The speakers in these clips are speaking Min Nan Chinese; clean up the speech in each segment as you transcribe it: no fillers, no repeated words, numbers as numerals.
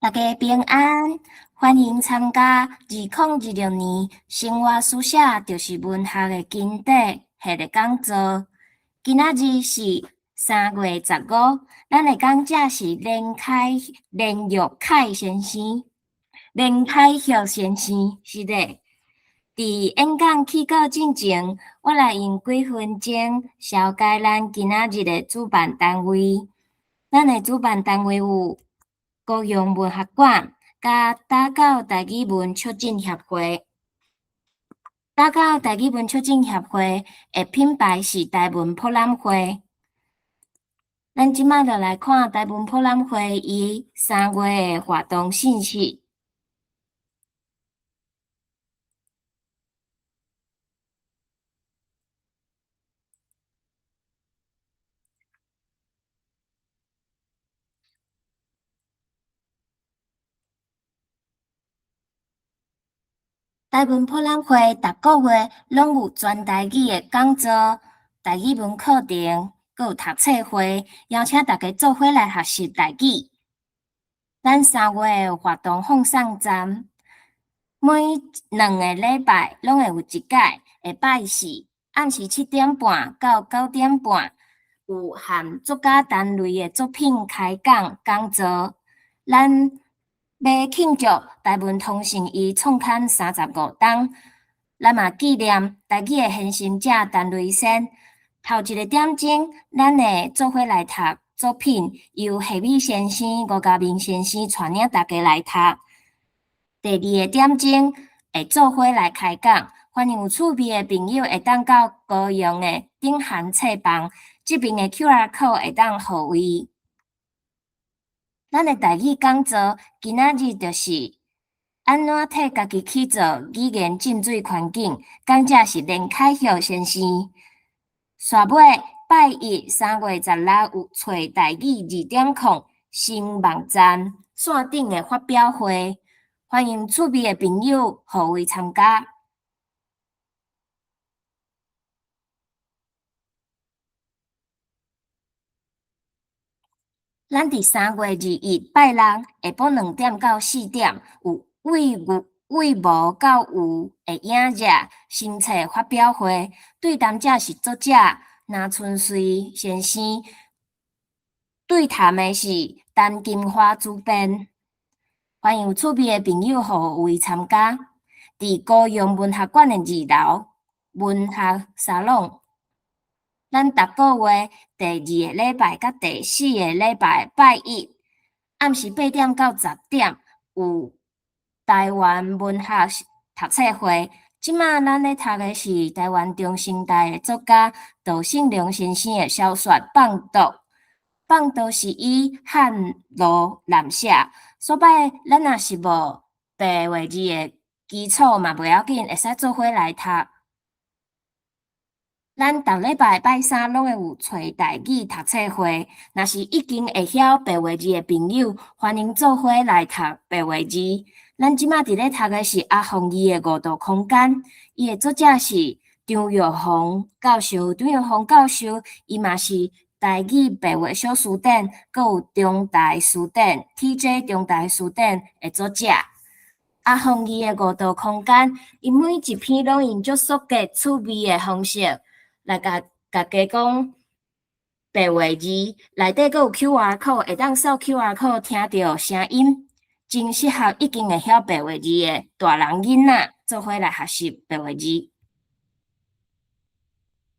大家平安，歡迎參加2026年生活書寫就是文學的經典系列講座。今仔日是3月15，咱的講者是連玉凱先生，連凱玉先生，是的。佇演講起稿進前，我來用幾分鐘紹介咱今仔日的主辦單位。咱的主辦單位有高雄文學館佮打狗台語文促進協會。打狗台語文促進協會的品牌是台文博覽會。咱這擺就來看台文博覽會伊3月的活動信息。台文博覽會逐個月攏有全台語的講座、台語文課程，閣有讀冊會，邀請大家做伙來學習台語。咱3月的活動放送站，每2個禮拜攏會有一擺，下拜四暗時7點半到9點半，有含作家陳雷的作品開講講座。咱欲慶祝台文通訊伊創刊35冬，咱嘛紀念台語的獻身者陳雷仙。頭一个點鐘，咱會做伙來讀作品，由夏美先生、吳家明先生帶領大家來讀。第二個點鐘會做伙來開講，歡迎有趣味的朋友會當到高雄的頂韓冊房，這邊的 QR code 會當予位。咱的台語講座今仔日就是按怎替家己去做語言浸水環境，講者是連凱玉先生。煞尾拜一3月16有揣台語2.0新網站線頂的發表會，歡迎趣味的朋友予位參加。咱佇3月21拜六下晡2點到4點有為無到有的影射新冊發表會，對談者是作者林春穗先生，對談的是陳金花主編。歡迎有趣味的朋友予位參加。佇高雄文學館的2樓文學沙龍。咱逐個月第二个禮拜佮第四个禮拜拜一暗時8點到10點有台灣文學讀冊會。這馬咱咧讀的是台灣中生代的作家杜勝龍先生的小說《放毒》。放毒是以漢羅南寫，所擺咱若是無白話字的基礎嘛袂要緊，會使做伙來讀。咱逐禮拜拜三攏會有揣台語讀冊會，若是已經會曉白話字的朋友，歡迎做伙來讀白話字。咱這馬佇咧讀的是阿鳳伊的五度空間，伊的作者是張玉紅教授。張玉紅教授，伊嘛是台語白話小辭典，閣有中台辭典 （T.J. 中台辭典）的作者。阿鳳伊的五度空間，伊每一篇攏用足速捷趣味的方式來共大家講白話字，內底閣有 QR code，會當掃 QR code 聽著聲音，真適合已經會曉白話字的大人囡仔做伙來學習白話字。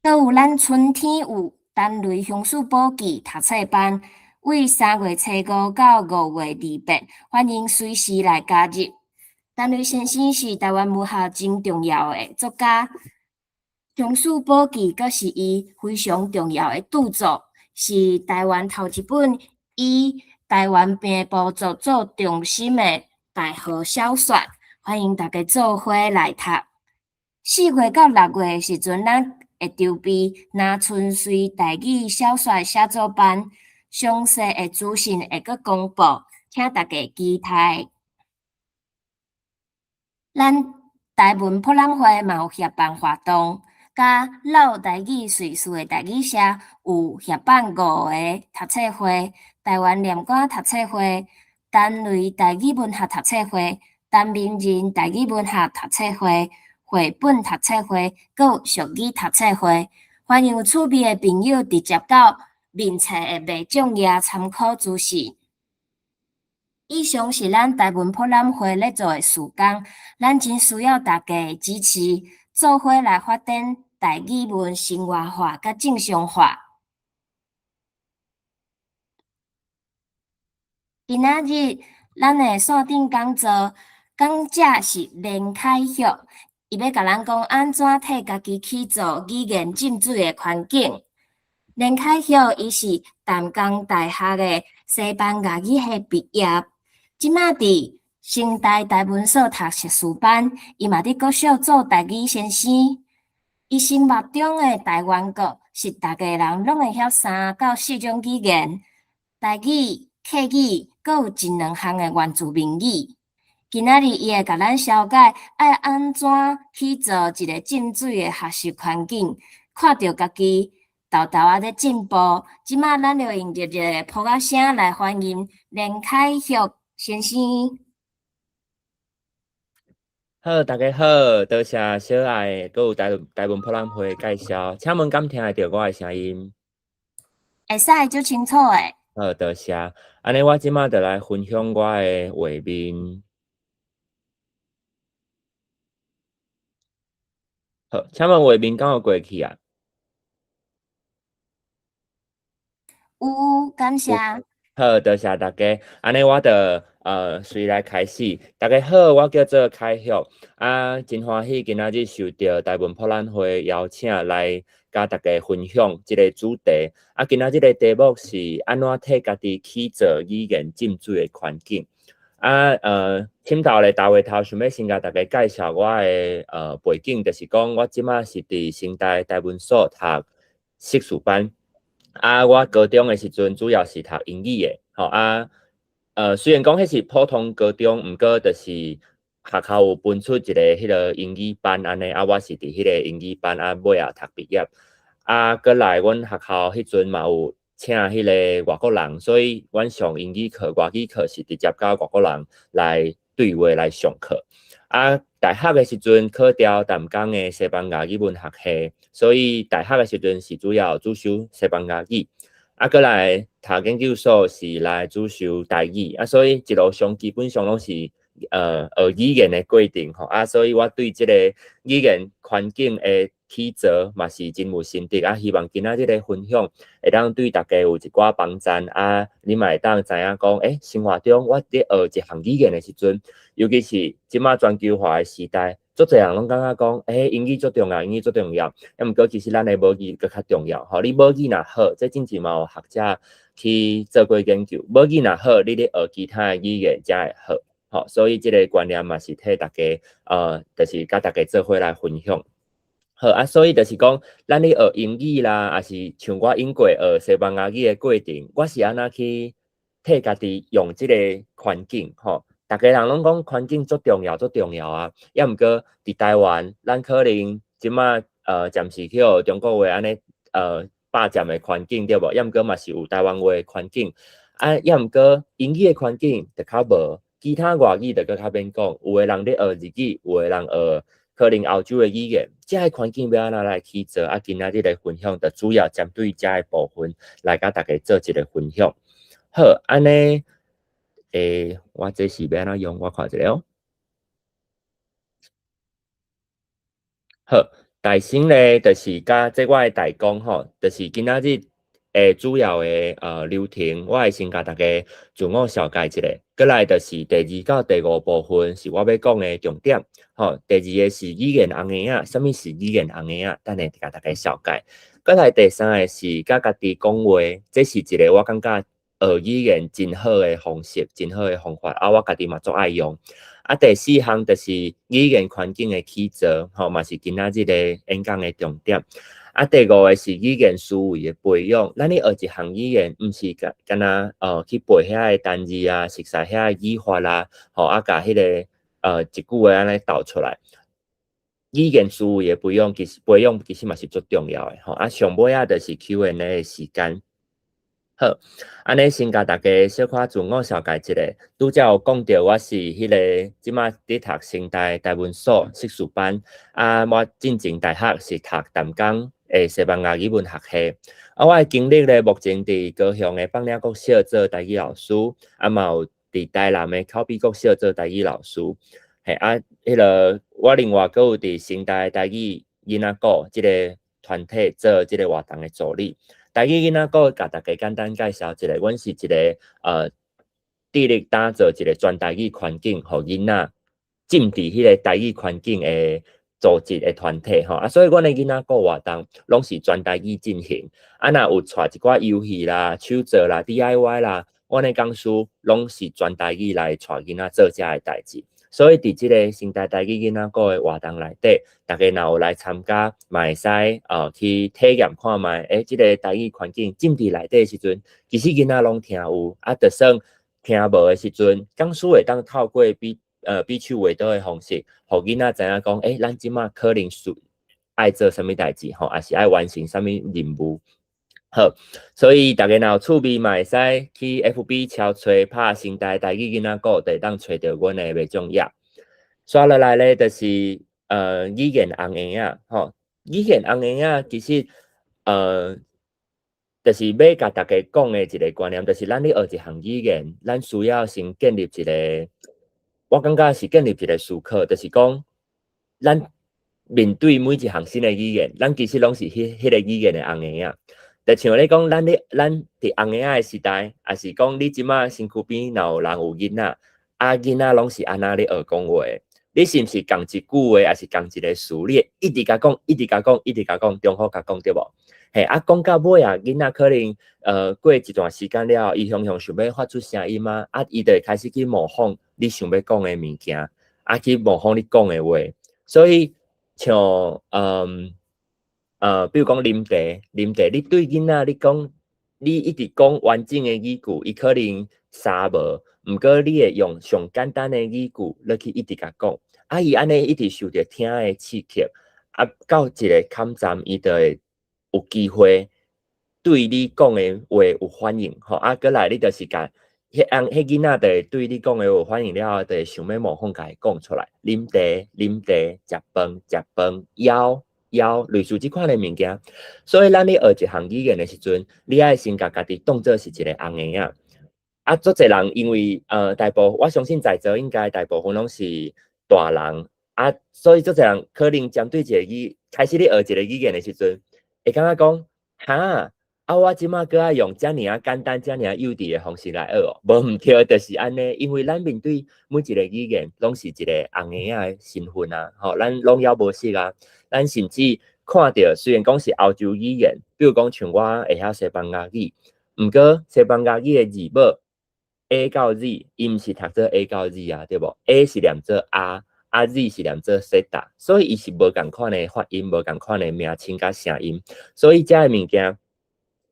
閣有咱春天有陳雷鄉事簿記讀冊班，為3月初5到5月28，歡迎隨時來加入。陳雷先生是台灣文學真重要的作家。鄉事簿記閣是伊非常重要的著作，是台灣頭一本以台灣平埔族做中心的大河小說，歡迎大家做伙來讀。4月到6月的時陣，咱會籌備林春穗台語小說寫作班，詳細的資訊會閣公布，請大家期待。咱台文博覽會嘛有協辦活動。佮老台語瑞士的台語社有協辦五个讀冊會：台灣念歌讀冊會、陳雷台語文學讀冊會、陳明仁台語文學讀冊會、繪本讀冊會，閣有俗語讀冊會。歡迎有趣味的朋友直接到面冊的賣獎頁參考資訊。以上是咱台文博覽會咧做的事工，咱真需要大家的支持，做伙來發展台語文生活化佮正常化。今仔日咱的線頂講座講者是連凱玉，伊欲共咱講按怎替家己起造語言浸水的環境。連凱玉伊是淡江大學的西班牙語系畢業，這馬佇成大台文所讀碩士班，伊嘛佇國小做台語先生。伊心目中的台灣國是逐个人攏會曉三到四種語言，台語、客語，閣有一兩項的原住民語。今仔日伊會共咱紹介愛按怎去造一个浸水的學習環境，看著家己沓沓仔咧進步。這馬咱就用熱烈的拍仔聲來歡迎連凱玉先生。好，大家好，多謝小愛，閣有台文博覽會介紹，請問敢聽會著我的聲音？會使，足清楚的。好，多謝。按呢，我這馬就來分享我的畫面。好，請問畫面敢有過去啊？有，感謝。好，多謝大家。按呢，我就隨來開始。大家好，我叫做凱玉，啊，真歡喜今仔日受著台文博覽會邀請來佮大家分享這个主題。啊，今仔日个題目是按怎替家己起造語言浸水的環境。啊，凊頭咧，大話頭想欲先共大家介紹我的背景，就是講我這馬是佇成大台文所讀碩士班。啊，我高中的時陣主要是讀英語的，吼啊，雖然講彼是普通高中，毋過就是學校有分出一个彼个英語班按呢，啊，我是佇彼个英語班啊，尾仔讀畢業。啊，閣來阮學校彼陣嘛有請彼个外國人，所以阮上英語課、外語課是直接佮外國人來對話來上課。啊，大學的時陣考著淡江的西班牙語文學系，所以大學的時陣是主要主修西班牙語。啊，閣來讀研究所是來主修台語。啊，所以一路上基本上攏是學語言的過程吼。啊，所以我對這个語言環境的起造嘛是真有心得。啊，希望今仔日个分享會當對大家有一寡幫助。啊，你嘛會當知影講，欸，生活中我佇學一項語言的時陣，尤其是這馬全球化的時代，足濟人攏感覺講，欸，英語足重要，英語足重要。啊，毋過其實咱的母語閣較重要。吼，你母語若好，這進前嘛有學者去做過研究，母語若好，你咧學其他的語言才會好。吼，所以這个觀念嘛是替大家，就是佮大家做伙來分享。好啊，所以就是講，咱咧學英語啦，抑是像我經過學西班牙語的過程，我是按怎去替家己用這个環境？吼，逐家人攏講環境足重要，足重要啊。抑毋過佇台灣，咱可能這馬暫時去予中國話按呢霸佔的環境對無？抑毋過嘛是有台灣話的環境。啊，抑毋過英語的環境就較無，其他外語就閣較免講。有的人咧學日語，有的人學可能歐洲的語言，這个環境欲按怎來去做？啊，今仔日的分享就主要針對這个部分來佮大家做一个分享。好，按呢，欸，我這是欲按怎用？我看一下哦。好，大先咧，就是佮這我的大綱吼，就是今仔日的主要的流程，我會先共大家自我紹介一下，閣來就是第二到第五部分是我欲講的重點。吼，第二个是語言紅嬰仔，啥物是語言紅嬰仔？等下共大家紹介。閣來第三个是佮家己講話，這是一个我感覺學語言真好的方式，真好的方法，啊，我家己嘛足愛用。啊，第四項就是語言環境的起造，吼，嘛是今仔日个演講的重點。啊，第五个是語言思維的培養。咱咧學一項語言，毋是干焦去背遐个單字啊，熟悉遐个語法啦，吼，啊，共彼个一句話按呢鬥出來。語言思維的培養，其實培養其實嘛是足重要的，吼。啊，上尾仔就是 Q&A 的時間。好，按呢先共大家小可自我紹介一下。拄才有講著，我是彼个這馬佇讀成大台文所碩士班，啊，我進前大學是讀淡江的西班牙語文學系。啊，我的經歷咧，目前佇高雄的放嶺國小做台語老師，啊嘛有佇台南的口筆國小做台語老師。嘿，啊，彼个我另外閣有佇成大台語囡仔鼓這个團體做這个活動的助理。台語囡仔鼓共大家簡單介紹一下，阮是一个致力打造一個全台語環境，予囡仔浸佇彼个台語環境的組織的團體吼。啊，所以阮的囡仔鼓活動攏是全台語進行。啊，若有帶一寡遊戲啦、手作啦、DIY 啦，阮的講師攏是全台語來帶囡仔做遮的代誌。所以佇這个成大台語囡仔鼓的活動內底，大家若有來參加，嘛會使去體驗看覓，這个台語環境浸佇內底的時陣，其實囡仔攏聽有，啊，就算聽無的時陣，講師會當透過比手畫刀的方式，予囡仔知影講，咱這馬可能需愛做啥物代誌吼，抑是愛完成啥物任務。好，所以大家若有趣味嘛，會使去 FB 敲揣拍成大台語囡仔鼓，就會當揣著阮的袂種頁。煞落來咧，就是語言紅嬰仔吼，語言紅嬰仔其實就是欲共大家講的一个觀念，就是咱咧學一項語言，咱需要先建立一个，我感覺是建立一个思考，就是講咱面對每一項新的語言，咱其實攏是彼个語言的紅嬰仔。就像咧講，咱佇紅嬰仔的時代，抑是講你這馬身軀邊若有人有囡仔，啊囡仔攏是按怎咧學講話？你是毋是仝一句話，抑是仝一个詞？你會一直共講，一直共講，一直共講，重複共講對無？嘿，啊講到尾啊，囡仔可能過一段時間了後，伊雄雄想欲發出聲音啊，啊伊就會開始去模仿你想欲講的物件，啊去模仿你講的話。所以像比如講啉茶，啉茶，你對囡仔你講，你一直講完整的語句，伊可能捎無，毋過你會用上簡單的語句落去一直共講，啊伊按呢一直受著聽的刺激，啊到一个坎站，伊就會有機會對你講的話有反應，吼啊閣來你就是共彼翁彼囡仔就會對你講的話有反應了後，就會想欲模仿共伊講出來，啉茶，啉茶，食飯，食飯，枵，枵，類似這款的物件。所以咱咧學一項語言的時陣，你愛先共家己當做是一个紅嬰仔。啊，足濟人因為大部我相信在座應該大部分攏是大人，啊，所以足濟人可能針對一个語開始咧學一个語言的時陣，會感覺講，哈，啊我這馬閣愛用遮爾仔簡單、遮爾仔幼稚的方式來學哦，無毋對，就是按呢，因為咱面對每一个語言，攏是一个紅嬰仔的身份啊，吼，咱攏猶無識啊，咱甚至看著雖然講是歐洲語言，比如講像我會曉西班牙語，毋過西班牙語的字母 A 到 Z，伊毋是讀做 A 到 Z 啊，對無？A 是念做 A，啊 Z 是念做 Z，所以伊是無仝款的發音，無仝款的名稱佮聲音，所以遮的物件，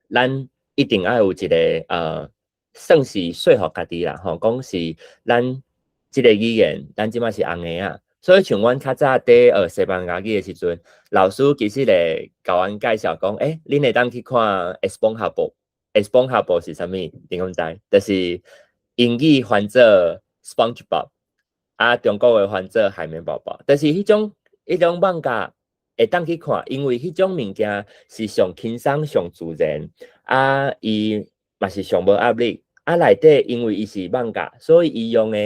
咱一定愛有一个算是說服家己啦，吼，講是咱這个語言，咱這馬是紅嬰仔，所以像阮較早佇學西班牙語的時陣，老師其實會共阮介紹講，恁會當去看 Esponja Bob，Esponja Bob 是啥物？恁敢知？就是英語翻做 SpongeBob，啊，中國話翻做海綿寶寶，就是彼種漫畫會當去看，因為彼種物件是上輕鬆、上自然，啊，伊嘛是上無壓力，啊，內底因為伊是漫畫，所以伊用的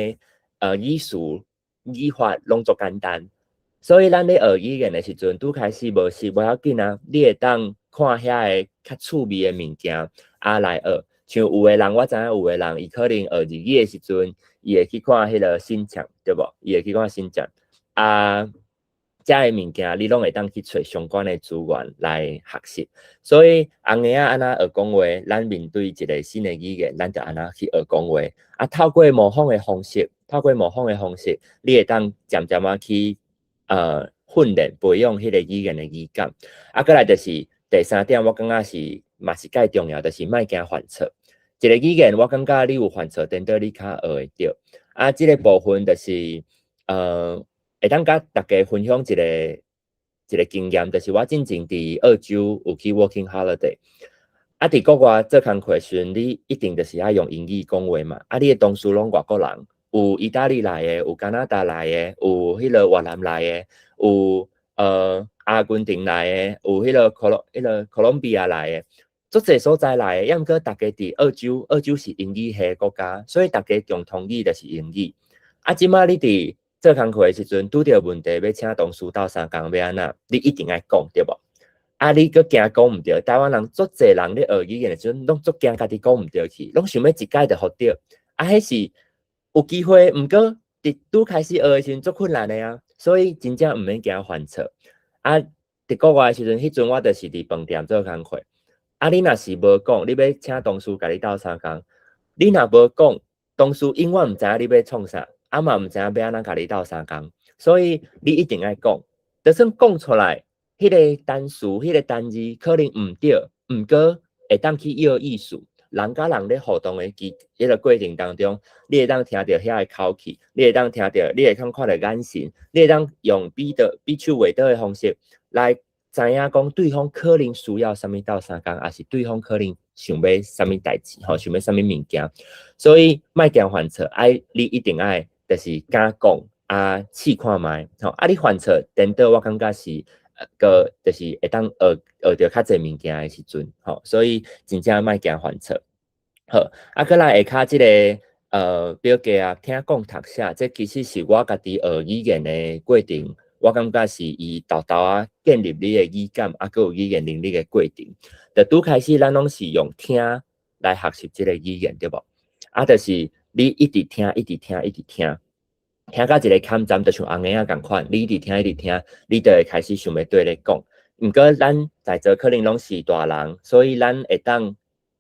語詞、語法攏足簡單。所以咱咧學語言的時陣，拄開始無識無要緊啊，你會當看遐个較趣味的物件啊來學。像有的人，我知影有的人，伊可能學日語的時陣，伊會去看彼个しんちゃん，對無？伊會去看しんちゃん啊，遮的物件你攏會當去揣相關的資源來學習。所以紅嬰仔按怎學講話，咱面對一个新的語言，咱就按怎去學講話。啊，透過模仿的方式，透過模仿的方式，你會當漸漸仔去訓練培養彼个語言的語感。啊，閣來就是第三點，我感覺是嘛是蓋重要，就是莫驚犯錯。一个語言，我感覺你有犯錯，顛倒你較學會著。啊，這个部分就是會當共大家分享一個經驗，就是我進前佇澳洲有去 working holiday。啊，佇國外做工課時陣，你一定就是愛用英語講話嘛。啊，你的同事攏外國人，有意大利來的，有加拿大來的，有彼个越南來的，有阿根廷來的，有彼个哥倫比亞來的，足濟所在來的。抑毋過逐家佇澳洲，澳洲是英語系國家，所以逐家共通語就是英語。啊，這擺你佇做工課的時陣，拄著問題欲請同事鬥相共欲按怎，你一定愛講，對無？啊，你閣驚講毋對，台灣人足濟人咧學語言的時陣，攏足驚家己講毋對去，攏想欲一擺就予著。啊，彼是有機會，毋過佇拄開始學的時陣足困難的啊，所以真正毋免驚犯錯。啊，佇國外的時陣，彼陣我就是佇飯店做工課。啊，你若是無講，你欲請同事共你鬥相共，你若無講，同事永遠毋知影你欲創啥，啊嘛毋知影欲按怎共你鬥相共，所以你一定愛講，就算講出來，彼个單詞、彼个單字可能毋對，毋過會當去約意思。人佮人咧互動的彼个過程當中，你會當聽著遐个口氣，你會當聽著，你會當看著眼神，你會當用比手畫腳的方式來知影講對方可能需要啥物鬥相共，抑是對方可能想欲啥物代誌，吼，想欲啥物物件。所以莫驚犯錯，愛你一定愛就是敢講啊，試看覓，吼，啊，你犯錯，顛倒我感覺是閣就是會當學著較濟物件的時陣，吼，所以真正莫驚犯錯。好，啊，閣來下跤這个表格啊，聽講讀寫，這其實是我家己學語言的過程，我感覺是伊沓沓仔建立你的語感，啊，閣有語言能力的過程。就拄開始，咱攏是用聽來學習這个語言，對無？啊，就是你一直聽，一直聽，一直聽，聽到一个坎站，就像紅嬰仔仝款，你一直聽，一直聽，你就會開始想欲綴咧講。毋過咱在座可能攏是大人，所以咱會當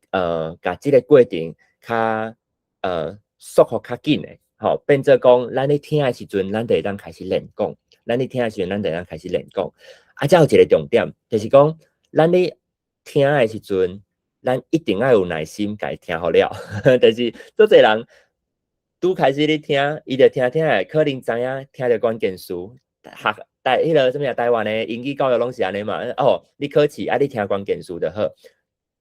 共這个過程較速度較緊的，吼，變做講，咱咧聽的時陣，咱就會當開始練講；咱咧聽的時陣，咱就會當開始練講。啊，這有一个重點，就是講，咱咧聽的時陣，咱一定愛有耐心，共伊聽予了。就是足濟人拄開始咧聽，伊就聽聽下，可能知影聽著關鍵詞，學台彼个啥物啊？台灣的英語教育攏是按呢嘛？哦，你考試啊，你聽關鍵詞就好。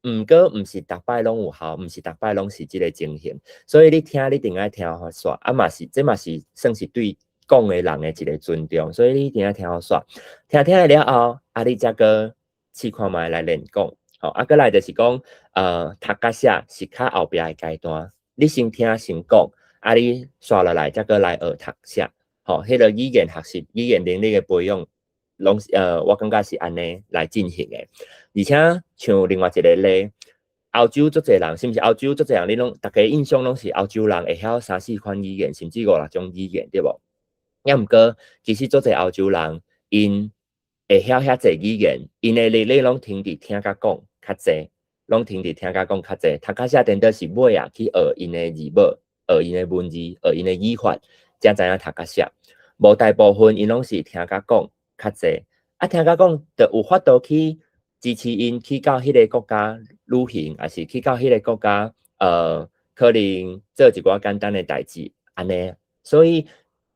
毋過毋是逐擺攏有效，毋是逐擺攏是這个情形，所以你聽，你一定愛聽予煞，啊嘛是，這嘛是算是對講的人的一个尊重，所以你一定愛聽予煞。聽聽了後，啊你才閣試看覓來練講，吼，啊閣來就是講，讀佮寫是較後壁的階段，你先聽先講，啊你煞落來才閣來學讀寫，吼，彼个語言學習、語言能力的培養，攏是我感覺是按呢來進行的。而且像另外一個例，歐洲足濟人，是毋是歐洲足濟人？你攏逐家印象攏是歐洲人會曉三四款語言，甚至五六種語言，對無？抑毋過其實足濟歐洲人，𪜶會曉遐濟語言，𪜶的能力攏停佇聽佮講較濟，攏停佇聽佮講較濟。讀較寫顛倒是尾仔去學𪜶的字母，學𪜶的文字，學𪜶的語法，才知影讀佮寫。無大部分𪜶攏是聽佮講較濟，啊聽佮講就有法度去支持𪜶去到彼个國家旅行，抑是去到彼个國家，可能做一寡簡單的代誌，按呢。所以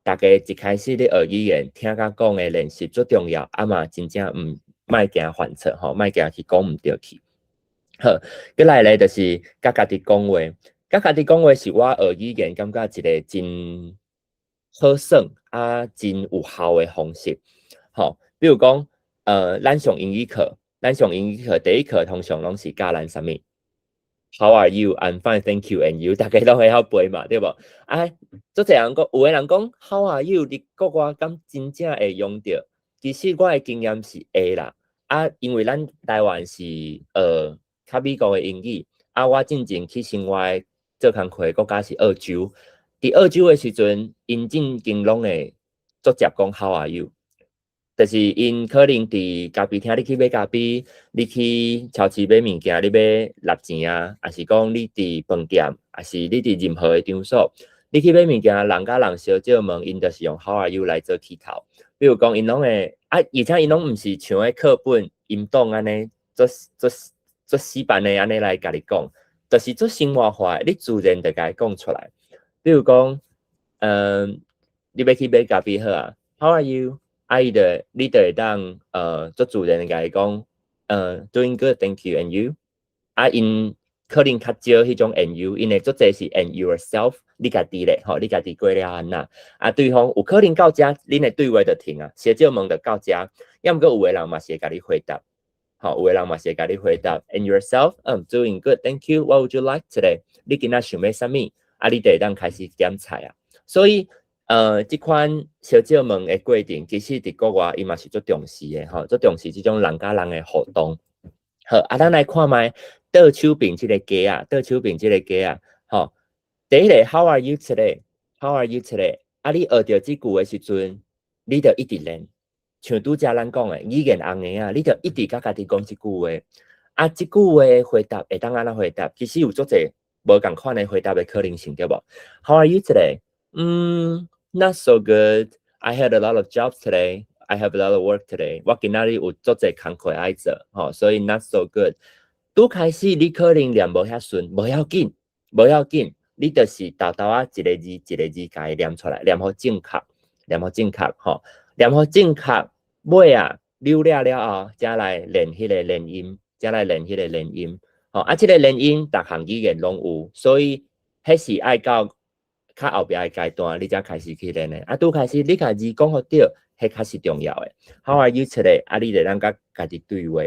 逐家一開始咧學語言，聽佮講的練習足重要，啊嘛真正毋莫驚犯錯吼，莫驚去講毋對去。好，閣來咧就是佮家己講話，佮家己講話是我學語言感覺一个真好耍啊，真有效的方式。吼，比如講，咱上英語課，咱上英語課第一課通常攏是教咱啥物？How are you? I'm fine, thank you. And you？逐家攏會曉背嘛，對無？啊，足濟人講，有的人講 How are you？佇國外敢真正會用著？其實我的經驗是會啦。啊，因為咱台灣是學較美國的英語，啊，我進前去生活做工課的國家是澳洲。佇澳洲的時陣，𪜶進前攏會直接講 How are you？就是𪜶可能佇咖啡廳，你去買咖啡，你去超市買物件，你欲納錢啊，抑是講你佇飯店，抑是你佇任何的場所，你去買物件，人佮人相借問，𪜶就是用 How are you 來做起頭。比如講，𪜶攏會啊，而且𪜶攏毋是像彼課本音檔按呢，足足足死板的按呢來共你講，就是足生活化的，你自然就共伊講出來。比如講，你欲去買咖啡好啊，How are you？啊，伊就你就會當足自然的共伊講，Doing good, thank you, and you？啊，啊，𪜶可能較少彼種 and you，𪜶會足濟是 and yourself，你家己咧，吼，你家己過了按怎？啊，對方有可能到遮，恁的對話就停啊，小少問就到遮，抑毋過有的人嘛是會共你回答，吼，有的人嘛是會共你回答，and yourself，doing good，thank you，what would you like today？你今仔想欲啥物？啊，你就會當開始點菜啊。所以，這款相借問的過程，其實佇國外伊嘛是足重視的，吼，足重視這種人佮人的互動。好，啊，咱來看覓倒手邊這個格仔，倒手邊這個格仔，吼，第一個，How are you today？How are you today？啊，你學著這句的時陣，你就一直練，像拄才咱講的語言紅的啊，你就一直佮家己講這句話。啊，這句話回答會當按怎回答？其實有足濟無仝款的回答的可能性，對無？How are you today？Not so good. I had a lot of jobs today. I have a lot of work today. 我今仔日有足濟工課愛做，吼，所以 not so good。拄開始你可能念無遐順，無要緊，無要緊，你就是沓沓仔一个字一个字共伊念出來，念予正確，念予正確，吼，念予正確，尾啊溜了了後，才來練彼个連音，才來練彼个連音，吼，啊，這个連音逐項語言攏有，所以彼是愛到較後壁的階段，你才開始去練的。啊，拄開始你共字講予對，彼較是重要的。How are you today？啊，你會當佮家己對話。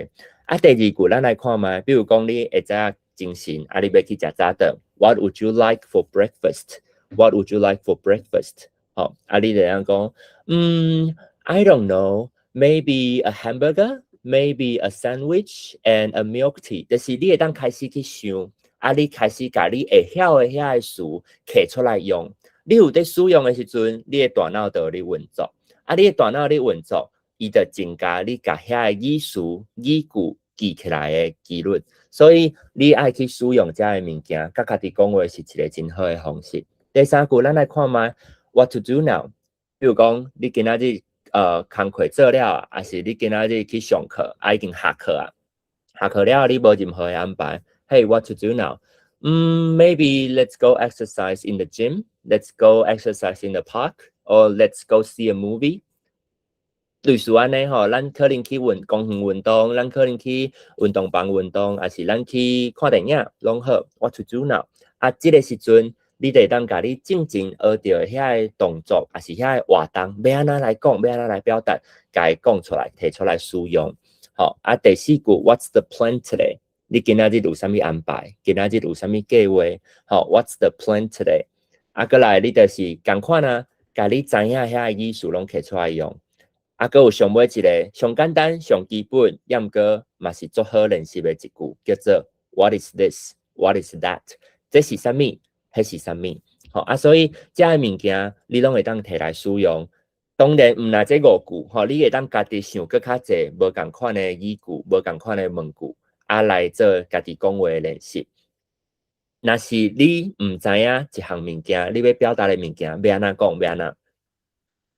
啊，第二句咱來看覓，比如講你下早精神，啊，你欲去食早頓。What would you like for breakfast？What would you like for breakfast？吼，啊，你會當講，I don't know，maybe a hamburger，maybe a sandwich and a milk tea。就是你會當開始去想，啊，你開始共你會曉的遐个詞提出來用。你有佇使用的時陣，你的大腦就有咧運作。啊，你的大腦咧運作，伊就增加你共遐个語詞、語句記起來的幾率。所以你愛去使用遮个物件，佮家己講話是一個真好的方式。第三句，咱來看覓，What to do now？比如講，你今仔日工課做了，抑是你今仔日去上課，啊已經下課啊，下課了你無任何的安排。Hey，what to do now？Maybe let's go exercise in the gym. Let's go exercise in the park, or let's go see a movie. 類似按呢吼，咱可能去運公園運動，咱可能去運動房運動，抑是咱去看電影，攏好。What to do now？啊，這个時陣，你就會當共你進前學著的遐个動作，抑是遐个活動，欲按怎來講，欲按怎來表達，共伊講出來，提出來使用。吼，啊，第四句，What's the plan today？你今仔日有啥物安排？今仔日有啥物計劃？吼，What's the plan today？啊，閣來你就是仝款啊，共你知影遐个語詞攏提出來用。啊，閣有上尾一个上簡單、上基本，抑毋過嘛是足好練習的一句，叫做 What is this？What is that？這是啥物？彼是啥物？吼啊，所以遮个物件你攏會當提來使用。當然，毋但這五句，吼，你會當家己想閣較濟無仝款的語句、無仝款的問句，啊來做家己講話的練習。若是你毋知影一項物件，你欲表達的物件欲按怎講，欲按怎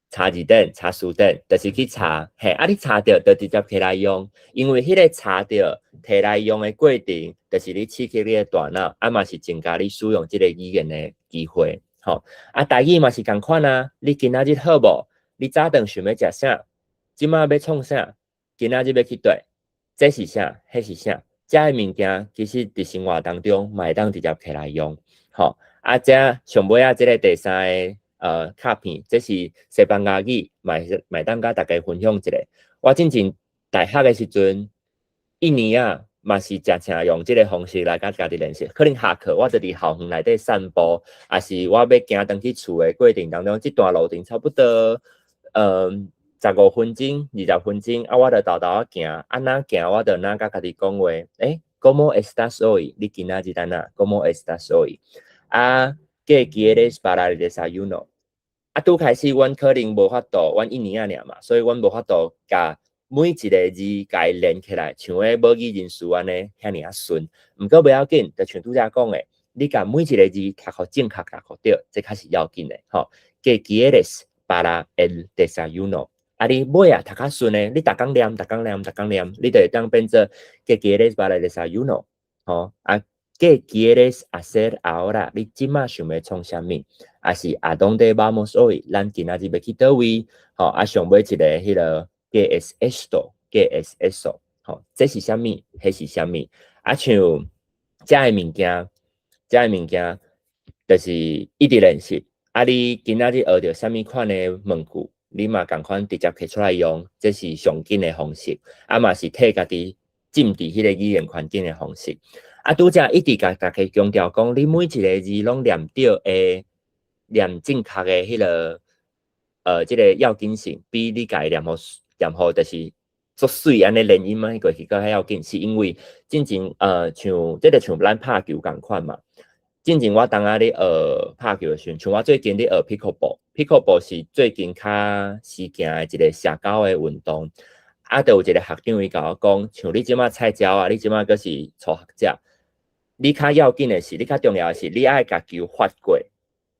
查字典、查辭典，就是去查，嘿，啊，你查著就直接提來用，因為彼个查著提來用的過程，就是你刺激你的大腦，啊嘛是增加你使用這个語言的機會，吼。啊，台語嘛是仝款啊，你今仔日好無？你早頓想欲食啥？這馬欲創啥？今仔日欲去佗？這是啥？彼是啥？遮个物件其實佇生活當中嘛會當直接提來用，吼。啊，這上尾仔這个第三个卡片，這是西班牙語，嘛會當佮大家分享一下。我進前大學的時陣，一年啊，嘛是誠常用這个方式來佮家己練習。可能下課我就佇校園內底散步，抑是我欲行轉去厝的過程當中，這段路程差不多15分鐘、20分鐘，啊，我就沓沓仔行，啊，若行我就若佮家己講話，欸，¿Cómo estás hoy？你今仔日按怎？¿Cómo estás hoy？啊，¿Qué quieres para el desayuno？啊，拄開始阮可能無法度，阮一年仔爾嘛，所以阮無法度共每一个字共伊連起來，像彼母語人士按呢遐爾仔順。毋過袂要緊，就像拄才講的，你共每一个字讀予正確，讀予對，這較是要緊的吼。¿Qué quieres para el desayuno？啊，你尾仔讀較順的，你逐工念，逐工念，逐工念，你就會當變做 ¿Qué quieres para el desayuno？吼啊，¿Qué quieres hacer ahora？你這馬想欲創啥物？抑是 ¿A dónde vamos hoy？咱今仔日欲去佗位？吼啊，上尾一个彼个 ¿Qué es esto？¿Qué es eso？吼，這是啥物？彼是啥物？啊，像這个物件，這个物件就是一直練習。啊，你今仔日學著啥物款的問句，你嘛仝款直接提出來用，這是上緊的方式。啊嘛是替家己浸佇彼個語言環境的方式。啊，拄才一直共大家強調講，你每一个字攏念對的，念正確的彼個，這个要緊性，比你共伊念予念予就是足媠按呢連音按呢過去閣較要緊，是因為進前像這個像咱拍球仝款嘛。進前我當仔咧學拍球的時陣，像我最近咧學 pickleball，pickleball 是最近較時行的一個社交的運動。啊，就有一個學長伊共我講，像你這馬菜鳥仔，你這馬閣是初學者，你較要緊的是，你較重要的是，你愛共球發過，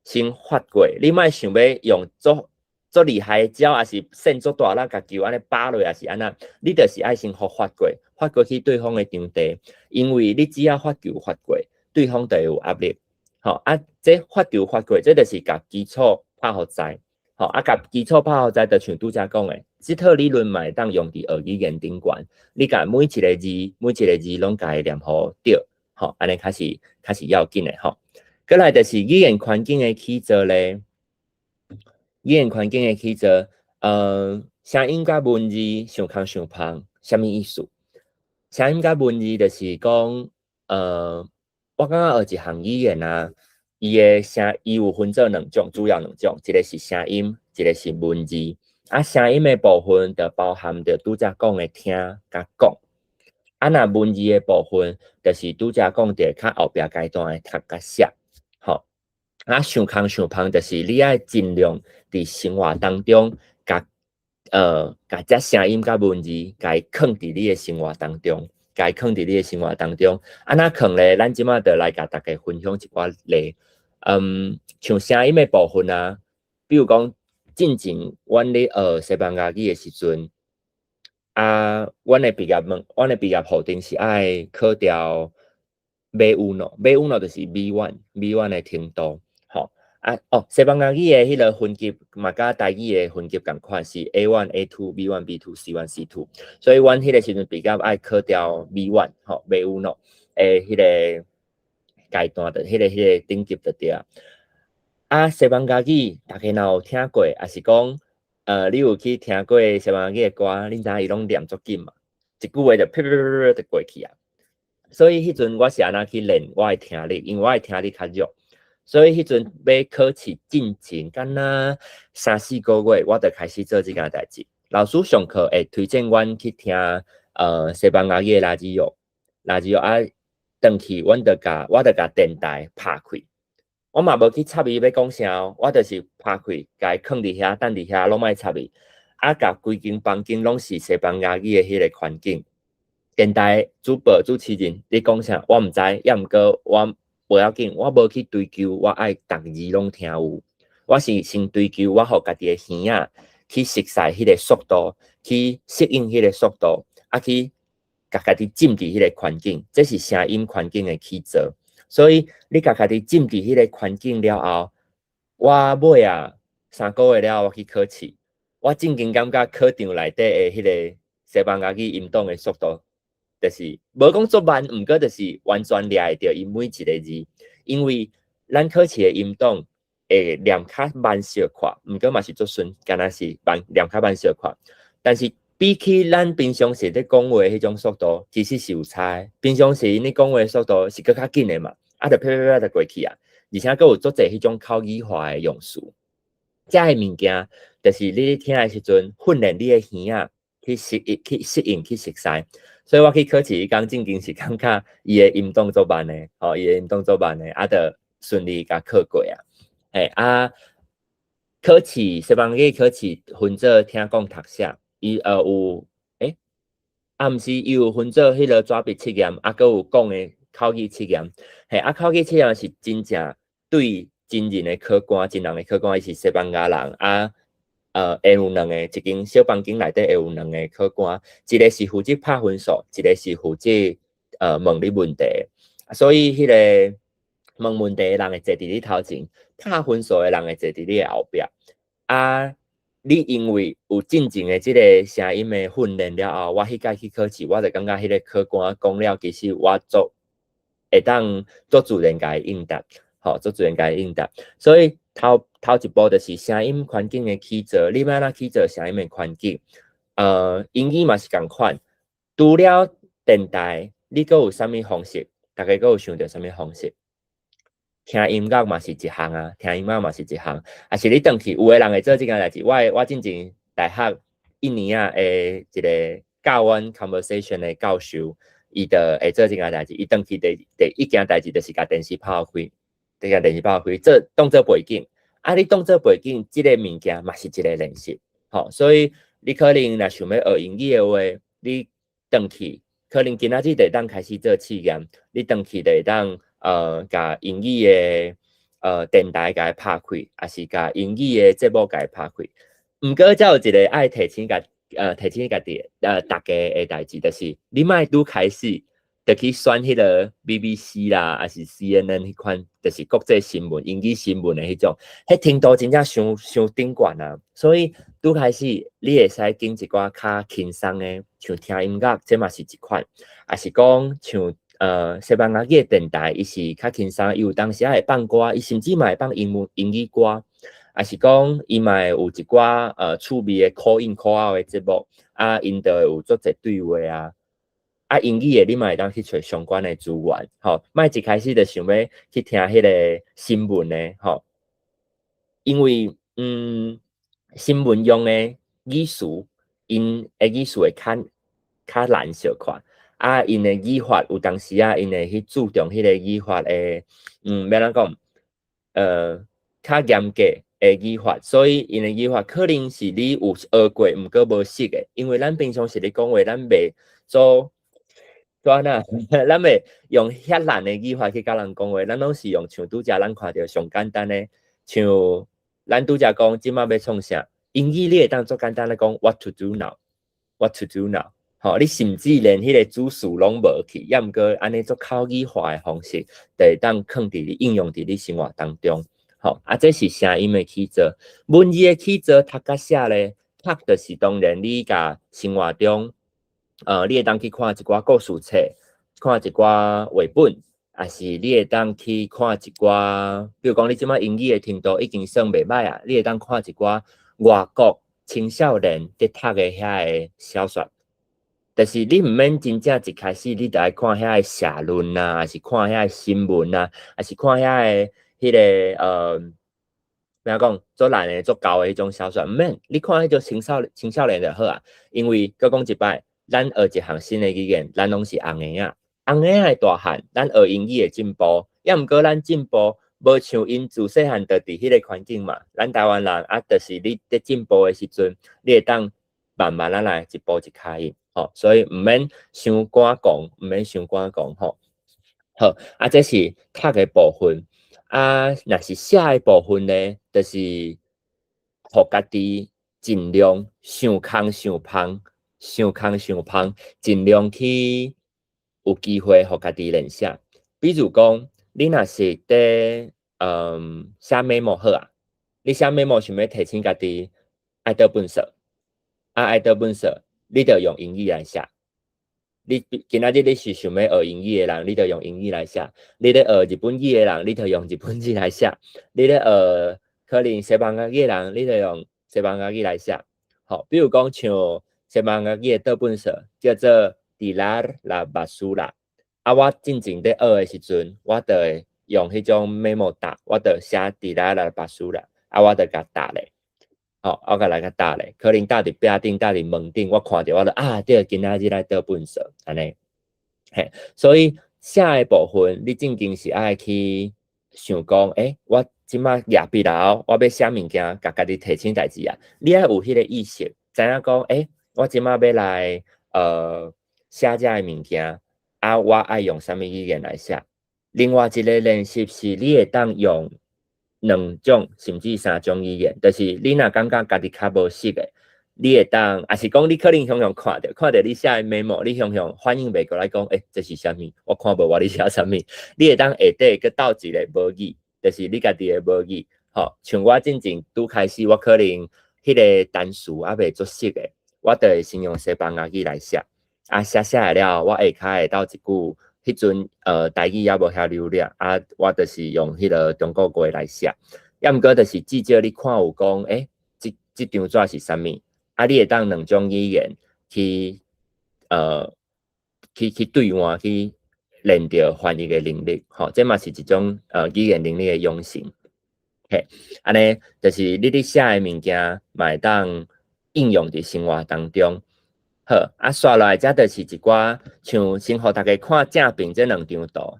先發過，你莫想欲用足足厲害的招，抑是扇足大力共球按呢打落，抑是按怎，你就是愛先予發過，發過去對方的場地，因為你只要發球發過，對方就會有壓力，吼啊！這發球發過，這就是共基礎拍予知，吼啊！共基礎拍予知，就像拄才講的，這套理論嘛會當用佇學語言頂懸，你共每一个字，每一个字攏共伊念予對，吼，按呢較是要緊的吼。過來就是語言環境的起造咧，語言環境的起造，聲音佮文字相空相芳，啥物意思？聲音佮文字就是講，我感覺學一項語言啊，伊的聲，伊有分做兩種，主要兩種，一個是聲音，一個是文字。啊，聲音的部分就包含著拄才講的聽佮講。啊，若文字的部分，就是拄才講著較後壁階段的讀佮寫。吼，啊，相空相芳，就是你愛盡量佇生活當中，共這聲音佮文字，共伊囥佇你的生活當中。共伊囥佇你的生活當中，按怎囥咧？咱這馬就來共大家分享一寡例。像聲音的部分啊，比如講，進前阮咧學西班牙語的時陣，啊，阮的畢業予定是愛考著 B uno，B uno 就是 B1，B1 的程度，吼。啊，哦，西班牙語的彼个分級嘛，佮台語的分級仝款，是 A1、A2、B1、B2、C1、C2。所以阮彼个時陣畢業愛考著 B1，吼，B uno 的彼个階段的彼个等級就對啊。啊，西班牙語，大家若有聽過，抑是講，你有去聽過西班牙語的歌，恁知影伊攏念足緊嘛？一句話就啪啪啪啪就過去啊。所以彼陣我是按怎去練我的聽力，因為我的聽力較弱。所以彼陣欲考試進前，敢若三四個月，我就開始做這件代誌。老師上課會推薦阮去聽西班牙語的 radio，radio 啊，轉去阮就共電台拍開。我嘛無去插伊欲講啥哦，我就是拍開，共伊囥佇遐，等佇遐，攏莫插伊。啊，共規間房間攏是西班牙語的彼个環境。電台主播主持人咧講啥，我毋知，抑毋過我無要緊，我無去追求，我愛逐字攏聽有。我是先追求我予家己的耳仔去熟似彼个速度，去適應彼个速度，啊去共家己浸佇彼个環境，這是聲音環境的起造。所以你共家己浸佇彼个環境了後，我尾仔3個月了後，我去考試，我正經感覺考場內底的彼个西班牙語音檔的速度，就是無講足慢，毋過就是完全掠會著伊每一个字，因為咱考試的音檔會念較慢小可，毋過嘛是足順，敢若是慢念較慢小可。但是比起咱平常時咧講話彼種速度，其實是有差的。平常時你講話速度是閣較緊的嘛，啊，就啪啪啪就過去啊，而且閣有足濟彼種口語化的用詞。這个物件，就是你咧聽的時陣，訓練你的耳仔去適應、去適應、去熟似。所以我去考試彼工，正經是感覺伊的音檔足慢的，吼，伊的音檔足慢的，啊，就順利共考過啊。嘿啊，考試西班牙語考試分做聽講讀寫，伊有啊，毋是伊有分做彼个紙筆測驗，啊，閣有講的口語測驗。嘿，啊，口語測驗是真正對真人的考官，真人的考官，伊是西班牙人啊。會有兩個，一間小房間內底會有兩個考官，一個是負責拍分數，一個是負責問你問題。所以彼個問問題的人會坐佇你頭前，拍分數的人會坐佇你的後壁。啊，你因為有進前的這个聲音的訓練了後，我彼擺去考試，我就感覺彼个考官講了，其實我足會當做自然共伊應答，吼，做自然共伊應答。所以頭頭一步就是聲音環境的起造，你欲按怎起造聲音的環境？英語嘛是仝款，除了電台，你閣有啥物方式？大家閣有想著啥物方式？聽音樂嘛是一項啊，聽音樂嘛是一項。啊是你轉去，有的人會做這件代誌。我進前大學一年仔的一個教阮 conversation 的教授，伊就會做這件代誌。伊轉去第第一件代誌就是共電視拍開，共電視拍開，做當做背景。啊，你當做背景，這个物件嘛是一個練習。吼，所以你可能若想欲學英語的話，你轉去可能今仔日就會當開始做試驗，你轉去就會當共英語的電台共伊拍開，抑是共英語的節目共伊拍開。毋過才有一個愛提醒家己逐家的代誌，就是你莫拄開始就去選彼个 BBC 啦，抑是 CNN 彼款，就是國際新聞、英語新聞的彼種，彼程度真正傷傷頂懸啊！所以拄開始你會使揀一寡較輕鬆的，像聽音樂，這嘛是一款，抑是講像西班牙語的電台，伊是較輕鬆，伊有當時仔會放歌，伊甚至嘛會放英文英語歌，抑是講伊嘛會有一寡趣味的 call in call out 的節目，啊，𪜶就會有足濟對話啊。啊，英語的你嘛會當去揣相關的資源，吼，莫一開始就想欲去聽彼个新聞的，吼，因為新聞用的語詞，𪜶的語詞會較較難小可，啊，𪜶的語法有當時仔𪜶會去注重彼个語法的，欲按怎講？較嚴格的語法，所以𪜶的語法可能是你有學過，毋過無熟的，因為咱平常時咧講話，咱袂做做按怎，咱袂用遐難的語法去佮人講話，咱攏是用像拄才咱看著上簡單的，像咱拄才講這馬欲創啥，英語你會當足簡單咧講 What to do now？What to do now？吼，你甚至連彼个主詞攏無去，抑毋過按呢足口語化的方式，就會當囥佇你應用佇你生活當中。吼，啊，這是聲音的起造，文字的起造，讀佮寫咧，讀就是當然你共生活中，你會當去看一寡故事冊，看一寡繪本，抑是你會當去看一寡，比如講你這馬英語的程度已經算袂䆀啊，你會當看一寡外國青少年佇讀的遐个小說。就是你毋免真正一開始你就愛看遐个社論啊，抑是看遐个新聞啊，抑是看遐个彼个欲按怎講，足難的、足厚的彼種小說，毋免，你看彼種青少年就好啊。因為閣講一擺，咱學一項新的語言，咱攏是紅嬰仔，紅嬰仔的大漢，咱學英語會進步，抑毋過咱進步無像𪜶自細漢就佇彼个環境嘛。咱台灣人啊，就是你佇進步的時陣，你會當慢慢仔來，一步一跤印，吼，所以毋免傷趕講，毋免傷趕講，吼。好，啊，這是讀的部分。啊，若是寫的部分呢，就是予家己盡量想空想芳，想空想芳，盡量去有機會予家己練寫。比如講，你若是佇寫 memo 好啊，你寫 memo 想欲提醒家己愛倒糞埽，啊愛倒糞埽，你就用英語來寫。你今仔日你是想欲學英語的人，你就用英語來寫；你咧學日本語的人，你就用日本語來寫；你咧學可能西班牙語的人，你就用西班牙語來寫。吼，比如講像西班牙語的倒糞埽叫做 tirar la basura。啊，我進前佇學的時陣，我就會用彼種 memo 打，我就寫 tirar la basura，啊，我就共貼咧。吼，我共來共貼咧，可能貼佇壁頂，貼佇門頂，我看著我就啊，對，今仔日來倒糞埽，按呢。嘿，所以寫的部分，你正經是愛去想講，欸，我這馬舉筆了，我欲寫物件，共家己提醒代誌啊，你愛有彼个意識，知影講，欸，我這馬欲來寫這个物件，啊，我愛用啥物語言來寫。另外一个練習是，你會當用兩種甚至三種語言，就是你若感覺家己較無熟的，你會當，抑是講你可能常常看著，看著你寫的 memo，你常常反應袂過來講，欸，這是啥物？我看無我咧寫啥物？你會當下底閣鬥一个母語，就是你家己的母語，吼，像我進前拄開始，我可能彼个單詞猶未足熟的，我就會先用西班牙語來寫，啊，寫寫了，我下跤會鬥一句。彼陣台語猶無遐流利，啊，我就是用彼个中國話來寫。抑毋過就是至少你看有講，欸，這張紙是啥物？啊，你會當兩種語言去對換去練著翻譯的能力，吼，這嘛是一種語言能力的養成。嘿，按呢就是你佇寫的物件，嘛會當應用佇生活當中。好，啊，紲落來遮就是一寡像先予逐家看正爿這兩張圖。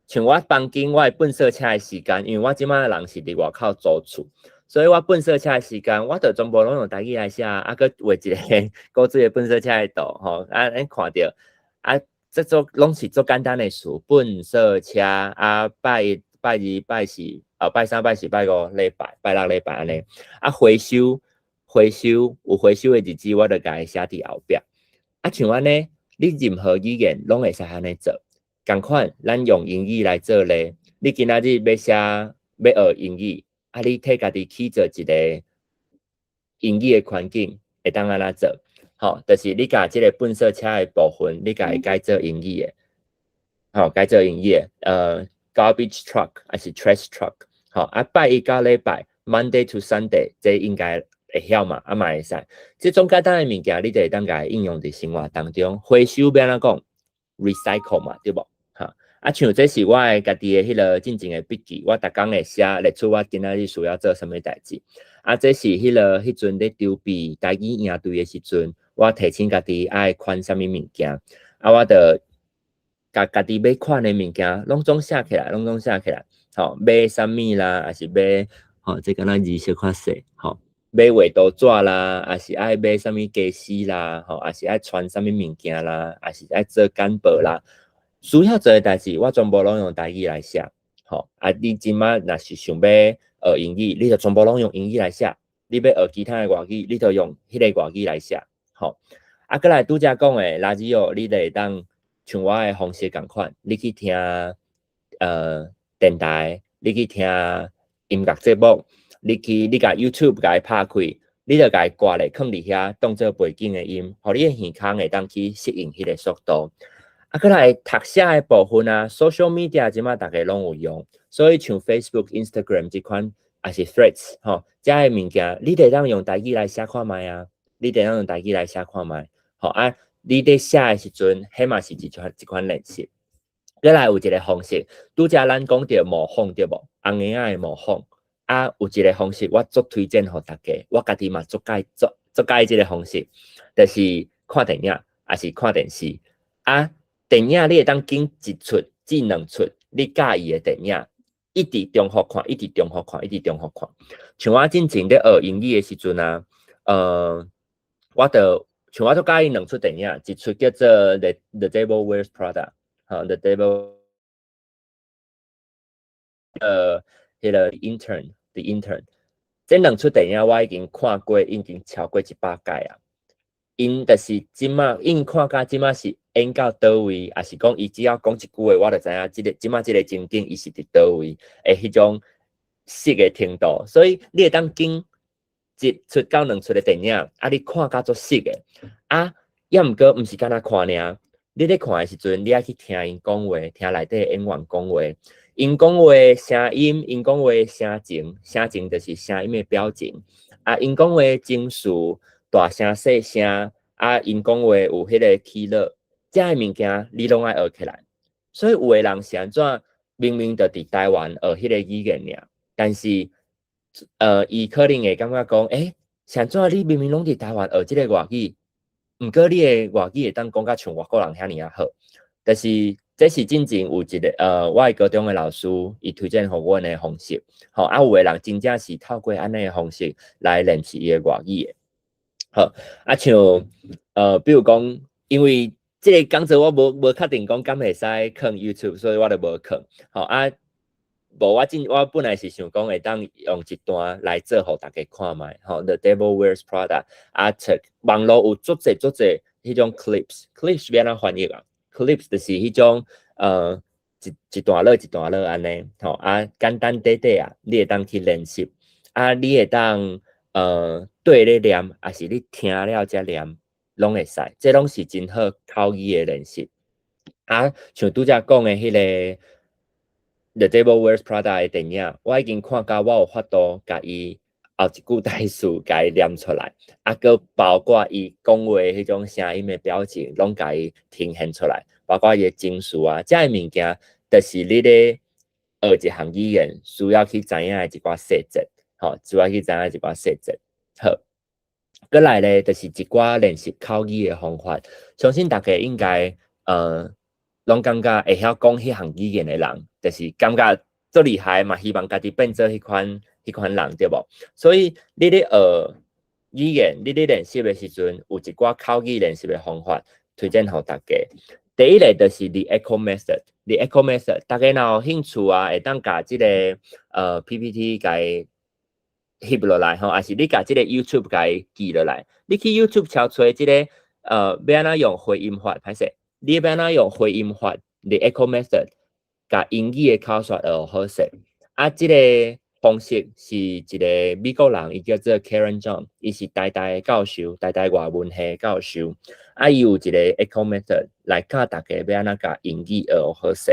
像我房間我的糞掃車的時間，因為我這馬人是佇外口租厝，所以我糞掃車的時間，我就全部攏用台語來寫，啊，閣畫一個古水的糞掃車的圖，吼，啊，咱看著，啊，這做攏是足簡單的詞，糞掃車，啊，拜一、拜二、拜四，啊，拜三、拜四、拜五禮拜，拜六禮拜按呢，啊，回收、回收有回收的日子，我就共伊寫佇後壁。啊，像按呢，你任何語言攏會使按呢做。仝款，咱用英語來做例，你今仔日欲寫欲學英語，啊，你替家己去做一個英語的環境，會當按怎做？吼，就是你共這个糞掃車的部分，你共伊改做英語的，吼，改做英語的，garbage truck 抑是 trash truck，吼，啊，拜一到禮拜，Monday to Sunday，這應該會曉嘛，啊嘛會使。這種簡單的物件，你就會當共伊應用佇生活當中。回收欲按怎講？recycle 嘛，對無？哈，啊，像這是我的家己的彼个進前的筆記，我逐工會寫列出我今仔日需要做啥物代誌。啊，這是彼个彼陣咧籌備台語營隊的時陣，我提醒家己愛款啥物物件，啊，我就共家己欲款的物件攏總寫起來，攏總寫起來。吼，買啥物啦，抑是買，吼，這敢若字小可細，吼，買畫圖紙啦，抑是愛買啥物家私啦，吼，抑是愛傳啥物物件啦，抑是愛做簡報啦，需要做的代誌，我全部攏用台語來寫。吼，啊，你這馬若是想欲學英語，你就全部攏用英語來寫；你欲學其他的外語，你就用彼个外語來寫。吼，啊，閣來拄才講的垃圾哦，你就會當像我的方式仝款，你去聽電台，你去聽音樂節目，你去你共 YouTube 共伊拍開，你就共伊掛咧，囥佇遐當做背景的音，予你的耳孔會當去適應彼个速度。啊，閣來讀寫的部分啊，social media 這馬逐家攏有用，所以像 Facebook、Instagram 這款，抑是 Threads 吼，遮的物件，你會當用台語來寫看覓啊，你會當用台語來寫看覓，吼啊，你佇寫的時陣，彼嘛是一款練習。閣來有一个方式，拄才咱講著模仿對無？紅嬰仔的模仿，啊，有一个方式我足推薦予大家，我家己嘛足佮意足足佮意這个方式，就是看電影，抑是看電視。啊，電影你會當揀一齣至兩齣你佮意的電影，一直重複看，一直重複看，一直重複看。像我進前咧學英語的時陣啊，我就像我足佮意兩齣電影，一齣叫做《The Devil Wears Prada》，吼，《The Devil》彼个 Intern，The Intern，這兩齣電影我已經看過，已經超過100擺啊。𪜶就是這馬，𪜶看甲這馬是演到佗位，抑是講伊只要講一句話，我就知影這个這馬這个情景伊是佇佗位的彼種熟的程度。所以你會當揀一齣到兩齣的電影，啊，你看甲足熟的，啊，抑毋過毋是干焦看爾，你咧看的時陣，你愛去聽𪜶講話，聽內底演員講話，𪜶講話聲音，𪜶講話聲情，聲情就是聲音的表情，啊，𪜶講話情緒大聲細聲，啊，𪜶講話有彼个起落，遮的物件你攏愛學起來。所以有的人是按怎，明明就佇台灣學彼个語言爾，但是，伊可能會感覺講，欸，是按怎你明明攏佇台灣學這个外語，毋過你的外語會當講甲像外國人遐爾仔好。但是這是進前有一個我的高中的老師，伊推薦予阮的方式，吼，啊，有的人真正是透過按呢的方式來練習伊的外語的。好，啊，像比如講，因為這个講座我無確定講敢會使放 YouTube，所以我就無放。吼啊，無我本來是想講會當用一段來做予大家看覓，吼，The Devil Wears Prada，啊，出網路有足濟足濟彼種 clips，clips 欲按怎翻譯啊？clips 就是彼種一段落一段落按呢，吼啊，簡單短短啊，你會當去練習，啊，你會當對咧念，抑是你聽了才念，攏會使，這攏是真好口語的練習。啊，啊，像拄才講的彼个 The Devil Wears Prada 的電影，我已經看甲我有法度共伊後一句台詞共伊念出來，啊，閣包括伊講話彼種聲音的表情，攏共伊呈現出來，包括伊的情緒啊，這个物件，就是你咧學一項語言需要去知影的一寡細節，吼，需要去知影一寡細節。好，閣來咧，就是一寡練習口語的方法，相信大家應該攏感覺會曉講彼項語言的人，就是感覺足厲害嘛，希望家己變做彼款人，對無？所以你咧學語言，你咧練習的時陣，有一寡口語練習的方法，推薦予大家。第一个就是 The Echo Method，The Echo Method，大家若有興趣啊，會當共這个PPT 共伊翕落來吼，抑是你共這个 YouTube 共伊記落來。你去 YouTube 搜揣這个欲按怎用回音法，歹勢，你欲按怎用回音法，The Echo Method，共英語的口說學好勢。啊，這个方式是一个美國人，伊叫做 Karen John，伊是台大的教授，台大外文系的教授。啊，伊有一个 Echo Method 來教大家欲按怎共英語學好勢。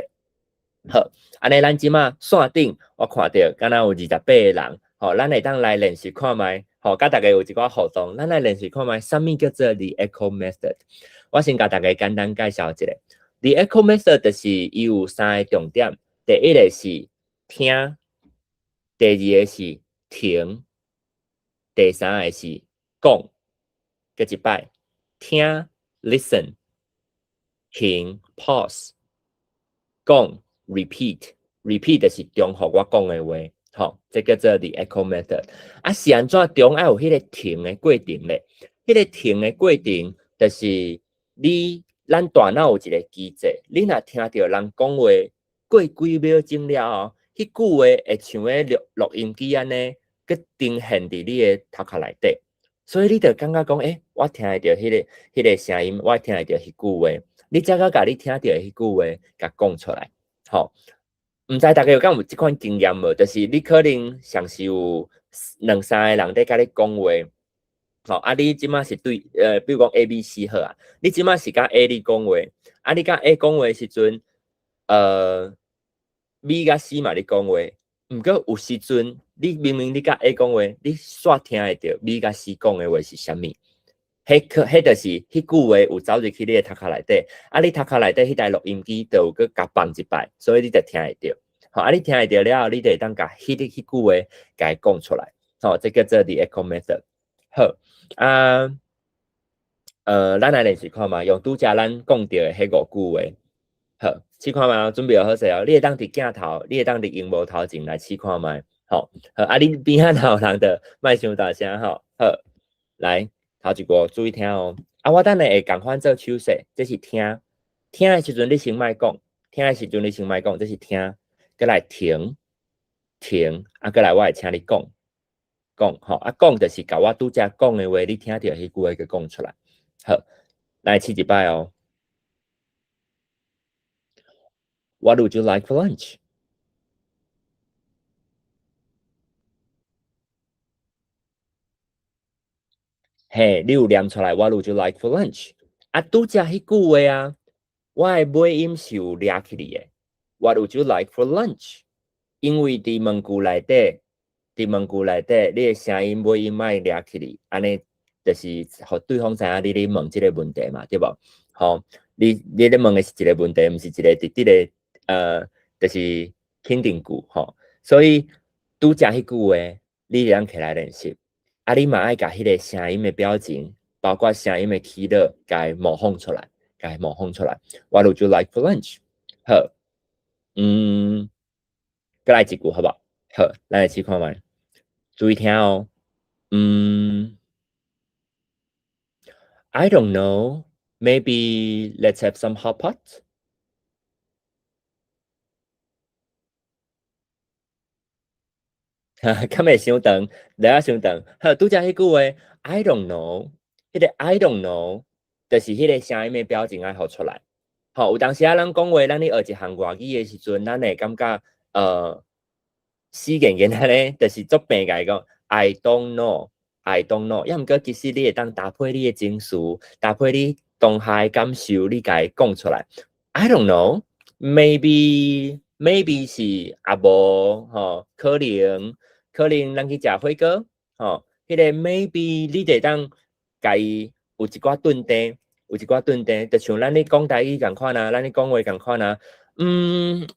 好，按呢咱這馬線頂，我看著敢若有28個人，吼，咱會當來練習看覓，吼，佮大家有一寡互動，咱來練習看覓，啥物叫做 The Echo Method？我先共大家簡單介紹一下。The Echo Method 就是伊有三个重點，第一个是聽，第二個是停，第三個是講。閣一擺，聽 listen，停 pause，講 repeat，repeat 就是重複我講的話，吼，這叫做 The Echo Method。啊，是按怎中愛有彼个停的過程咧？彼个停的過程就是你咱大腦有一个機制，你若聽著人講話過幾秒鐘了後，彼句話會像咧錄錄音機按呢，閣呈現佇你的頭殼內底，所以你就感覺講，欸，我聽會著彼个聲音，我聽會著彼句話，你才閣共你聽著的彼句話共講出來，吼。毋知大家有敢有這款經驗無？就是你可能上是有兩三个人佇共你講話，吼，啊，你這馬是對，比如講 A、B、C 好啊，你這馬是共 A 咧講話，啊，你共 A 講話時陣，B 佮 C 嘛咧講話，毋過有時陣你明明你共 A 講話，你煞聽會著 B 佮 C 講的話是啥物？彼可彼就是彼句話有走入去你的頭殼內底，啊，你頭殼內底彼台錄音機就有閣共放一擺，所以你就聽會著。吼，啊，你聽會著了後，你就會當共彼句話共伊講出來。吼，這叫做 The Echo Method。好，啊，咱來練習看覓，用拄才咱講著的彼五句話。好，試看覓，準備好勢哦。你會當佇鏡頭，你會當佇螢幕頭前來試看覓。吼，好，啊，恁邊仔若有人就莫傷大聲吼。好，來，頭一個注意聽哦。啊，我等下會仝款做手勢，這是聽。聽的時陣你先莫講，聽的時陣你先莫講，這是聽。閣來停，停，啊，閣來我會請你講，講，吼，啊，講就是共我拄才講的話，你聽著彼句話閣講出來。好，來試一擺哦。What would you like for lunch？嘿，你有念出來？What would you like for lunch？啊，拄才彼句話啊，我的尾音是有掠起來的。What would you like for lunch？因為佇問句內底，佇問句內底，你的聲音尾音愛掠起來，按呢就是予對方知影你咧問這个問題嘛，對無？吼，你咧問的是一个問題，毋是一个直直的，就是肯定句吼。所以拄才彼句話，你會當起來練習。啊，你嘛愛共彼个聲音的表情，包括聲音的起落，共伊模仿出來，共伊模仿出來。What would you like for lunch？好，閣來一句好無？好，咱來試看覓，注意聽哦。I don't know. Maybe let's have some hot pot. 哈，敢會傷長，來啊傷長。好，拄才彼句話，I don't know，彼個 I don't know，就是彼個聲音的表情愛予出來。吼，有當時啊，咱講話，咱咧學一項外語的時陣，咱會感覺死硬硬按呢，就是足平共伊講，I don't know，I don't know。抑毋過其實你會當搭配你的情緒，搭配你當下的感受，你共伊講出來。I don't know，maybe maybe 是啊無吼，可能可能咱去食火鍋吼，彼個 maybe 你會當共伊有一寡頓定，有一寡頓定，就像咱咧講台語仝款啊，咱咧講話仝款啊，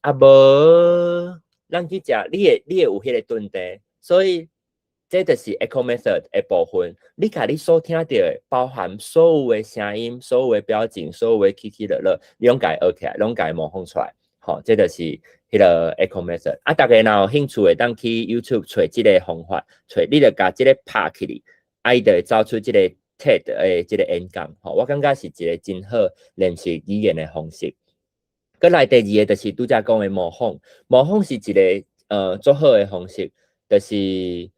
啊無，咱去食，你會有彼個頓定，所以這就是 echo method 的部分。你共你所聽著的，包含所有的聲音、所有的表情、所有的起起落落，你攏共伊學起來，攏共伊模仿出來。吼，這就是彼個 echo method。啊，逐家若有興趣，會當去 YouTube 揣這个方法，揣你著共這个拍起來，啊，伊就會走出這个 TED 的這个演講。吼，我感覺是一个真好練習語言的方式。閣來第二个就是拄才講的模仿，模仿是一个足好的方式，就是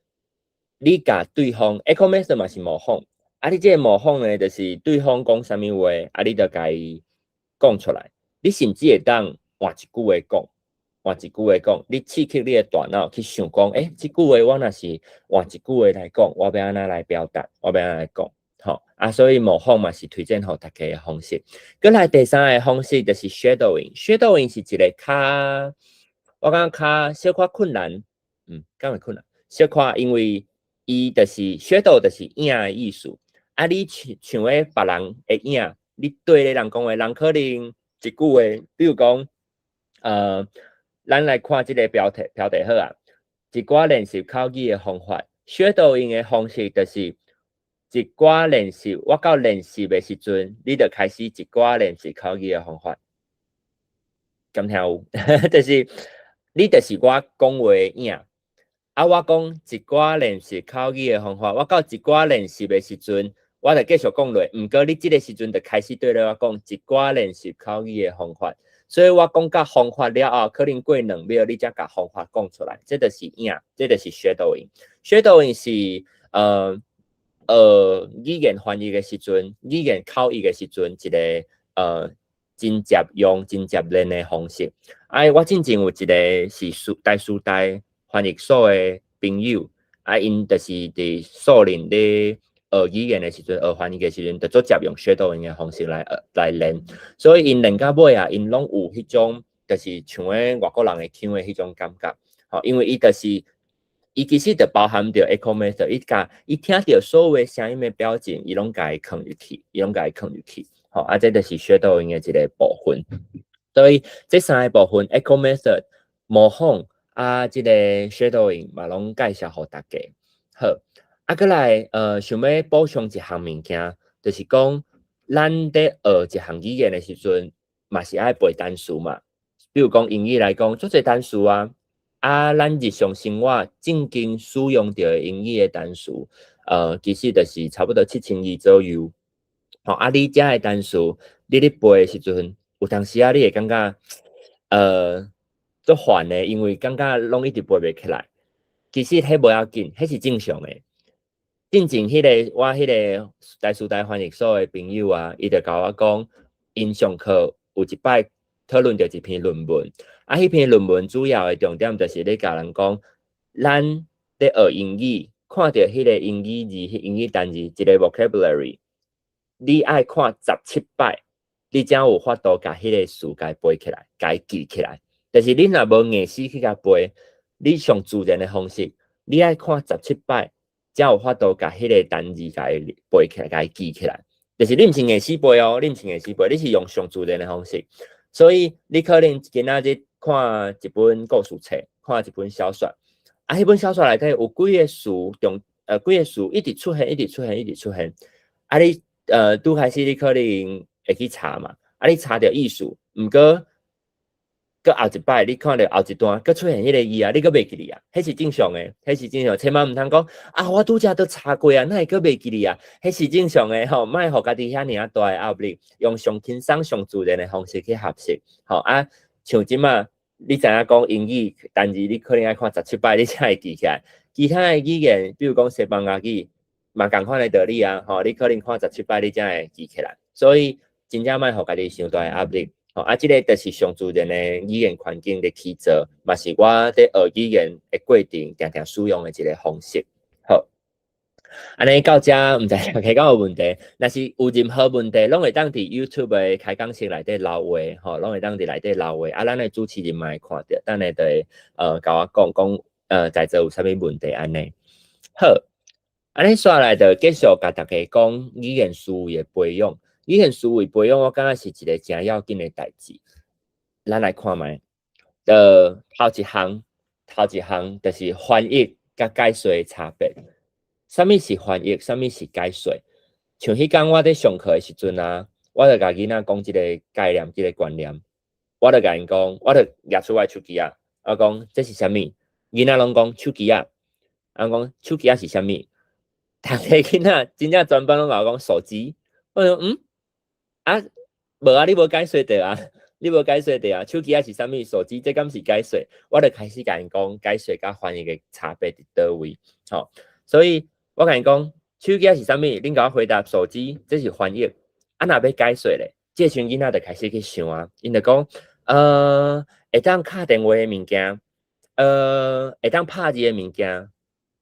你共對方 echo method 嘛是模仿，啊，你這个模仿呢，就是對方講啥物話，啊，你就共伊講出來。你甚至會當換一句話講，換一句話講，你刺激你的大腦去想講，欸，這句話我若是換一句話來講，我欲按怎來表達，我欲按怎來講，吼，啊，所以模仿嘛是推薦予逐家的方式。閣來第三个方式就是 shadowing，shadowing 是一个較，我感覺較小可困難，敢會困難？小可，因為伊就是 shadow 就是影的意思，啊，你像像咧別人的影，你對咧人講話，人可能一句話，比如講，咱來看這个標題，標題好啊，一寡練習口語的方法，shadowing 的方式就是一寡練習，我到練習的時陣，你就開始一寡練習口語的方法，敢聽有？就是你就是我講話的影。啊，我講一寡練習口語的方法，我到一寡練習的時陣，我就繼續講落。毋過你這个時陣就開始對咧我講一寡練習口語的方法，所以我講到方法了後，可能過2秒你才共方法講出來，這就是影，這就是 shadowing。shadowing 是語言翻譯的時陣，語言口譯的時陣，一个真捷用、真捷練的方式。啊，我進前有一个是台師大翻譯所的朋友，啊，𪜶就是佇數年咧學語言的時陣，學翻譯的時陣，就足捷用 shadowing 的方式來學來練，所以𪜶練到尾啊，𪜶攏有彼種就是像咧外國人的腔的彼種感覺，吼，因為伊就是伊其實就包含著 echo method，伊共伊聽著所有的聲音的表情，伊攏共伊囥入去，伊攏共伊囥入去，吼，啊，這就是 shadowing 的一个部分。所以這三个部分 echo method 模仿啊，這个 shadowing 嘛，攏介紹予大家。好，啊，閣來，想欲補充一項物件，就是講，咱佇學一項語言的時陣，嘛是愛背單詞嘛。比如講英語來講，足濟單詞啊，啊，咱日常生活正經使用著的英語的單詞，其實就是差不多7000字左右。吼，啊，你遮的單詞，你咧背的時陣，有當時啊，你會感覺，足煩的，因為感覺攏一直背袂起來。其實彼無要緊，彼是正常的。進前彼个我彼个台師大翻譯所的朋友啊，伊就共我講，𪜶上課有一擺討論著一篇論文，啊，彼篇論文主要的重點就是咧共人講，咱咧學英語，看著彼个英語字、彼英語單字一个 vocabulary，你愛看十七擺，你才有法度共彼个詞共伊背起來，共伊記起來。就是你若無硬死去共背，你上自然的方式，你愛看十七擺，才有法度共彼个單字共伊背起來，共伊記起來。就是你毋是硬死背哦，你毋是硬死背，你是用上自然的方式。所以你可能今仔日看一本故事冊，看一本小說，啊，彼本小說內底有幾个詞重，幾个詞一直出現，一直出現，一直出現。啊你，拄開始你可能會去查嘛，啊你查著意思，毋過，閣後一擺你看著後一段，閣出現彼个字啊，你閣袂記得啊，彼是正常的，彼是正常，千萬毋通講啊，我拄才都查過啊，哪會閣袂記得啊？彼是正常的吼，莫予家己遐爾啊大的壓力，用上輕鬆、上自然的方式去學習，吼啊，像這馬你知影講英語單字，你可能愛看十七擺，你才會記起來。其他的語言，比如講西班牙語，嘛仝款的道理啊，吼，你可能看十七擺，你才會記起來。所以真正莫予家己傷大的壓力。吼，啊，這个就是上自然的語言環境咧去做，嘛是我佇學語言的過程定定使用的一个方式。好，按呢到遮，毋知大家敢有問題？若是有任何問題，攏會當佇 YouTube 的開講室內底留話，吼，攏會當佇內底留話。啊，咱的主持人嘛會看著，等下就會共我講講，在座有啥物問題按呢。好，按呢紲來就繼續共大家講語言思維的培養。語言思維培養，我感覺是一个誠要緊的代誌。咱來看覓，頭一項就是翻譯佮解說的差別。啥物是翻譯？啥物是解說？像彼工我佇上課的時陣啊，我就共囡仔講這个概念，這个觀念。我就共𪜶講，我就舉出我的手機仔，我講這是啥物？囡仔攏講手機仔。我講手機仔是啥物？逐个囡仔真正全班攏共我講手機。我講嗯？啊，無啊，你無解說著啊？你無解說著啊？手機仔是啥物？手機這敢是解說？我就開始共𪜶講解說佮翻譯的差別佇佗位。吼，所以我共𪜶講，手機仔是啥物？恁共我回答手機，這是翻譯。啊，若欲解說咧，這時陣囡仔就開始去想啊，𪜶就講，會當敲電話的物件，會當拍字的物件，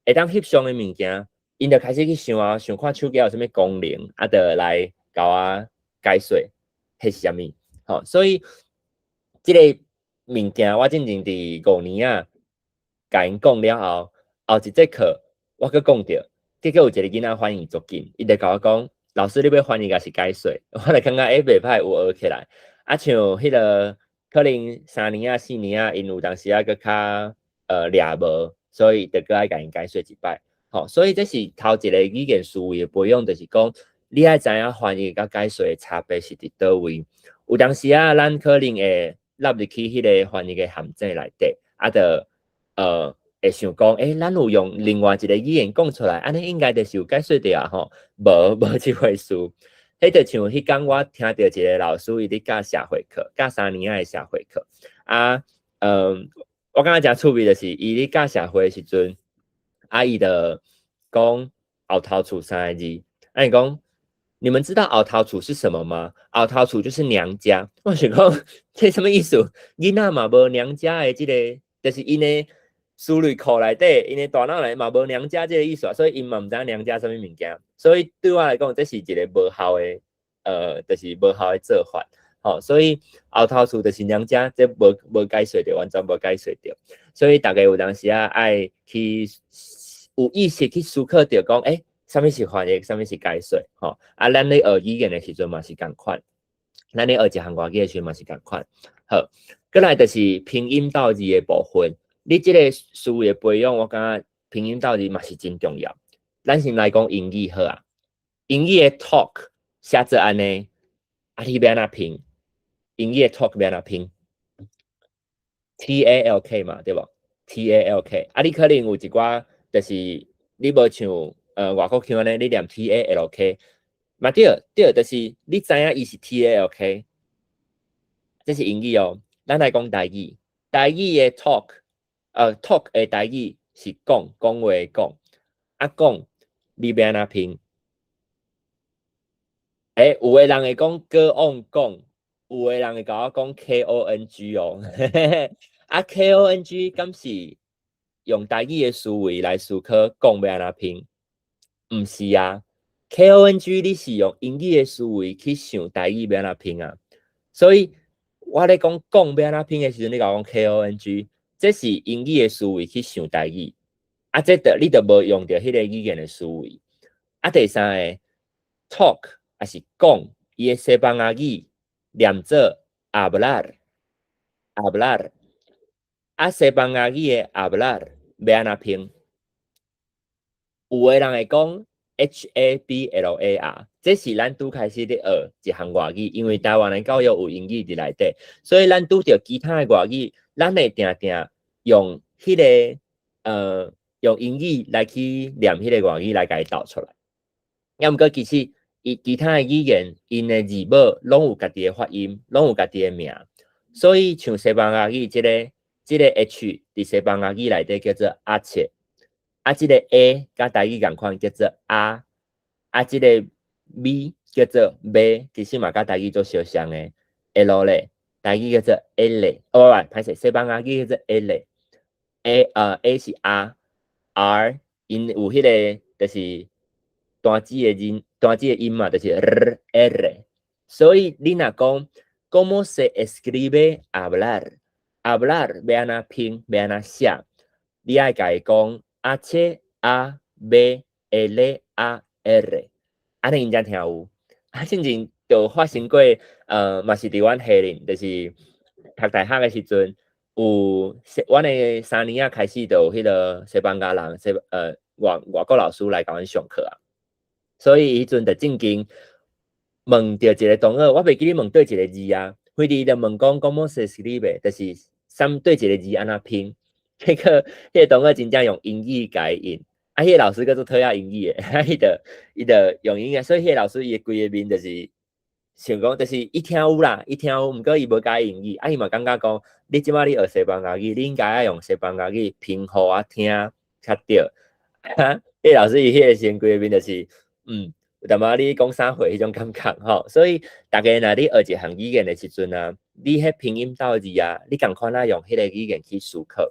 會當翕相的物件，𪜶就開始去想啊，想看手機有啥物功能，啊，就來共我解說，彼是啥物？吼，所以這个物件我進前佇5年仔，共𪜶講了後，後一節課我閣講著。結果有一个囡仔反應足緊，伊就共我講：“老師，你欲翻譯抑是解說？”我就感覺欸袂歹，有學起來。啊，像彼个可能3年仔、4年仔，𪜶有當時仔閣較掠無，所以就閣愛共𪜶解說一擺。吼，所以這是頭一个語言思維的培養，就是講你愛知影翻譯佮解說的差別是佇佗位。有當時仔，咱可能會落入去彼个翻譯的陷阱內底，啊，就會想講，欸，咱有用另外一个語言講出來，按呢應該就是有解說著啊吼，無這回事。彼就像彼工我聽著一个老師伊佇教社會課，教3年仔的社會課。啊，我感覺誠趣味，就是伊佇教社會的時陣，啊，伊就講後頭厝三个字，啊，伊講，你們知道後頭厝是什麼嗎？後頭厝就是娘家。我想講，這啥物意思？囡仔嘛無娘家的這个，就是𪜶的思慮庫內底，𪜶的大腦內嘛無娘家這个意思啊，所以𪜶嘛毋知影娘家啥物物件。所以對我來講，這是一个無效的，就是無效的做法。吼，所以後頭厝就是娘家，這無解說著，完全無解說著。所以大家有當時仔愛去有意識去思考著講，欸，啥物是翻譯，啥物是解說，吼。啊，咱咧學語言的時陣嘛是仝款，咱咧學一項外語的時陣嘛是仝款。好，過來就是拼音鬥字的部分。你這个思維的培養，我感覺拼音鬥字嘛是真重要。咱先來講英語好啊，英語的 talk 寫做按呢，啊，你欲按怎拼？英語的 talk 欲按怎拼？TALK 嘛，對無？TALK，啊，你可能有一寡就是你無像外國腔按呢，你念 TALK，嘛對，對，就是你知影伊是 TALK，這是英語哦。咱來講台語，台語的 talk，talk 的台語是講，講話的講，啊講，你欲按怎拼？欸，有的人會講閣往講，有的人會共我講 KONG 哦，啊 KONG 敢是用台語的思維來思考講欲按怎拼？毋是啊，KONG 你是用英語的思維去想台語欲按怎拼啊，所以我咧講講欲按怎拼的時陣，你共我講 KONG，這是英語的思維去想台語，啊，這就你就無用著彼个語言的思維。啊，第三个 talk 抑是講，伊的西班牙語念做 hablar，hablar，啊，西班牙語的 hablar 欲按怎拼？有的人會講 HABLAR，這是咱拄開始咧學一項外語，因為台灣的教育有英語佇內底，所以咱拄著其他的外語，咱會定定用彼个用英語來去念彼个外語來共伊鬥出來。啊，毋過其實伊其他的語言，𪜶的字母攏有家己的發音，攏有家己的名，所以像西班牙語這个 H 佇西班牙語內底叫做 H，啊，這个 A 佮台語仝款叫做阿，啊，這个 B 叫做 B，其實嘛佮台語足相像的。L 咧，台語叫做 L，哦毋，歹勢，西班牙語叫做 L，A 是 R，R 𪜶有彼个就是單字的音，單字的音嘛，就是 r r。所以你若講 ¿Cómo se escribe hablar？hablar 欲按怎拼，欲按怎寫？你愛共伊講 H A B L A R，按呢𪜶才聽有。啊，進前就發生過，嘛是佇阮下恁，就是讀大學的時陣，有阮的三年仔開始就有彼個西班牙人，外國老師來共阮上課啊。所以彼陣就正經問著一個同學，我袂記得問佗一個字啊，彼時就問講 ¿Cómo se escribe？就是啥佗一個字按怎拼？結果彼個同學真正用英語共伊應，啊，彼個老師閣足討厭英語的，啊，伊就用英語，所以彼個老師伊的規個面就是想講，就是伊聽有啦，伊聽有，毋過伊無佮意英語，啊，伊嘛感覺講，你這擺你學西班牙語，你應該愛用西班牙語拼予我聽較對。啊，彼個老師伊彼個時陣規個面就是，有淡薄你講啥貨彼種感覺吼，所以逐家若你學一項語言的時陣啊，你彼拼音鬥字啊，你仝款仔用彼個語言去思考。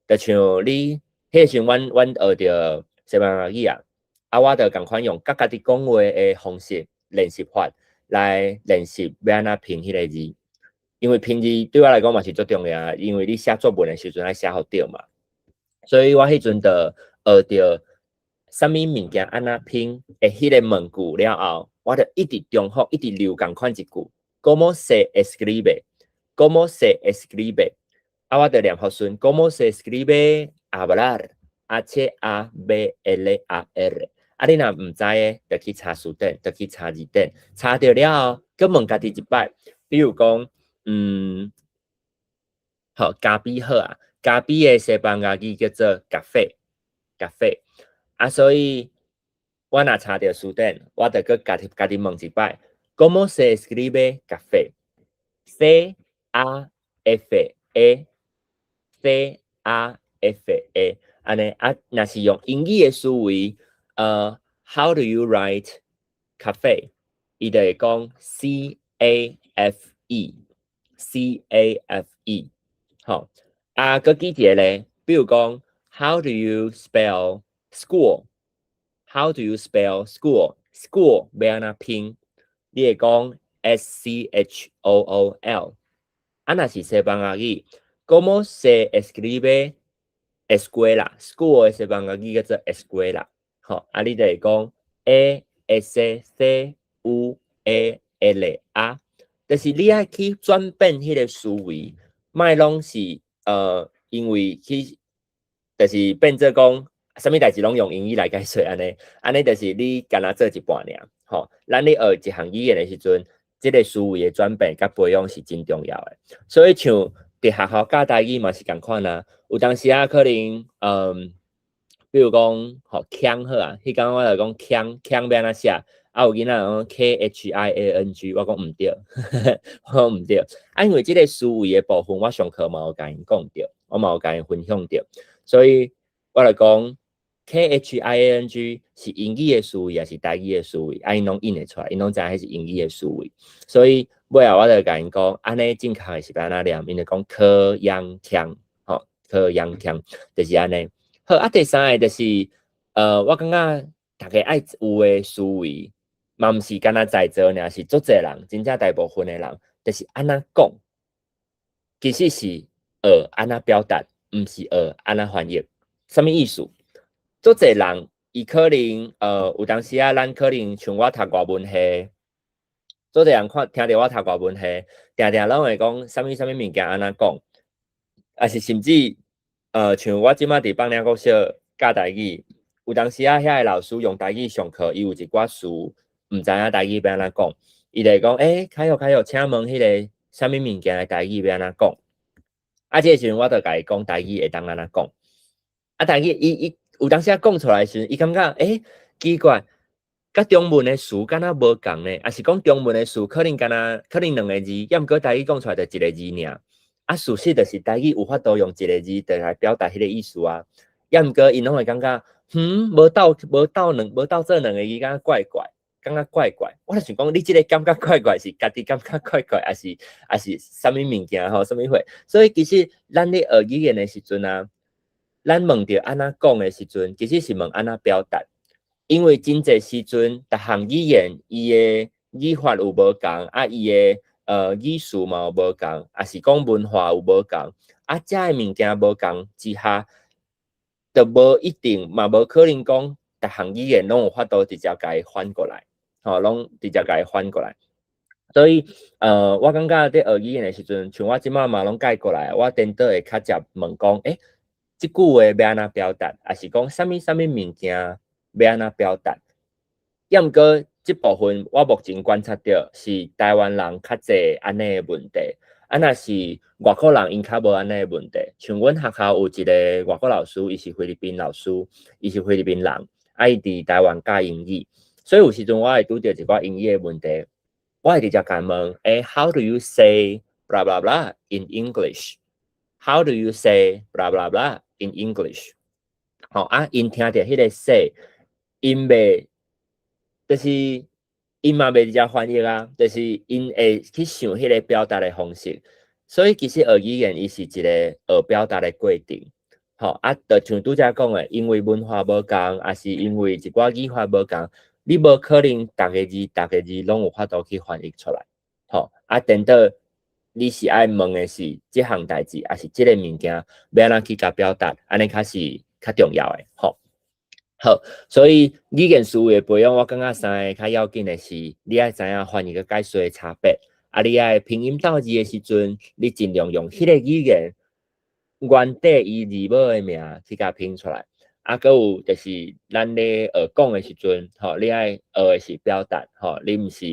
就像你彼個時陣，阮學著西班牙語啊，啊，我就仝款用佮家己講話的方式練習法來練習欲按怎拼彼個字。因為拼字對我來講嘛是足重要，因為你寫作文的時陣愛寫予對嘛。所以我彼陣就學著啥物物件按怎拼的彼個問句了後，我就一直重複，一直留仝款一句：¿Cómo se escribe？¿Cómo se escribe？啊，我就念予順，¿Cómo se escribe hablar？H A B L A R。啊，你若毋知的，就去查辭典，就去查字典，查著了後，閣問家己一擺。比如講，好，咖啡好啊，咖啡的西班牙語叫做 café，café。啊，所以我若查著辭典，我就閣家己家己問一擺，¿Cómo se escribe café？C A F E，C A F E，按呢啊，若是用英語的思維，How do you write cafe？伊就會講 C A F E，C A F E，好，啊，閣舉一個例，比如講，How do you spell school？How do you spell school？School 欲按怎拼？你會講 S C H O O L。啊，若是西班牙語，¿Cómo se escribe escuela？School 的西班牙語叫做 escuela。吼，啊，你就會講 E S C U E L A，就是你愛去轉變彼個思維，莫攏是因為去，就是變做講，啥物代誌攏用英語來解說按呢，按呢就是你干焦做一半爾，吼。咱咧學一項語言的時陣，這個思維的轉變佮培養是真重要的。所以像佇學校教台語嘛是仝款啊，有當時仔可能，比如講，吼，鏘好啊，彼工我就講鏘，鏘欲按怎寫？啊，有囡仔講 K H I A N G，我講毋對，我講毋對。啊，因為這個思維的部分，我上課嘛有共𪜶講著，我嘛有共𪜶分享著，所以我就講 K H I A N G 是英語的思維，抑是台語的思維？啊，𪜶攏應會出來，𪜶攏知影彼是英語的思維。所以尾後我就共𪜶講，按呢正確的是欲按怎念？𪜶就講柯陽腔，吼，柯陽腔，就是按呢。好，啊，第三个就是，我感覺逐家愛有的思維，嘛毋是干焦在座爾，是足濟人，真正大部分的人，就是按怎講，其實是學按怎表達，毋是學按怎翻譯。啥物意思？足濟人，伊可能，有當時仔，咱可能像我讀外文系，足濟人看聽著我讀外文系，定定攏會講啥物啥物物件按怎講，抑是甚至，像我這擺佇北嶺國小教台語，有當時仔遐个老師用台語上課，伊有一寡詞毋知影台語欲按怎講，伊就會講，欸，凱玉凱玉，請問彼個啥物物件的台語欲按怎講？啊，這个時陣我就共伊講台語會當按怎講。啊，台語伊有當時仔講出來的時陣，伊感覺，欸，奇怪，佮中文的詞敢若無仝呢？抑是講中文的詞可能敢若可能兩个字，抑毋過台語講出來就一个字爾。啊，事實就是台語有法度用一个字就來表達彼個意思啊。抑毋過𪜶攏會感覺，無鬥無鬥兩無鬥做兩个字，敢若怪怪，感覺怪怪。我就想講，你這个感覺怪怪是家己感覺怪怪，抑是抑是啥物物件吼？啥物貨？所以其實咱咧學語言的時陣啊，咱問著按怎講的時陣，其實是問按怎表達。因為真濟時陣，逐項語言伊的語法有無仝，啊伊的語序嘛有無仝，抑是講文化有無仝，啊遮的物件無仝之下，就無一定嘛無可能講，逐項語言攏有法度直接共伊翻過來，吼，攏直接共伊翻過來。所以，我感覺佇學語言的時陣，像我這擺嘛攏改過來，我顛倒會較捷問講，欸，這句話欲按怎表達，抑是講啥物啥物物件欲按怎表達。抑毋過，這部分我目前觀察著是台灣人較濟按呢的問題，啊若是外國人𪜶較無按呢的問題。像阮學校有一個外國老師，伊是菲律賓老師，伊是菲律賓人，啊伊佇台灣教英語，所以有時陣我會拄著一寡英語的問題，我會直接共問，欸，How do you say blah blah blah in English？How do you say blah blah blah in English？吼啊，𪜶聽著彼個 say，𪜶袂，就是𪜶嘛袂直接翻譯啊，就是𪜶會去想彼個表達的方式。所以其實學語言伊是一個學表達的過程。吼啊，就像拄才講的，因為文化無仝，抑是因為一寡語法無仝，你無可能逐个字逐个字攏有法度去翻譯出來。吼啊，顛倒你是愛問的是這項代誌，抑是這个物件欲按怎去共表達，按呢較是較重要的。吼，好，所以語言思維的培養，我感覺三个較要緊的是，你愛知影翻譯佮解說的差別。啊，你愛拼音鬥字的時陣，你盡量用彼个語言原底伊字母的名去共拼出來。啊，閣有就是咱咧學講的時陣，吼，你愛學的是表達，吼，你毋是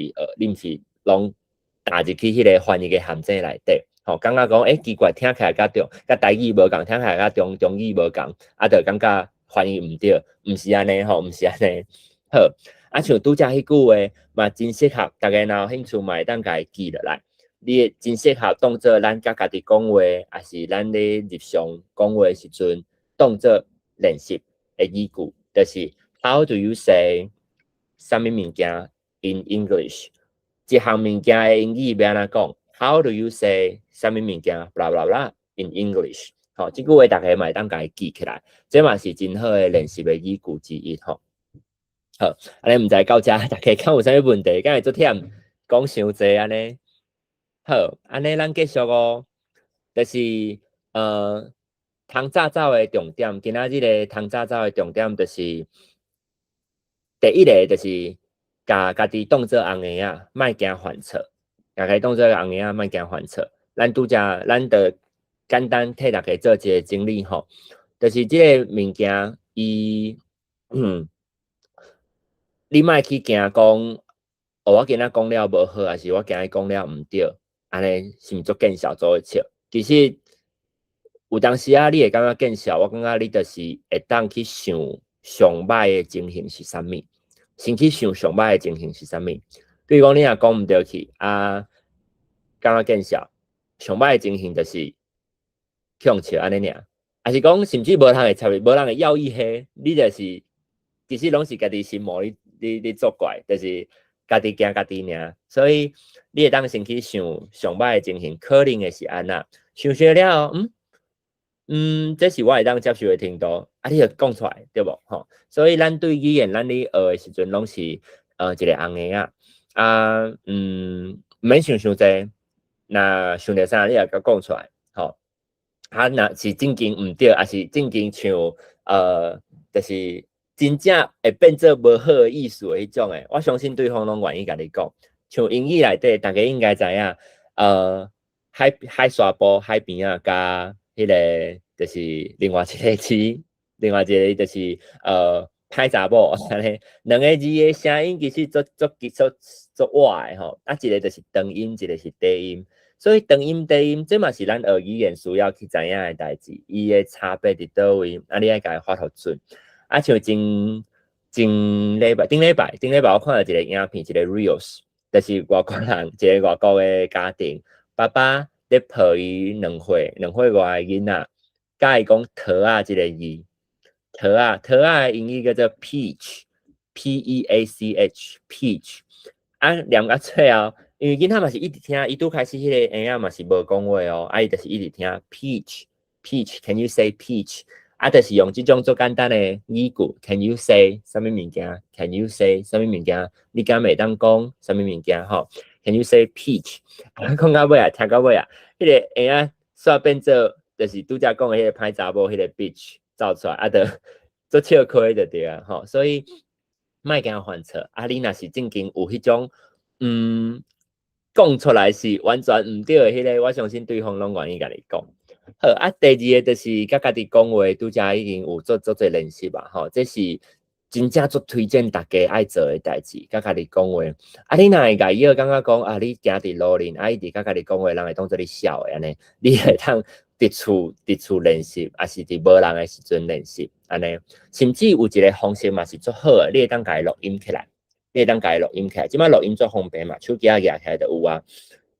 攏踏入去彼个翻譯的陷阱內底，吼，感覺講，欸，奇怪，聽起來佮台語無仝，聽起來佮中語無仝，啊，就感覺翻譯毋對，毋是按呢吼，毋是按呢。好，啊，像拄才彼句話嘛，真適合，逐家若有興趣嘛會當共伊記落來。你會真適合當做咱佮家己講話，抑是咱咧日常講話的時陣，當做練習的語句，就是 How do you say 啥物物件 in English？一項物件的英語欲按怎講？How do you say 啥物物件？blah blah blah in English？吼，這句話逐家嘛會當共伊記起來，這嘛是真好的練習的語句之一吼。好，按呢毋知到遮逐家敢有啥物問題？敢會足忝講傷濟按呢？好，按呢咱繼續哦。就是通早走的重點，今仔日的通早走的重點就是第一个就是共家己當做紅嬰仔，莫驚犯錯，共家己當做紅嬰仔，莫驚犯錯。咱拄才咱就簡單替逐家做一個整理吼，就是這个物件，伊你莫去驚講，哦，我今仔講了無好，抑是我今仔講了毋對，按呢是毋是足見笑做伙笑？其實有當時啊，你會感覺見笑，我感覺你就是會當去想上歹的情形是啥物，先去想上歹的情形是啥物。比如講，你若講毋對去，啊，感覺見笑，上歹的情形就是去予笑按呢爾，抑是講甚至無人會插你，無人會要意彼，你就是其實攏是家己心魔咧作怪，就是家己驚家己爾。所以你會當先去想上歹的情形，可能會是按怎，想想了後，這是我會當接受的程度，啊，你就講出來，對無？吼，所以咱對語言，咱咧學的時陣，攏是一个紅嬰仔，啊，毋免想傷濟，若想著啥，你也共講出來，吼。啊，若是正經毋對，抑是正經像就是真正會變做無好的意思的彼種的，我相信對方攏願意共你講。像英語內底，逐家應該知影，海沙埔海邊仔佮彼个就是另外一个字，另外一个就是歹查某按呢，兩个字的聲音其實足足足足倚的吼，啊，一个就是長音，一个是短音。所以長音短音，這嘛是咱學語言需要去知影的代誌，伊的差別佇佗位，啊，你愛共伊發予準。啊，像前前禮拜、頂禮拜、頂禮拜我看著一个影片，一个 reels，就是外國人，一个外國的家庭，爸爸咧抱伊2歲外的囡仔，教伊講桃仔這个字，桃仔，桃仔的英語叫做 peach，P E A C H，peach。啊，念到最後，因為囡仔嘛是一直聽，伊拄開始彼个嬰仔嘛是無講話哦，啊，伊就是一直聽 peach，peach，can you say peach？啊，就是用這種足簡單的語句，Can you say 啥物物件？Can you say 啥物物件？你敢會當講啥物物件？吼，Can you say peach？啊，講到尾啊，聽到尾啊，彼個嬰仔煞變做，就是拄才講的彼個歹查某，彼個 bitch 走出來，啊，就足笑虧就對啊，吼，所以莫驚犯錯。啊，你若是正經有彼種，講出來是完全毋對的彼個，我相信對方攏願意共你講。好，啊，第二個就是佮家己講話，拄才已經有做足濟練習吧，吼，這是真正足推薦大家愛做的代誌，佮家己講話。啊，你若會共伊感覺講啊，你行佇路面，啊，伊直佮家己講話，人會當做你痟的按呢，你會當佇厝練習，抑是佇無人的時陣練習，按呢。甚至有一個方式嘛是足好的，你會當共伊錄音起來，你會當共伊錄音起來。這擺錄音足方便嘛，手機仔舉起來就有啊，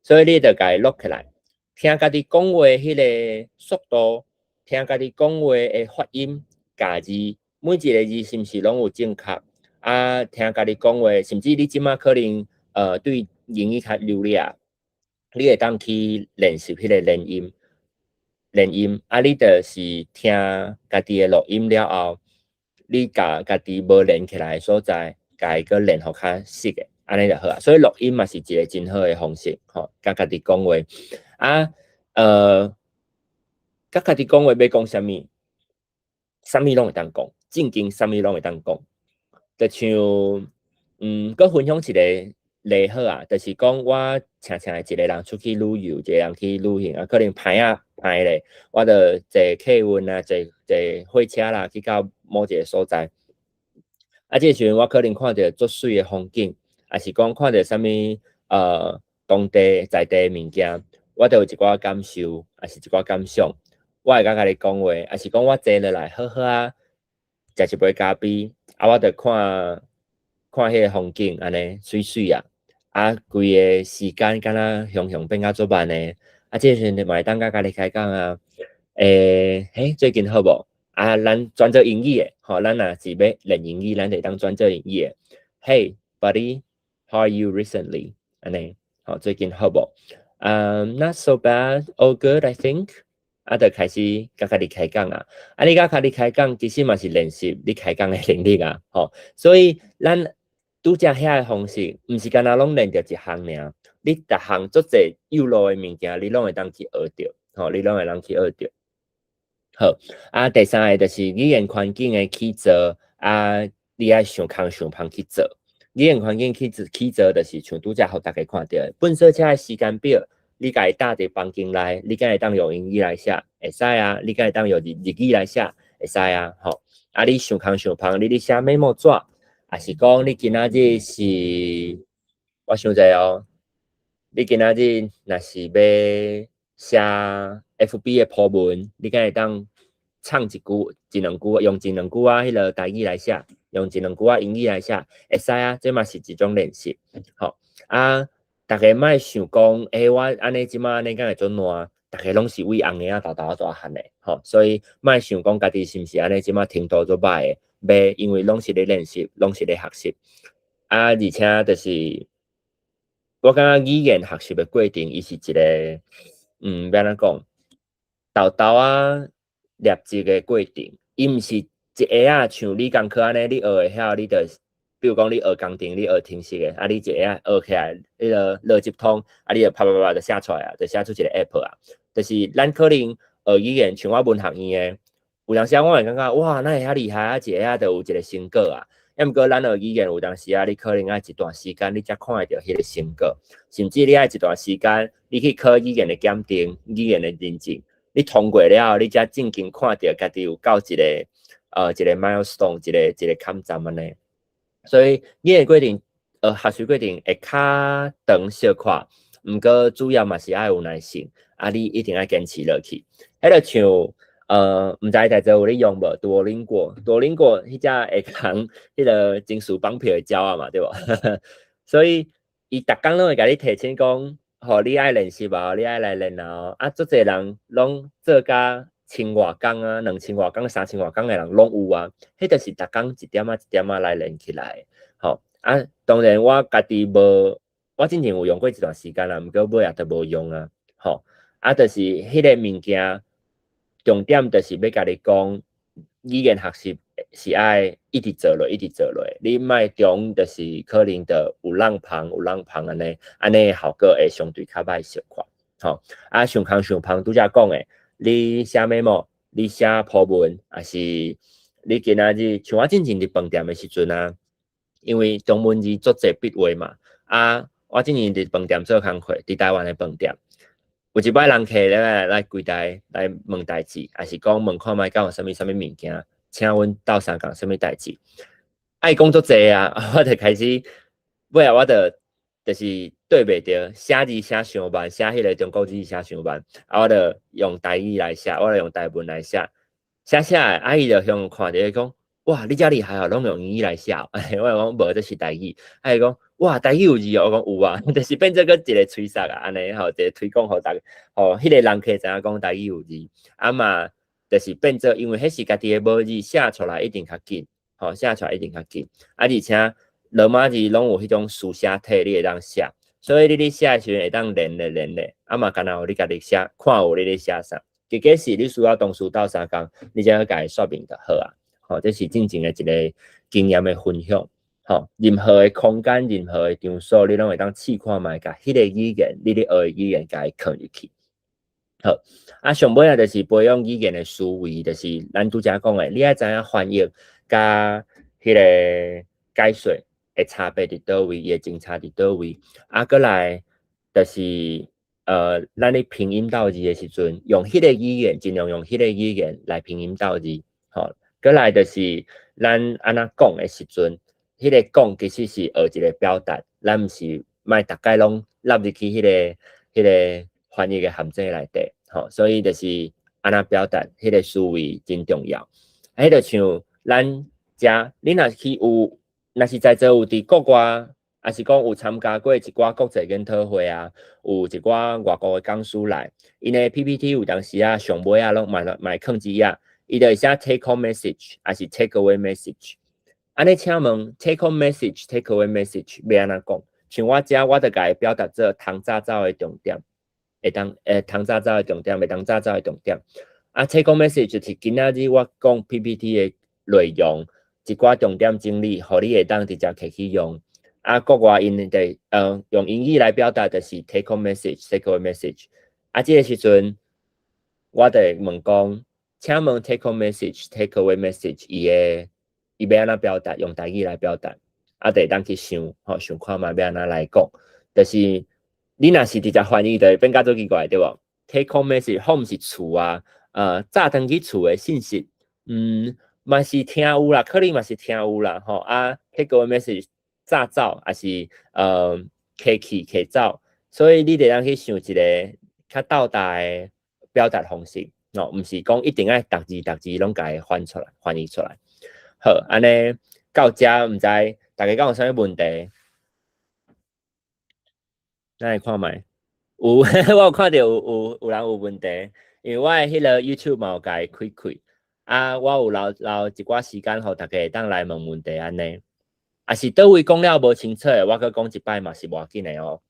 所以你就共伊錄起來。聽家己講話彼個速度，聽家己講話的發音、咬字，每一個字是毋是攏有正確？啊，聽家己講話，甚至你這擺可能對英語較流利啊，你會當去練習彼個連音，連音啊，你就是聽家己的錄音了後，你共家己無連起來的所在，共伊閣連予較實的，按呢就好啊。所以錄音嘛是一個真好的方式，吼，佮家己講話。啊，佮家己講話欲講啥物，啥物攏會當講，正經啥物攏會當講。就像，閣分享一個例好啊，就是講我親像一個人出去旅遊，一個人去旅行啊，可能歹啊歹咧，我就坐客運啊，坐火車啦，去到某一個所在。啊，這個時陣我可能看著足媠的風景，抑是講看著啥物當地在地的物件，我就有一寡感受，抑是一寡感想，我會佮家己講話，抑是講我坐落來好好啊，食一杯咖啡，啊，我就看看彼個風景，按呢媠媠啊，啊，規個時間敢若雄雄變甲足慢的，啊，這個時陣嘛會當佮家己開講啊，欸，最近好無？啊，咱轉做英語的，吼，咱若是欲練英語，咱就會當轉做英語的。Hey buddy, how are you recently？按呢，吼，最近好無？Not so bad, all good, I think。啊，就開始佮家己開講啊！啊，你佮家己開講，其實嘛是練習你開講的能力啊，吼。所以咱拄才遐個方式，毋是干焦攏練著一項爾，你逐項足濟有路的物件，你攏會當去學著，吼，你攏會當去學著。好，啊，第三个就是語言環境的去做，啊，你愛想空想芳去做。語言環境去做，就是像拄才予大家看著的，糞掃車的時間表，你共伊搭佇房間內，你敢會當用英語來寫？會使啊。你敢會當用日語來寫？會使啊。吼，啊，你想空想芳，你咧寫 memo 紙，抑是講你今仔日是，我想者哦，你今仔日若是欲寫 FB 的 po 文，你敢會當唱一句、一兩句，用一兩句仔彼個台語來寫，用一兩句仔英語來寫，會使啊，這嘛是一種練習。吼，啊，逐家莫想講，欸，我按呢這擺按呢敢會足爛？逐家攏是為紅嬰仔沓沓仔大漢的，吼，所以莫想講家己是毋是按呢這擺程度足歹的，袂，因為攏是咧練習，攏是咧學習。啊，而且就是，我感覺語言學習的過程，伊是一個，欲按怎講，沓沓仔累積的過程，伊毋是一下仔像你工課按呢，你學會曉，你就，比如講你學工程，你學程式的，啊，你一下仔學起來，彼個邏輯通，啊，你就啪啪啪就寫出來啊，就寫出一個 app 啊。就是咱可能學語言，像我文學院的，有當時啊，我會感覺哇，哪會遐厲害啊，一下仔就有一個成果啊。啊，毋過咱學語言有當時啊，你可能愛一段時間，你才看會著彼個成果，甚至你愛一段時間，你去考語言的檢定、語言的認證，你通過了後，你才正經看著家己有到一個 milestone，一個坎站按呢。所以語言過程，學習過程會較長小可，毋過主要嘛是愛有耐性，啊，你一定愛堅持落去。彼個像，毋知在座有咧用無？Duolingo，Duolingo 彼隻會共彼個情緒綁票的鳥仔嘛，對無？所以伊逐工攏會共你提醒講，吼，你愛練習哦，你愛來練哦。啊，足濟人攏做甲千外工啊，2000外工、3000外工的人攏有啊。彼就是逐工一點仔一點仔來練起來，吼。啊，當然我家己無，我之前有用過一段時間啦，毋過尾仔就無用啊，吼。啊，就是彼個物件，重點就是欲共你講，語言學習是愛一直做落，一直做落。你莫中就是可能就有落芳有落芳按呢，按呢效果會相對較歹小可。吼，啊，想空想芳拄才講的，你寫 memo，你寫鋪文，抑是你今仔日像我進前佇飯店的時陣啊，因為中文字足濟筆畫嘛，啊，我進前佇飯店做工課，佇台灣的飯店，有一擺人客來櫃台來問代誌，抑是講問看覓敢有啥物啥物物件，請阮鬥相共啥物代誌，愛講足濟啊，我就開始，尾仔我就就是對袂著，寫字寫傷慢，寫彼个中國字寫傷慢，啊，我就用台語來寫，我就用台文來寫，寫寫啊，伊就向看著伊講，哇，你遮厲害哦，攏用英語來寫，我就講無，這是台語，啊，伊講，哇，台語有字哦，我講有啊，就是變做閣一个吹捒啊，按呢吼，一个推廣予逐家，予彼个人客知影講台語有字，啊嘛，就是變做，因為彼是家己的母語，寫出來一定較緊，吼，寫出來一定較緊，啊，而且羅馬字攏有彼種書寫體，你會當寫，所以你咧寫的時陣會當連咧連咧，啊嘛，敢若有你家己寫，看有你咧寫啥，結果是你需要同事鬥相共，你才去共伊說明就好啊，吼，這是進前的一个經驗的分享，吼，任何的空間、任何的場所，你攏會當試看覓，共彼个語言，你咧學的語言，共伊囥入去。好，啊，上尾仔就是培養語言的思維，就是咱拄才講的，你愛知影翻譯佮彼个解說的差別佇佗位，伊的精差佇佗位。啊，閣來就是咱咧拼音鬥字的時陣，用彼个語言，盡量用彼個語言來拼音鬥字。吼，閣來就是咱按怎講的時陣，彼个講其實是學一个表達，咱毋是莫逐擺攏納入去彼个翻譯的陷阱內底，吼，所以就是按怎表達，彼个思維真重要。啊，彼就像咱遮，你若去有，若是在座有佇國外，抑是講有參加過一寡國際研討會啊，有一寡外國的講師來，𪜶的 PPT 有當時啊上尾仔攏嘛嘛會囥一頁，伊就會寫 take home message，抑是 take away message。按呢請問 take home message、take away message 欲按怎講？像我遮我就共伊表達做通紮走的重點，會當通紮走的重點，袂當紮走的重點。啊，take home message 就是今仔日我講 PPT 的內容，一寡重點整理，予你會當直接摕去用。啊，國外𪜶就用英語來表達，就是 take home message、take away message。啊，這个時陣我就會問講，請問 take home message、take away message，伊欲按怎表達？用台語來表達，啊，就會當去想，吼，想看覓欲按怎來講。就是你若是直接翻譯，就會變甲足奇怪，對無？take home message，home 是厝啊，紮轉去厝的信息，嘛是聽有啦，可能嘛是聽有啦，吼，啊，take away message 紮走，抑是摕去摕走，所以你得當去想一个較鬥大的表達方式，哦，毋是講一定愛逐字逐字攏共伊翻出來、翻譯出來。好，按呢到遮毋知大家敢有啥物問題？咱來看覓，有，我有看著有人有問題，因為我的彼个 YouTube 嘛有共伊開開，啊，我有留一寡時間，予大家會當來問問題按呢。啊是佗位講了無清楚的，我閣講一擺嘛是無要緊的哦。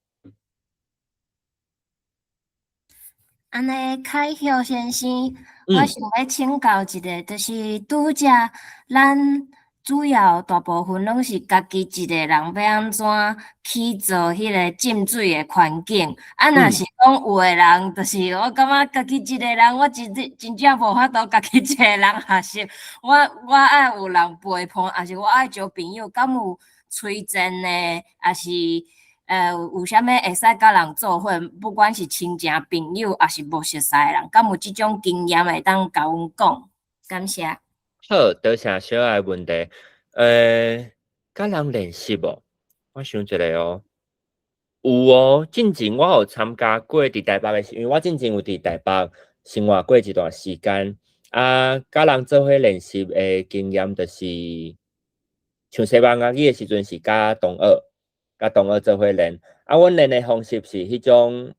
按呢，凱曉先生，我想欲請教一下，就是拄才咱主要大部分攏是家己一个人欲按怎去做彼个浸水的環境。啊，若是講有的人，就是我感覺家己一個人，我真真正無法度家己一個人學習。我愛有人陪伴，抑是我愛招朋友，敢有推薦的，抑是有啥物會使佮人做伙，不管是親情、朋友，抑是無熟似的人，敢有這種經驗會當共阮講？感謝。好，多謝小愛問題。佮人練習無？我想一下哦。有哦，進前我有參加過佇台北的時，因為我進前有佇台北生活過一段時間。啊，佮人做伙練習的經驗，就是像西班牙語的時陣是佮同學做伙練。啊，阮練的方式是彼種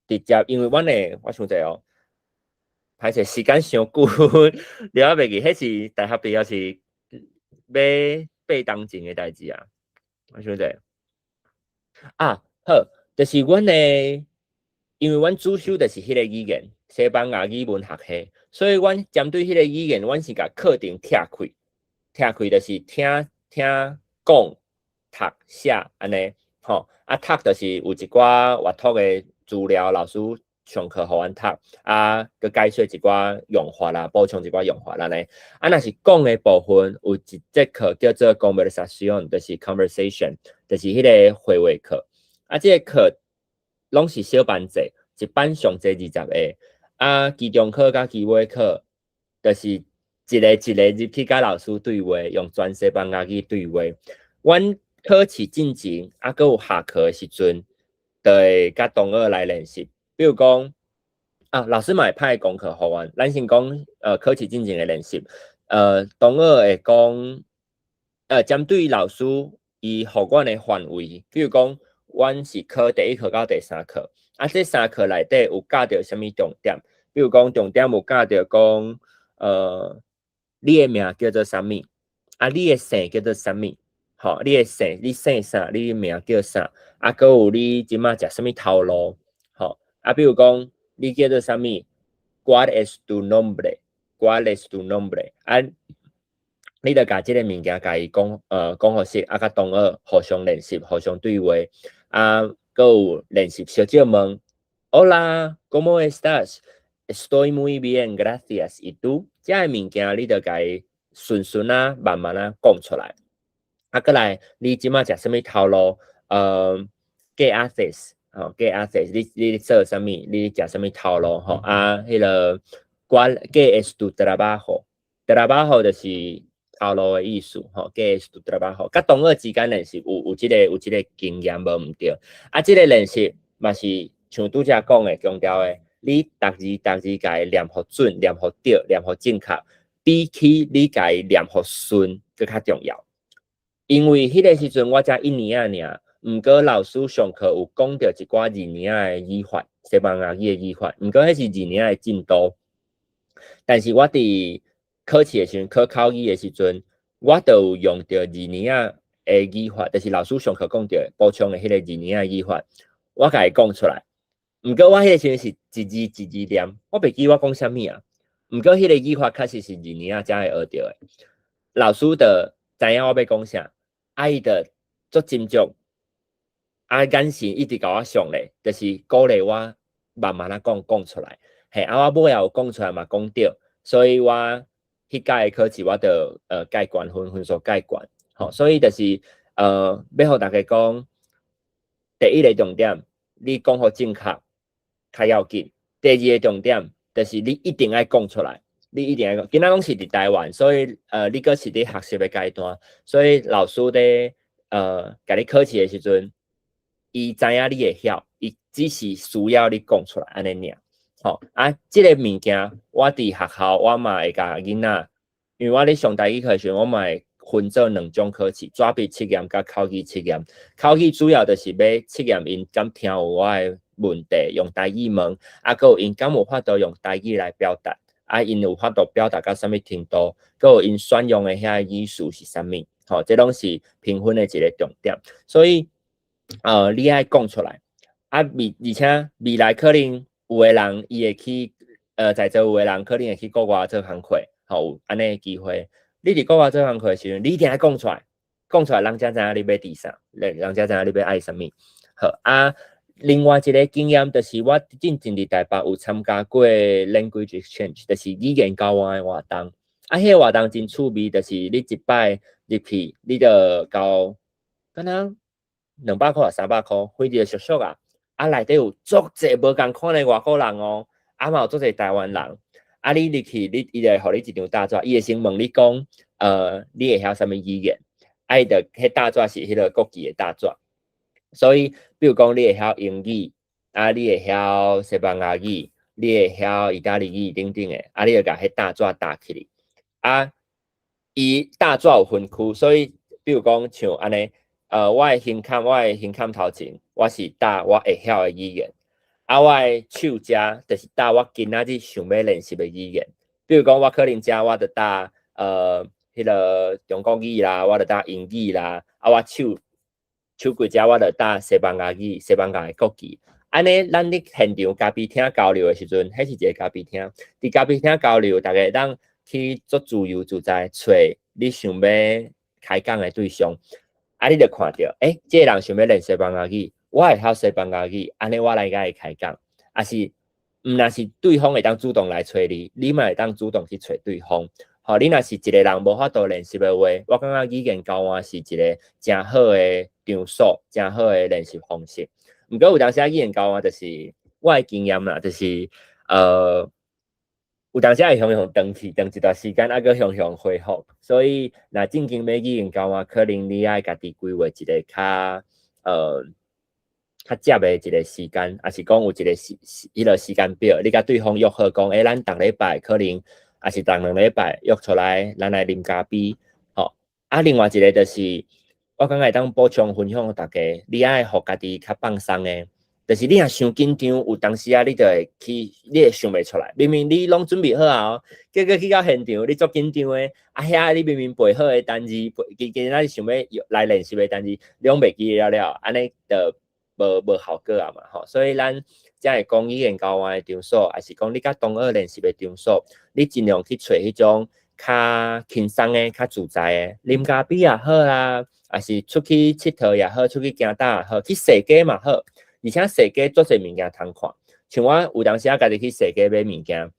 直接，因為阮的我想者哦，歹勢時間傷久，你猶袂記，彼是大學畢業是欲八冬前的代誌啊。我想者啊，好，就是阮的，因為阮主修就是彼個語言，西班牙語文學系，所以阮針對彼個語言，阮是共課程拆開，拆開就是聽聽講、讀寫按呢，吼，啊讀就是有一寡閱讀的資料，老師上課予阮讀，啊，閣解說一寡用法啦，補充一寡用法按呢。啊，若是講的部分，有一節課叫做 conversación，就是 conversation，就是彼個會話課。啊，這个課攏是小班制，一班上濟20個。啊，期中考佮期尾考，就是一个一个入去佮老師對話，用全西班牙語對話。阮考試進前，啊，閣有下課的時陣，就會佮同學來練習。比如講，啊，老師嘛會派功課予阮。咱先講，考試進前的練習。同學會講，針對老師伊予阮的範圍，比如講，阮是考第一課到第三課，啊，這三課內底有教著啥物重點？比如講，重點有教著講，你的名叫做啥物？啊，你的姓叫做啥物？吼，你的姓，你姓啥？你的名叫啥？啊，閣有你這馬食啥物頭路？吼，啊，比如講，你叫做啥物？¿Cuál es tu nombre？¿Cuál es tu nombre？啊，你著共這个物件共伊講，講予熟，啊，佮同學互相練習，互相對話，啊，閣有練習小少問。Hola, ¿cómo estás? Estoy muy bien, gracias. ¿Y tú？這个物件你著共伊順順啊，慢慢啊講出來。啊，閣來，你這馬食啥物頭路？¿Qué haces？吼，¿qué haces？你做啥物？你食啥物頭路？吼，啊，彼个 ¿Cuál qué es tu trabajo？Trabajo 就是頭路的意思，吼，¿Qué es tu trabajo？佮同學之間練習有這个經驗無毋對。啊，這个練習嘛是像拄才講的強調的，你逐字逐字共伊念予準，念予對，念予正確，比起你共伊念予順閣較重要。因為彼个時陣我才一年仔爾，毋過老師上課有講著一寡二年仔的語法，西班牙語的語法，毋過彼是二年仔的進度。但是我佇考試的時陣，考口語的時陣，我就有用著二年仔的語法，就是老師上課講著補充的彼個二年仔語法，我共伊講出來。毋過我彼個時陣是一字一字念，我袂記我講啥物啊。毋過彼個語法確實是二年仔才會學著的。老師就知影我欲講啥，啊伊就足斟酌，啊眼神一直共我上咧，就是鼓勵我慢慢仔講講出來。嘿，啊我尾仔有講出來嘛講對，所以我彼屆的考試我就蓋懸分分數蓋懸，吼，所以就是欲予逐家講，第一个重點，你講予正確較要緊；第二个重點，就是你一定愛講出來，你一定愛講。今仔攏是佇台灣，所以你閣是佇學習的階段，所以老師咧共你考試的時陣，伊知影你會曉，伊只是需要你講出來按呢爾。吼啊，這个物件我佇學校我嘛會共囡仔，因為我咧上台語課的時陣，我嘛會分做兩種考試，紙筆測驗佮口語測驗。口語主要就是欲測驗𪜶敢聽有我的問題，用台語問，啊，閣有𪜶敢有法度用台語來表達，啊，𪜶有法度表達到啥物程度，閣有𪜶選用的遐語詞是啥物，吼，這攏是評分的一个重點。所以，你愛講出來，啊，而且未來可能有的人伊會去，在座有的人可能會去國外做工課，吼，有按呢的機會。你佇國外做工課的時陣，你一定愛講出來，講出來，人才知影你欲佇啥，人才知影你欲愛啥物。好啊，另外一个經驗就是我進前佇台北有參加過 language exchange，就是語言交換的活動。啊，彼个活動真趣味，就是你一擺入去，你就交敢若200箍抑300箍，飛一个俗俗啊。啊，內底有足濟無仝款的外國人哦，啊嘛有足濟台灣人。啊，你入去，伊就會予你一張大紙，伊會先問你講，你會曉啥物語言？啊，伊就彼大紙是彼个國際的大紙。所以，比如講，你會曉英語，啊，你會曉西班牙語，你會曉意大利語等等的，啊，你就共彼大紙搭起來。啊，伊大紙有分區，所以比如講像按呢，我的胸坎頭前，我是搭我會曉的語言。啊，我的手遮就是搭我今仔日想欲練習的語言。比如講，我可能遮我就搭彼个中國語啦，我就搭英語啦。啊，我手手骨遮我就搭西班牙語，西班牙的國旗。按呢，咱佇現場咖啡廳交流的時陣，彼是一个咖啡廳。佇咖啡廳交流，逐家會當去足自由自在揣你想欲開講的對象。啊，你就看著，欸，這个人想欲練西班牙語，我會曉西班牙語，按呢我來共伊開講。抑是毋若是對方會當主動來揣你，你嘛會當主動去揣對方。吼，你若是一个人無法度練習的話，我感覺語言交換是一个誠好的場所，誠好的練習方式。毋過有當時啊，語言交換就是我的經驗啦，就是有當時會雄雄斷去，斷一段時間，啊閣雄雄恢復。所以若正經欲語言交換，可能你愛家己規劃一个較接的一个時間，抑是講有一个時彼个時間表，你共對方約好講，欸，咱逐禮拜可能，抑是逐2禮拜約出來，咱來啉咖啡，吼。啊，另外一个就是，我感覺會當補充分享予大家，你愛予家己較放鬆的，就是你若傷緊張，有當時啊，你就會去，你會想袂出來。明明你攏準備好啊，結果去到現場，你足緊張的，啊遐你明明背好的單字，背今今仔日想欲來練習的單字，你攏袂記得了了，按呢就無效果啊嘛吼。所以咱才會講語言交換的場所，抑是講你共同學練習的場所，你盡量去揣彼種較輕鬆的、較自在的，啉咖啡也好啦，抑是出去𨑨迌也好，出去行搭也好，去踅街嘛好。而且踅街足濟物件通看，像我有當時啊，家己去踅街買物件，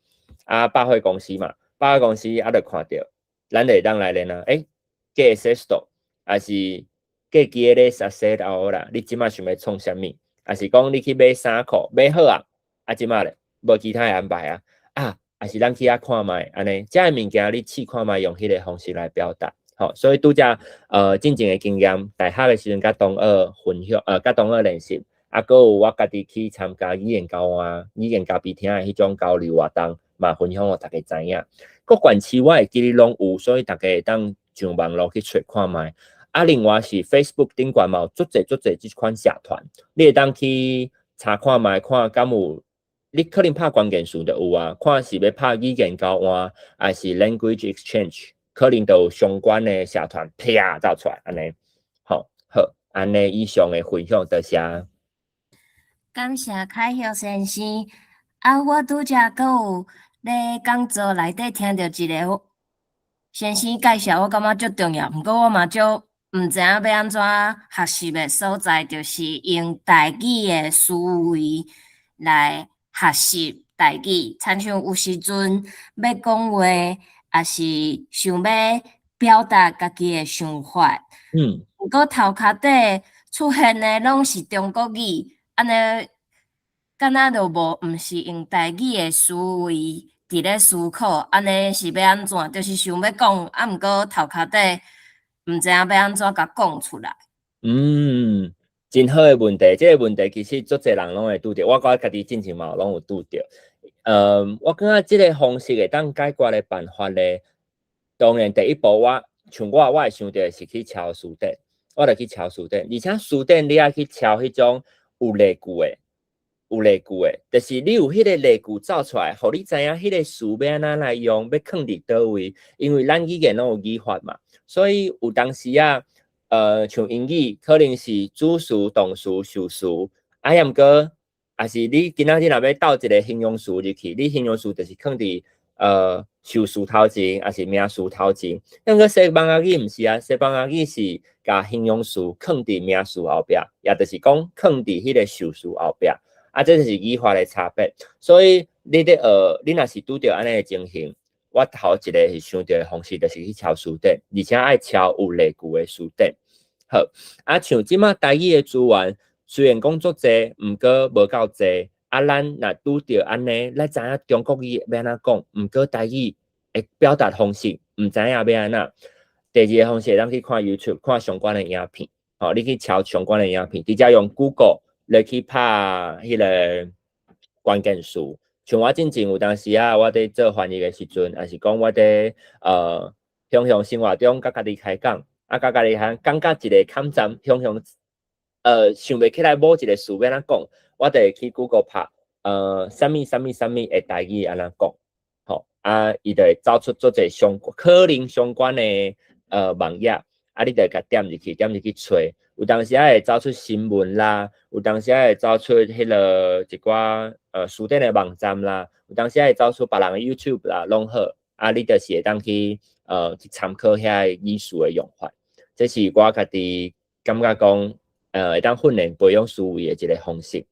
啊百貨公司嘛，百貨公司啊就看著，咱就會當來練啊，欸，qué es esto，抑是 qué quieres hacer ahora，你這馬想欲創啥物？抑是講你去買衫褲，買好啊，啊這馬咧，無其他的安排啊，啊，抑是咱去遐看覓，按呢，這个物件你試看覓用彼个方式來表達。吼，所以拄才進前的經驗，大學的時陣共同學分享，共同學練習，啊，閣有我家己去參加語言交換、語言咖啡廳的彼種交流活動，嘛分享予大家知影。各縣市我會記得攏有，所以大家會當上網路去揣看覓。啊，另外是 Facebook 頂懸嘛有足濟足濟這款社團，你會當去查看覓，看敢有，你可能拍關鍵詞就有啊，看是欲拍語言交換，抑是 language exchange，可能就有相關的社團啪走出來，按呢，吼，好，按呢以上的分享多謝。感謝凱玉先生。啊，我拄才閣有咧講座內底聽著一个先生介紹，我感覺足重要，毋過我嘛足毋知影欲按怎學習的所在，就是用台語的思維來學習台語。親像有時陣欲講話，抑是想欲表達家己的想法，毋過頭殼底出現的攏是中國語，按呢，敢若就無毋是用台語的思維佇咧思考，按呢是欲按怎？就是想欲講，啊，毋過頭殼底毋知影欲按怎共講出來。嗯，真好的問題，這个問題其實足濟人攏會拄著，我家己進前嘛攏有拄著。我感覺這个方式會當解決的辦法咧，當然第一步我像我會想著的是去抄辭典，我就去抄辭典，而且辭典你愛去抄彼種有例句的，有例句的，就是你有彼个例句走出來，予你知影彼個詞欲按怎來用，欲囥佇佗位，因為咱語言攏有語法嘛，所以有當時啊，像英語可能是主詞、動詞、受詞，啊，抑毋過，抑是你今仔日若欲鬥一个形容詞入去，你形容詞就是囥佇受詞頭前，抑是名詞頭前。毋過西班牙語毋是啊，西班牙語是共形容詞囥佇名詞後壁，也就是講囥佇彼个受詞後壁。啊，這就是語法的差別。所以你佇學，你若是拄著按呢的情形，我頭一个是想著的方式，就是去抄辭典，而且愛抄有例句的辭典。好，啊，像這馬台語的資源，雖然講足濟，毋過無夠濟。啊，咱若拄著按呢，咱知影中國語欲按怎講，毋過台語的表達方式毋知影欲按怎。第二个方式會當去看 YouTube，看相關的影片，吼，你去抄相關的影片，直接用 Google 來去拍彼个關鍵詞。像我進前有當時啊，我佇做翻譯的時陣，抑是講我佇雄雄生活中共家己開講，啊，共家己講講甲一个坎站，雄雄想袂起來某一个詞欲按怎講，我就會去 Google 拍啥物啥物啥物的台語按怎講，吼，啊，伊就會走出足濟相可能相關的網頁，啊，你就共點入去，點入去揣。有當時仔會走出新聞啦，有當時仔會走出彼个一寡書店的網站啦，有當時仔會走出別人的 YouTube 啦，攏好。啊，你就是會當去參考遐个語詞的用法。這是我家己感覺講，會當訓練培養思維的一個方式。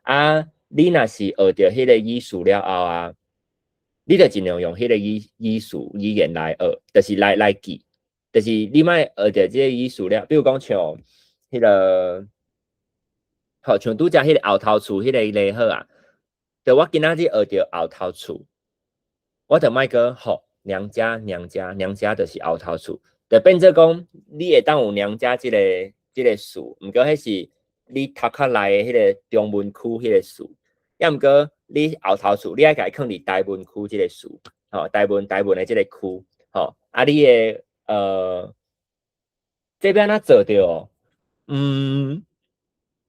啊，你若是學著彼個語詞了後啊，你就盡量用彼個語詞語言來學，就是來記，就是你莫學著這個語詞了。比如講像彼個，好像拄才彼個後頭厝彼個例好啊，就我今仔日學著後頭厝，我就莫閣吼娘家娘家娘家，就是後頭厝，就變做講你會當有娘家這個詞，毋過彼是你頭殼內的彼個中文區彼個詞，抑毋過你後頭厝，你愛共伊囥佇台文區這個詞，吼，台文的這個區，吼，啊，你的這欲按怎做著？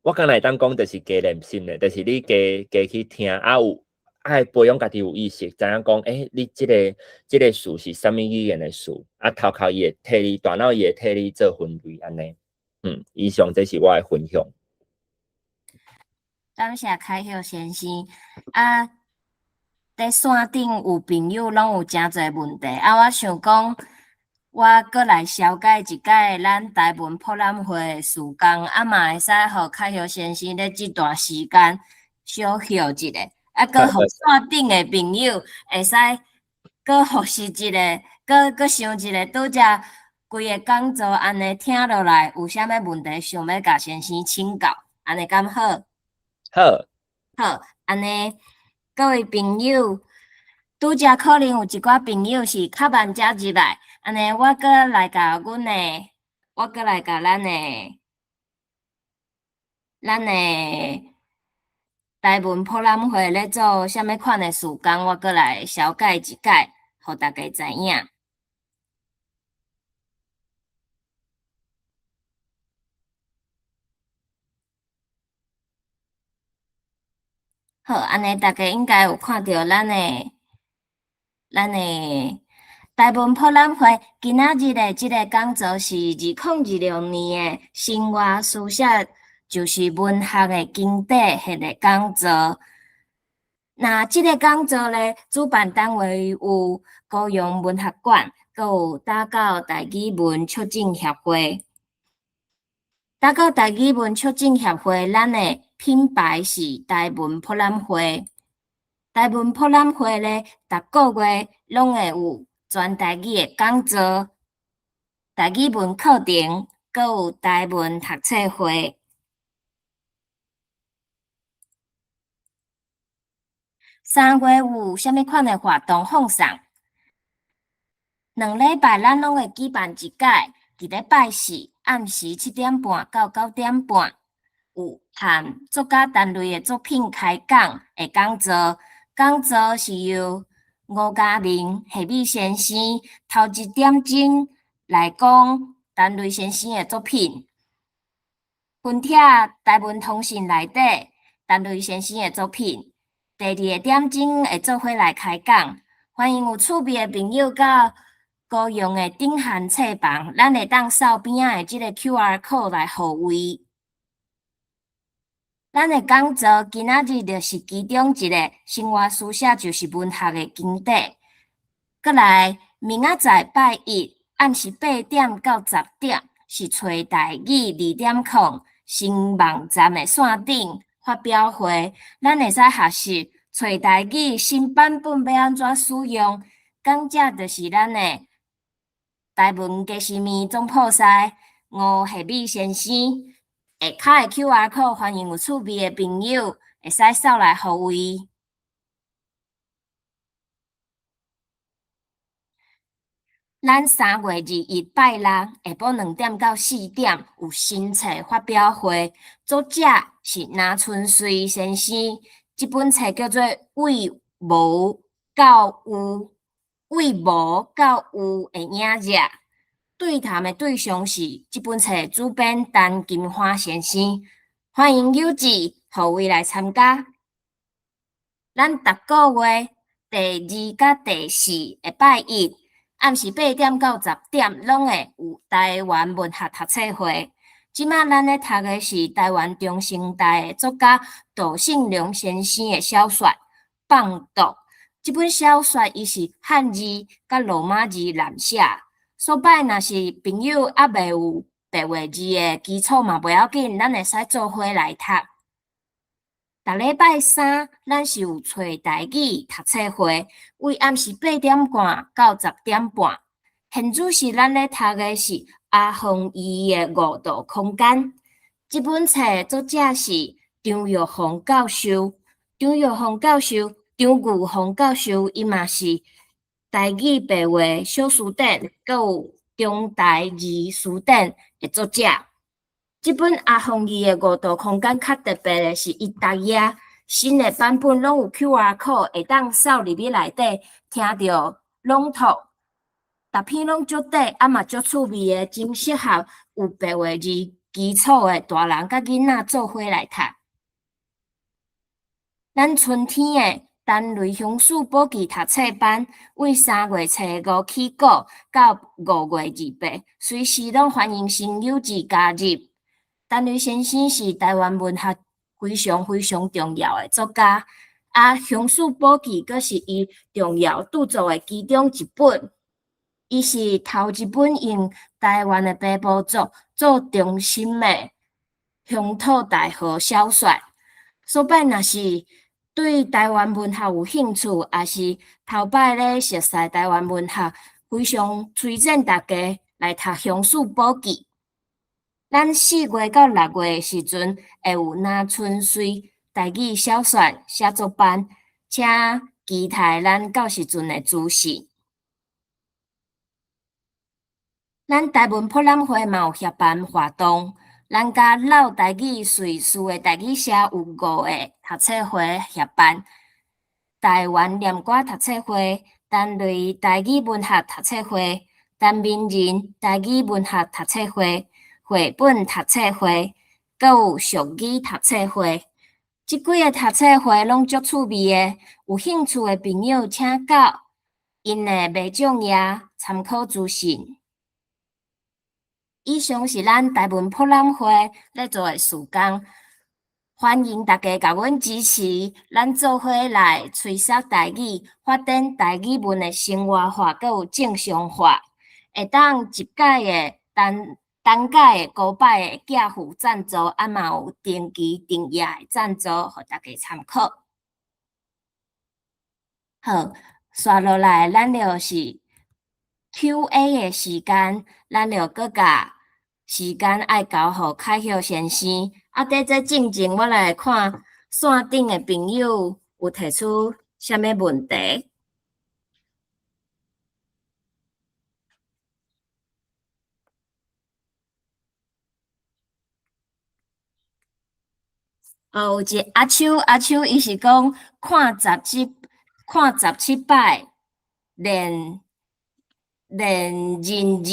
我敢若會當講，就是加練習咧，就是你加加去聽，啊有愛培養家己有意識，知影講，你這個詞是啥物語言的詞，啊，頭殼伊會替你，大腦伊會替你做分類，按呢。以上這是我的分享。感謝凱曉先生。啊，佇線頂有朋友攏有誠濟問題，啊，我想講，我閣來小解一解咱台文博覽會的時間，啊嘛會使予凱曉先生咧這段時間小歇一下，啊，閣予線頂的朋友會使閣複習一下，閣想一下，拄才規个講座按呢聽落來，有啥物問題想欲共先生請教，按呢敢好？好。好，按呢，各位朋友，拄才可能有一寡朋友是較慢才入來，按呢，我閣來共咱的台文博覽會咧做啥物款的事工，我閣來小解一解，予大家知影。好，按呢，大家應該有看著咱的台文博覽會今仔日的這個講座是2026年的生活書寫，就是文學的經典系列講座。那這個講座咧，主辦單位有高雄文學館，閣有打狗台語文促進協會。打狗台語文促進協會，咱的品牌是台文博覽會。台文博覽會咧，逐個月攏會有全台語的講座、台語文課程，閣有台文讀冊會。3月有啥物款的活動放送？2禮拜咱攏會舉辦一擺，佇咧拜四暗時7點半到9點半，有和作家陳雷的作品開講的講座。講座是由吳家明夏美先生頭一點鐘來講陳雷先生的作品，分帖台文通訊內底陳雷先生的作品。第二個點鐘會做伙來開講，歡迎有趣味的朋友到高雄的頂漢冊房，咱會當掃邊仔的這個 QR code 來予位。咱的講座今仔日就是其中一個生活書寫就是文學的經典。閣來，明仔載拜一暗時8點到10點是揣台語2.0新網站的線頂發表會，咱會使學習揣台語新版本欲按怎使用。講者就是咱的台文家私物總鋪師吳夏美先生。下跤的 QR code，歡迎有趣味的朋友會使掃來予位。咱3月21拜六下晡2點到4點有新冊發表會，作者是林春水先生。這本冊叫做《為無到有》，為無到有的影子。對談的對象是這本冊主編陳金花先生，歡迎有志予位來參加。咱逐個月第二佮第四禮拜一暗時8點到10點，攏會有台灣文學讀冊會。這馬咱咧讀的是台灣中生代的作家杜信良先生的小說《放毒》。這本小說伊是漢字佮羅馬字濫寫，所擺若是朋友猶未有白話字的基礎嘛，袂要緊，咱會使做伙來讀。逐禮拜三，咱是有揣台語讀冊會，為暗時8點半到10點半。現主時咱咧讀的是阿鳳伊的《五度空間》。這本冊作者是張玉鳳教授，張玉鳳教授，張玉鳳教授，伊嘛是台語白話小辭典，閣有中台字辭典的作者。這本阿鳳伊的《五度空間》較特別的是，伊逐頁新的版本攏有 QR code，會當掃入去內底聽著朗讀，逐篇攏足短，啊嘛足趣味的，真適合有白話字基礎的大人佮囡仔做伙來讀。咱春天的陳雷鄉事簿記讀冊班，為3月初5起鼓到5月28，隨時攏歡迎新友者加入。陳雷先生是台灣文學非常非常重要的作家，啊，《鄉事簿記》閣是伊重要著作的其中一本。伊是頭一本用台灣的平埔族做中心的鄉土大河小說。所擺若是對台灣文學有興趣，抑是頭擺咧熟似台灣文學，非常推薦大家來讀《鄉事簿記》。咱4月到6月的時陣，會有林春水台語小說寫作班，請期待咱到時陣的資訊。咱台文博覽會嘛有協辦活動，咱佮老台語瑞士的台語社有五個讀冊會協辦，台灣念歌讀冊會、陳雷台語文學讀冊會、陳明仁台語文學讀冊會、繪本讀冊會，閣有俗語讀冊會。這幾个讀冊會攏足趣味的，有興趣的朋友請到𪜶的網站頁參考資訊。以上是咱台文博覽會咧做的事工，歡迎大家共阮支持，咱做伙來吹捒台語，發展台語文的生活化，閣有正常化，會當一擺的單單擺的五擺的寄付贊助，啊嘛有定期定額的贊助，予大家參考。好，紲落來，咱就是 Q&A 的時間，咱就閣共時間愛交予凱學先生。啊，佇這進前，我來看線頂的朋友有提出啥物問題。哦，有一個阿秋，阿秋伊是講看17擺練練認字，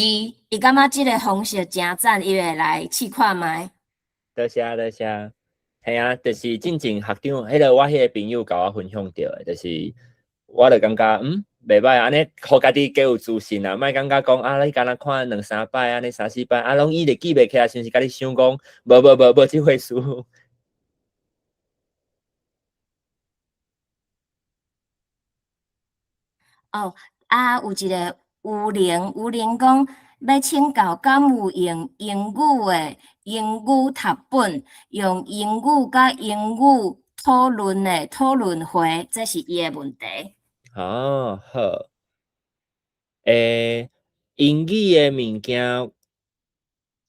伊感覺這个方式誠讚，伊會來試看覓。多謝多謝，嘿啊，就是進前學長，彼个我彼个朋友共我分享著的，就是我就感覺袂䆀，按呢，予家己較有自信啊，莫感覺講啊，你敢若看兩三擺，按呢三四擺，啊，攏伊就記袂起來，是毋是共你想講，無無無無這回事。哦，啊，有一个吳玲，吳玲講欲請教，敢有用英語的英語讀本，用英語佮英語討論的討論會，這是伊的問題。哦，好。英語的物件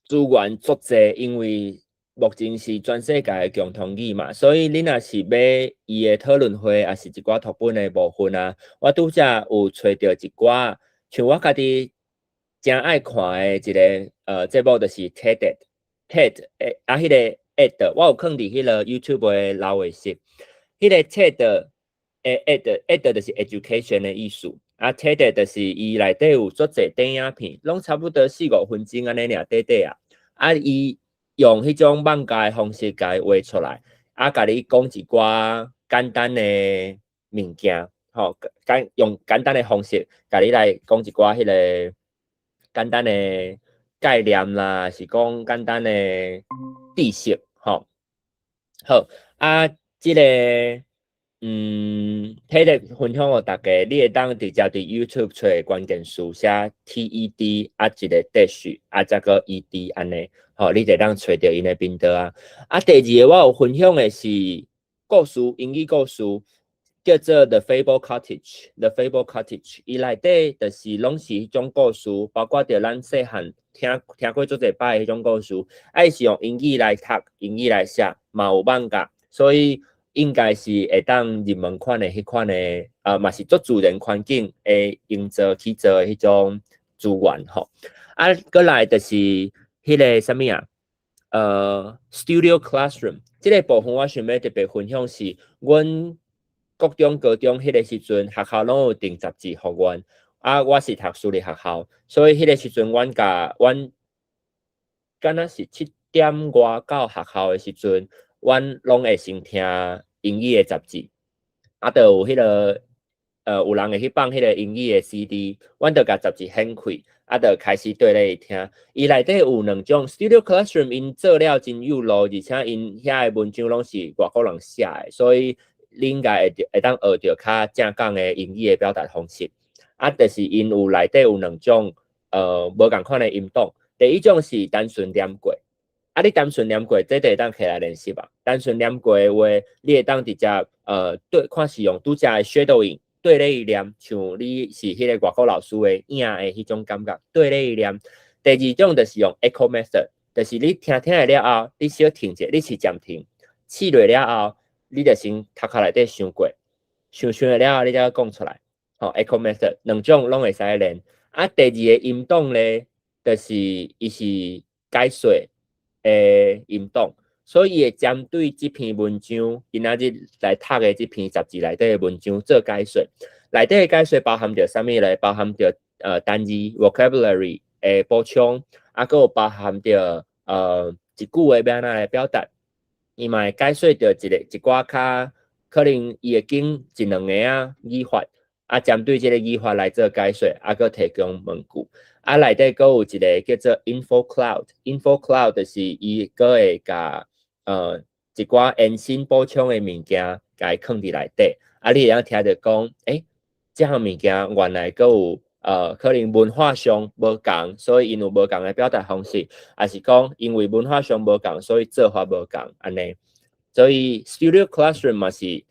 資源足濟，因為目前是全世界的共通語嘛，所以你若是買伊的討論會，抑是一寡讀本的部分啊，我拄則有揣著一寡，像我家己誠愛看的一个節目，就是 TED，TED 啊，彼個 Ed，我有囥佇彼个 YouTube 的老話室，彼个 TED 的 Ed，Ed 就是 education 的意思，啊 TED 就是伊內底有足濟短影片，攏差不多四五分鐘按呢爾短短啊，啊伊用彼種漫畫的方式共伊畫出來，啊，共你講一寡簡單的物件，吼，用簡單的方式，共你來講一寡彼个簡單的概念啦，是講簡單的知識，吼。好，啊，這个TED 分享予大家，你會當直接佇 YouTube 揣關鍵詞寫 TED 啊一個 dash 啊再閣 ED 按呢，吼，你就會當揣著𪜶的頻道啊。啊，第二個我有分享的是故事，英語故事，叫做 The Fable Cottage，The Fable Cottage，伊內底就是攏是彼種故事，包括著咱細漢聽過足濟擺彼種故事，啊，伊是用英語來讀，英語來寫，嘛有網架，所以應該是會當入門款的彼款的，啊，嘛是足自然環境會營造去做的彼種資源吼。啊，閣來就是彼个啥物啊？Studio Classroom，這个部分我想欲特別分享是，阮國中、高中彼个時陣，學校攏有訂雜誌予阮。啊，我是讀私立學校，所以彼個時陣，阮共阮敢若是7點外到學校的時陣，阮攏會先聽英語的雜誌，啊，就有彼个有人會去放彼个英語的 CD，阮就共雜誌掀開，啊，就開始對咧聽。伊內底有兩種 Studio Classroom，𪜶做了真有路，而且𪜶遐的文章攏是外國人寫的，所以你應該會當學著較正港的英語的表達方式。啊，就是𪜶有內底有兩種無仝款的音檔。第一種是單純念過，啊，你單純念過，這就會當摕來練習啊。單純念過的話，你會當直接對看是用拄才的 shadowing 對咧伊念，像你是彼个外國老師的影的彼種感覺，對咧伊念。第二種就是用 echo method，就是你聽聽了後，你小停者，你試暫停，試落了後，你就先頭殼內底想過，想想了後，你才講出來。吼，echo method 兩種攏會使練。啊，第二个音檔咧，就是伊是解說的音檔，所以伊會針對這篇文章，今仔日來讀的這篇雜誌內底的文章做解說。內底的解說包含著啥物咧？包含著單字 vocabulary 的補充，啊，閣有包含著一句話欲按怎來表達。伊嘛會解說著一個一寡較可能伊會揀一兩个仔語法，啊，針對這个語法來做解說，啊，閣提供問句。啊，內底閣有一个叫做 Info Cloud，Info Cloud 就是伊閣會共一寡延伸補充的物件，共伊囥佇內底。啊，你會當聽著講，欸，這項物件原來閣有可能文化上無仝，所以𪜶有無仝的表達方式，抑是講因為文化上無仝，所以做法無仝按呢。所以 Studio Classroom 嘛是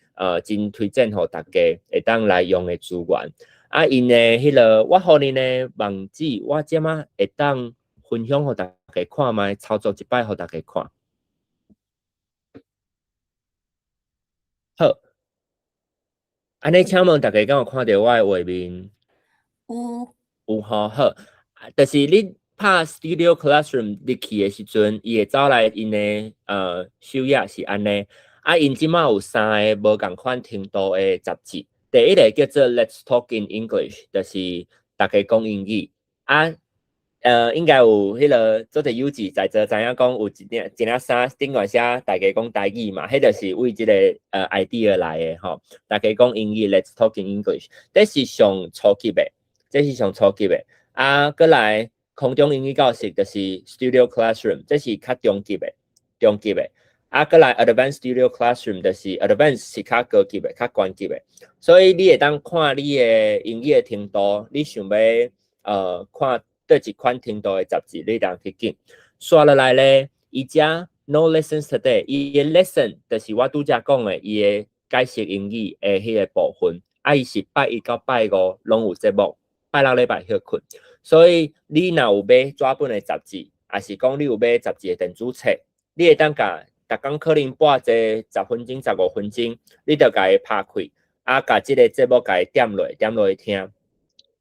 真推薦予大家會當來用的資源。啊，𪜶的彼个我予恁的網址，我這馬會當分享予大家看覓，操作一擺予大家看。好，按呢請問大家敢有看著我的畫面？有。有吼，好，就是你拍 Studio Classroom 入去的時陣，伊會走來𪜶的首頁是按呢。啊，𪜶這馬有三个無仝款程度的雜誌。第一个叫做 Let's Talk in English，就是大家講英語。啊，應該有彼个做者有志在座知影講有一領一領衫頂懸寫大家講台語嘛，彼就是為這个idea 來的吼。大家講英語，Let's Talk in English，這是上初級的，這是上初級的。啊，閣來空中英語教室就是 Studio Classroom，這是較中級的，中級的。啊，閣來 Advanced Studio Classroom 就是 Advanced 是較高級的、較懸級的。所以你會當看你的英語的程度，你想欲看佗一款程度的雜誌，你當去揀。紲落來咧，伊遮 No lessons today，伊的 lesson 就是我拄才講的，伊的解釋英語的彼个部分。啊，伊是拜一到拜五攏有節目，拜六禮拜歇睏。所以你若有買紙本的雜誌，抑是講你有買雜誌的電子冊，你會當共逐工可能播這10分鐘、15分鐘，你就共伊拍開，啊，共這个節目共伊點落，點落去聽，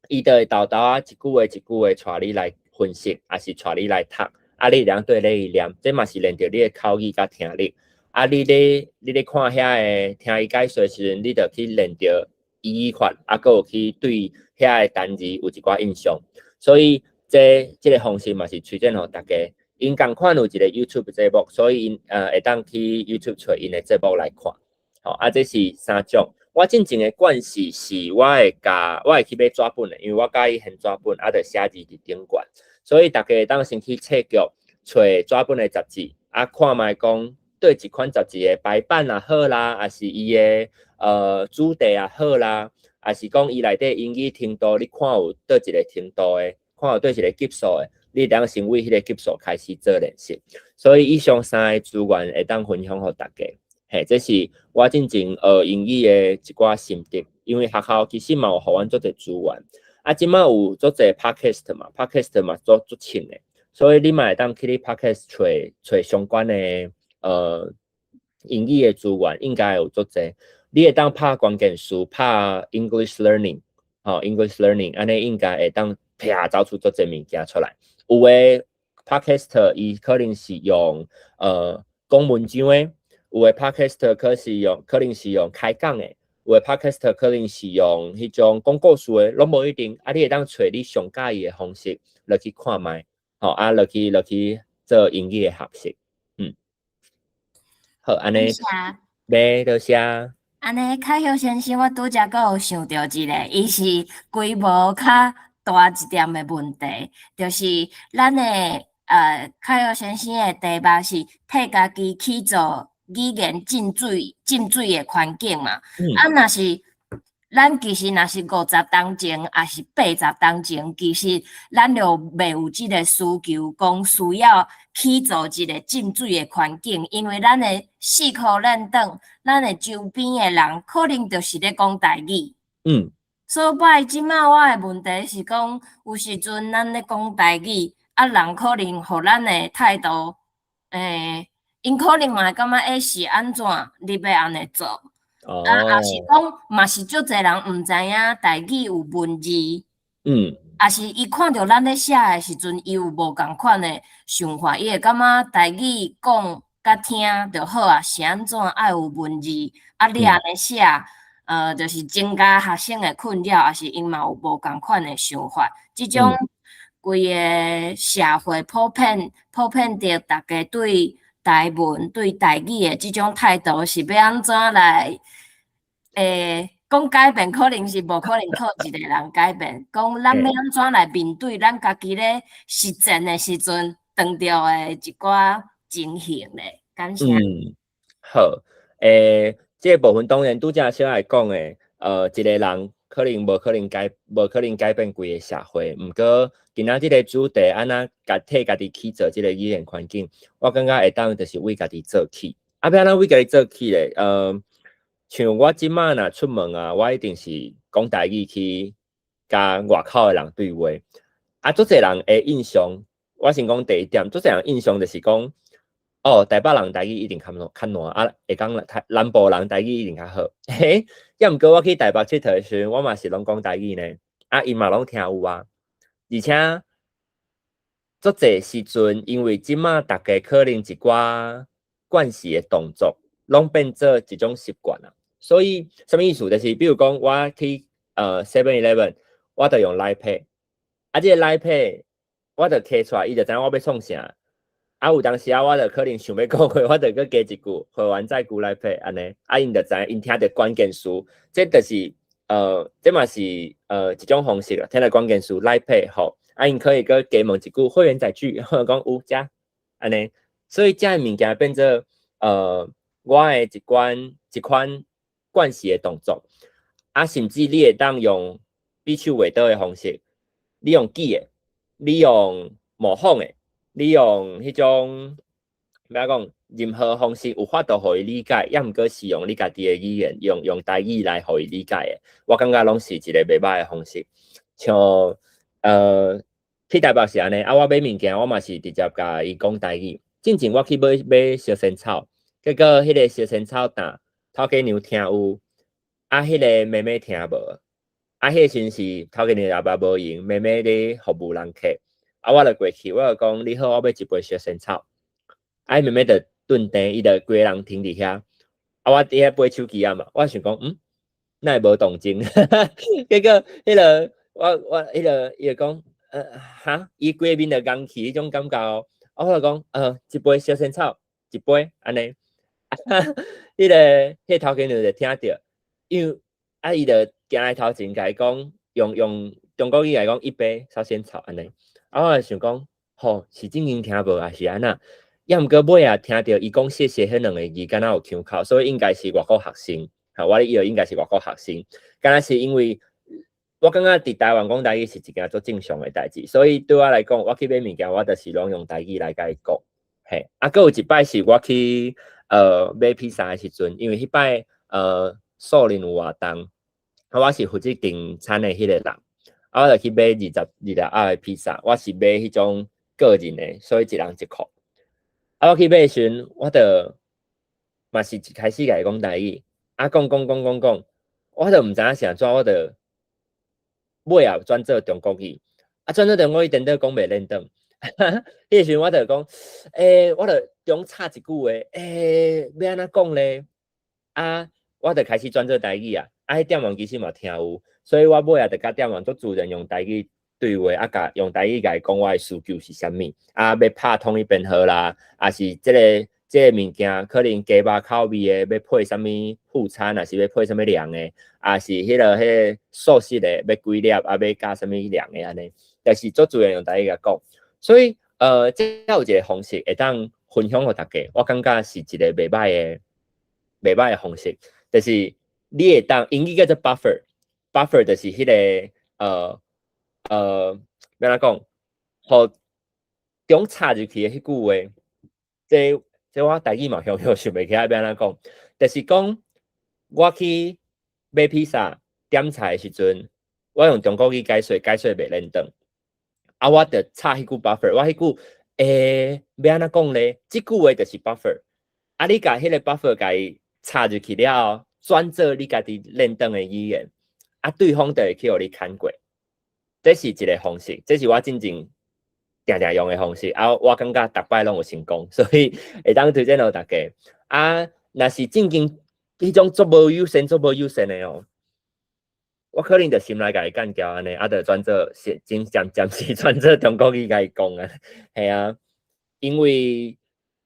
伊就會沓沓仔一句話一句話帶你來分析，抑是帶你來讀，啊，你會當對咧伊念，這嘛是練著你的口語佮聽力。啊，你咧看遐个聽伊解說時陣，你就去練著語法，啊，閣有去對遐个單字有一寡印象。所以這個方式嘛是推薦予大家。𪜶仝款有一個 YouTube 節目，所以𪜶會當去 YouTube 揣𪜶的節目來看。吼，啊，這是三種。我進前的慣勢是，我會共我會去買紙本的，因為我佮意現紙本，啊，就寫字佇頂懸，所以逐家會當先去冊局揣紙本的雜誌，啊，看覓講佗一款雜誌的排版也好啦，抑是伊的主題也好啦，抑是講伊內底英語程度，你看有佗一個程度的，看有佗一個級數的，你會當先為彼個級數開始做練習。所以以上三个資源會當分享予大家。嘿，這是我進前學英語的一寡心得，因為學校其實嘛有予阮足濟資源，啊，這馬有足濟 podcast 嘛，podcast 嘛足足凊的，所以你嘛會當去你 podcast 揣揣相關的英語的資源，應該有足濟。你會當拍關鍵詞，拍 English learning，吼，English learning，按呢應該會當啪走出足濟物件出來。有的 podcast 伊可能是用講文章的。有的 podcast 可能是用開講的，有的 podcast 可能是用彼種講故事的，攏無一定。啊，你會當揣你上佮意的方式落去看覓，吼啊，落去做英語的學習。好，按呢，欲多謝。按呢，凱玉先生，我拄才閣有想著一个，伊是規模較大一點的問題，就是咱的凱玉先生的題目是替家己去做語言浸水的環境嘛。啊，若是咱其實若是50冬前，抑是80冬前，其實咱就袂有這个需求，講需要去做一个浸水的環境，因為咱的四箍輪轉，咱的周邊的人可能就是咧講台語。所以這馬我的問題是講，有時陣咱咧講台語，啊，人可能予咱的態度，𪜶可能嘛會感覺欸是按怎，你欲按呢做？啊，抑是講嘛是足濟人毋知影台語有文字，抑是伊看著咱咧寫的時陣，伊有無仝款的想法，伊會感覺台語講佮聽就好啊，是按怎愛有文字？啊，你按呢寫，就是增加學生的困擾，抑是𪜶嘛有無仝款的想法？這種規个社會普遍著逐家對台文、對台語的這種態度是欲按怎來？講改變可能是無可能靠一個人改變，講咱欲按怎來面對咱家己咧實踐的時陣，碰著的一寡情形咧？感謝。嗯，好，這个部分當然拄才小愛講的，一個人可能無可能改變規个社會，毋過今仔這个主題按怎共替家己去做這个語言環境，我感覺會當就是為家己做起。啊，欲按怎為家己做起咧？像我這馬若出門啊，我一定是講台語去共外口的人對話。啊，足濟人的印象，我先講第一點，足濟人印象就是講，哦，台北人台語一定較較爛，啊，會講台南部人台語一定較好。嘿，抑毋過我去台北𨑨迌的時陣，我嘛是攏講台語呢，啊，𪜶嘛攏聽有啊。而且足濟時陣，因為這馬逐家可能一寡慣勢的動作，攏變做一種習慣啊。所以，啥物意思？就是比如講，我去Seven Eleven，我就用 Line Pay，啊，這个 Line Pay 我就提出來，伊就知影我欲創啥。啊，有當時啊，我就可能想欲講話，我就閣加一句會員載具 Line Pay 按呢，啊，𪜶就知影，𪜶聽著關鍵詞，這就是這嘛是一種方式啦。聽著關鍵詞 Line Pay 吼，啊，𪜶可以閣加問一句會員載具，或者講有遮按呢，所以這个物件變做我的一款慣勢的動作，啊，甚至你會當用比手畫腳的方式，你用記的，你用模仿的，你用彼種欲按怎講，任何方式有法度予伊理解，抑毋過是用你家己的語言，用台語來予伊理解的，我感覺攏是一个袂䆀的方式。像去台北是按呢，啊，我買物件我嘛是直接共伊講台語。進前我去買燒仙草，結果彼个燒仙草檔頭家娘聽有，啊，彼个妹妹聽無。啊，彼个時陣是頭家娘阿爸無閒，妹妹咧服務人客。啊，我就過去，我就講你好，我欲一杯燒仙草。啊，伊妹妹就頓定，伊就規个人停佇遐。啊，我佇遐背手機仔嘛，我想講，嗯，哪會無動靜？結果彼个我彼个伊就講，哈，伊規个面就戇去彼種感覺哦。啊，我就講，一杯燒仙草，一杯按呢。彼个頭家娘就聽著，因為啊，伊就行來頭前共伊講，用中國語來講，一杯燒仙草按呢。啊，我就想講，吼，是正經聽無，抑是按怎？抑毋過尾仔聽著伊講謝謝彼兩個字，敢若有腔口，所以應該是外國學生。吼，我咧以為應該是外國學生，敢若是因為我感覺佇台灣講台語是一件足正常的代誌，所以對我來講，我去買物件，我就是攏用台語來共伊講。嘿，啊，閣有一擺是我去買披薩的時陣，因為彼擺素人有活動，啊，我是負責訂餐的彼個人，啊，我就去買22澳的披薩，我是買彼種個人的，所以一人一箍。啊，我去買的時陣，我就嘛是一開始共伊講台語，啊，講講講講講，我就毋知影是按怎，我就尾仔轉做中國語，啊，轉做中國語，顛倒講袂輪轉。彼個時陣我就講，我就中插一句話，欲按怎講咧？啊，我就開始轉做台語啊，啊，彼店員其實嘛聽有，所以我尾仔就共店員足自然用台語對話，啊，共用台語共伊講我的需求是啥物，啊，欲拍統一編號啦，抑是這個物件可能雞肉口味的，欲配啥物副餐，抑是欲配啥物涼的，抑是彼個素食的，欲幾粒，啊，欲加啥物涼的按呢，就是足自然用台語共講。所以，這有一個方式會當分享予大家，我感覺是一個袂䆀的方式，就是你會當英語叫做 buffer，buffer 就是彼個欲按怎講，予中插入去的彼句話，這我台語嘛雄雄想袂起來欲按怎講，就是講我去買披薩點菜的時陣，我用中國語解說，解說袂輪轉。啊，我就插彼句 buffer，我彼句，欲按怎講咧？這句話就是 buffer。啊，你共彼個 buffer 共伊插入去了後，轉做你家己輪轉的語言，啊，對方就會去予你牽過。這是一個方式，這是我進前定定用的方式。啊，我感覺逐擺攏有成功，所以會當推薦予大家。啊，若是正經彼種足無友善、足無友善的哦，我可能就心內共伊幹譙按呢，啊，就轉做是真暫時轉做中國語共伊講啊，嘿啊，因為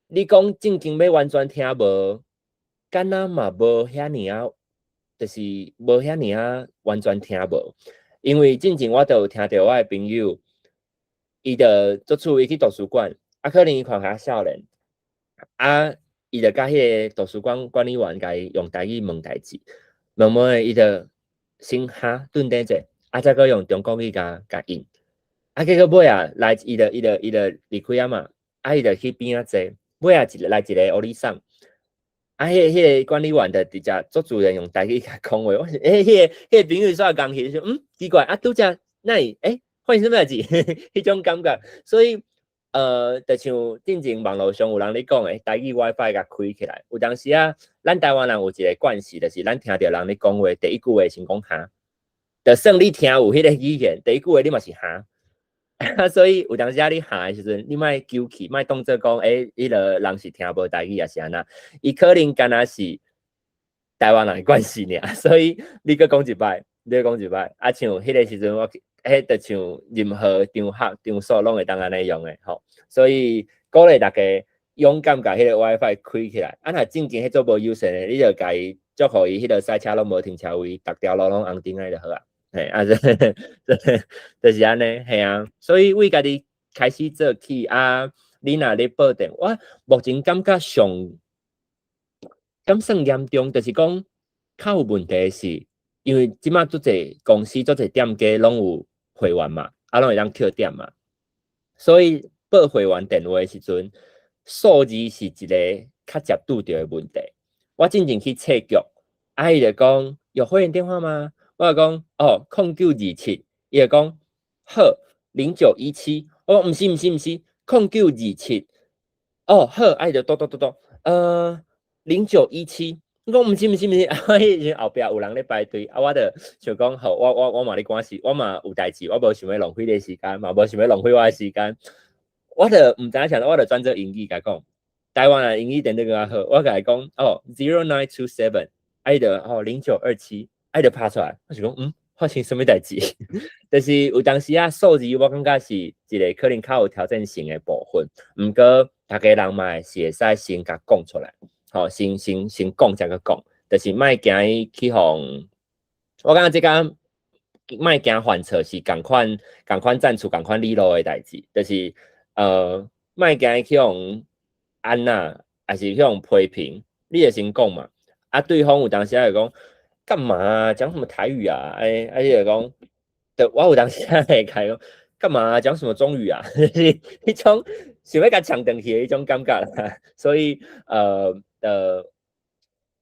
你講正經欲完全聽無，敢若嘛無遐爾仔，就是無遐爾仔完全聽無。因為進前我就有聽著我的朋友，伊就足趣味去圖書館，啊，可能伊看較少年，啊，伊就共彼個圖書館管理員共伊用台語問代誌，問問的伊就先哈頓等者，啊，再閣用中國語共應，啊，結果尾仔來伊就離開啊嘛，啊，伊就去邊仔坐，尾仔一來一个烏尼桑，啊，彼個管理員就直接足自然用台語共講話，我是欸，彼個朋友煞仝去，就說嗯，奇怪，啊，拄才哪會欸，發生啥物代誌？彼種感覺，所以就像進前網路上有人咧講的，台語 WiFi 共開起來，有當時啊，咱台灣人有一個慣勢，就是咱聽著人咧講話，第一句話先講哈，就算你聽有彼個語言，第一句話你嘛是哈，所以有當時啊，你哈的時陣，你莫糾氣，莫當做講，欸，彼個人是聽無台語抑是按怎，伊可能敢若是台灣人的慣勢爾，所以你閣講一擺，你閣講一擺，啊，像彼個時陣我去，彼就像任何場合場所攏會當按呢用的吼，所以鼓勵大家勇敢共彼個 WiFi 開起來，啊，若正經彼種無友善的，你就共伊祝予伊彼個賽車攏無停車位，逐條路攏紅燈按呢就好啊。嘿，啊，這就是按呢，嘿啊，所以為家己開始做起啊，你若咧報電，我目前感覺上敢算嚴重，就是講較有問題的是，因為這馬足濟公司、足濟店家攏有會員嘛，啊，攏會當扣點嘛，所以報會員電話的時陣，數字是一個較捷拄著的問題。我進前去冊局，啊，伊就講有會員電話嗎？我就講哦，0927，伊就講好，0917，我講毋是毋是毋是，空九二七，哦好，啊伊就嘟嘟嘟嘟，零九一七，我講毋是毋是毋是，啊，彼時陣後壁有人咧排隊，啊，我就想講好，我嘛咧趕時，我嘛有代誌，我無想欲浪費你時間，嘛無想欲浪費我的時間，我就毋知影啥，我就轉做英語共伊講，台灣人英語電得閣較好，我共伊講哦，0927，啊伊就哦0927。啊伊就拍出來，我想講嗯，發生啥物代誌？就是有當時啊，數字我感覺是一個可能較有挑戰性的部分，毋過逐家人嘛是會使先共講出來，吼，先講才閣講，就是莫驚伊去予我感覺這個莫驚犯錯是仝款仝款戰術仝款理路的代誌，就是莫驚去予按怎，抑是去予批評，你會先講嘛。啊，對方有當時會講幹嘛啊？講什麼台語啊？欸，啊，你就講，就我有當時會共伊講，幹嘛啊？講什麼中語啊？就是彼種想欲共嗆轉去的彼種感覺啦。所以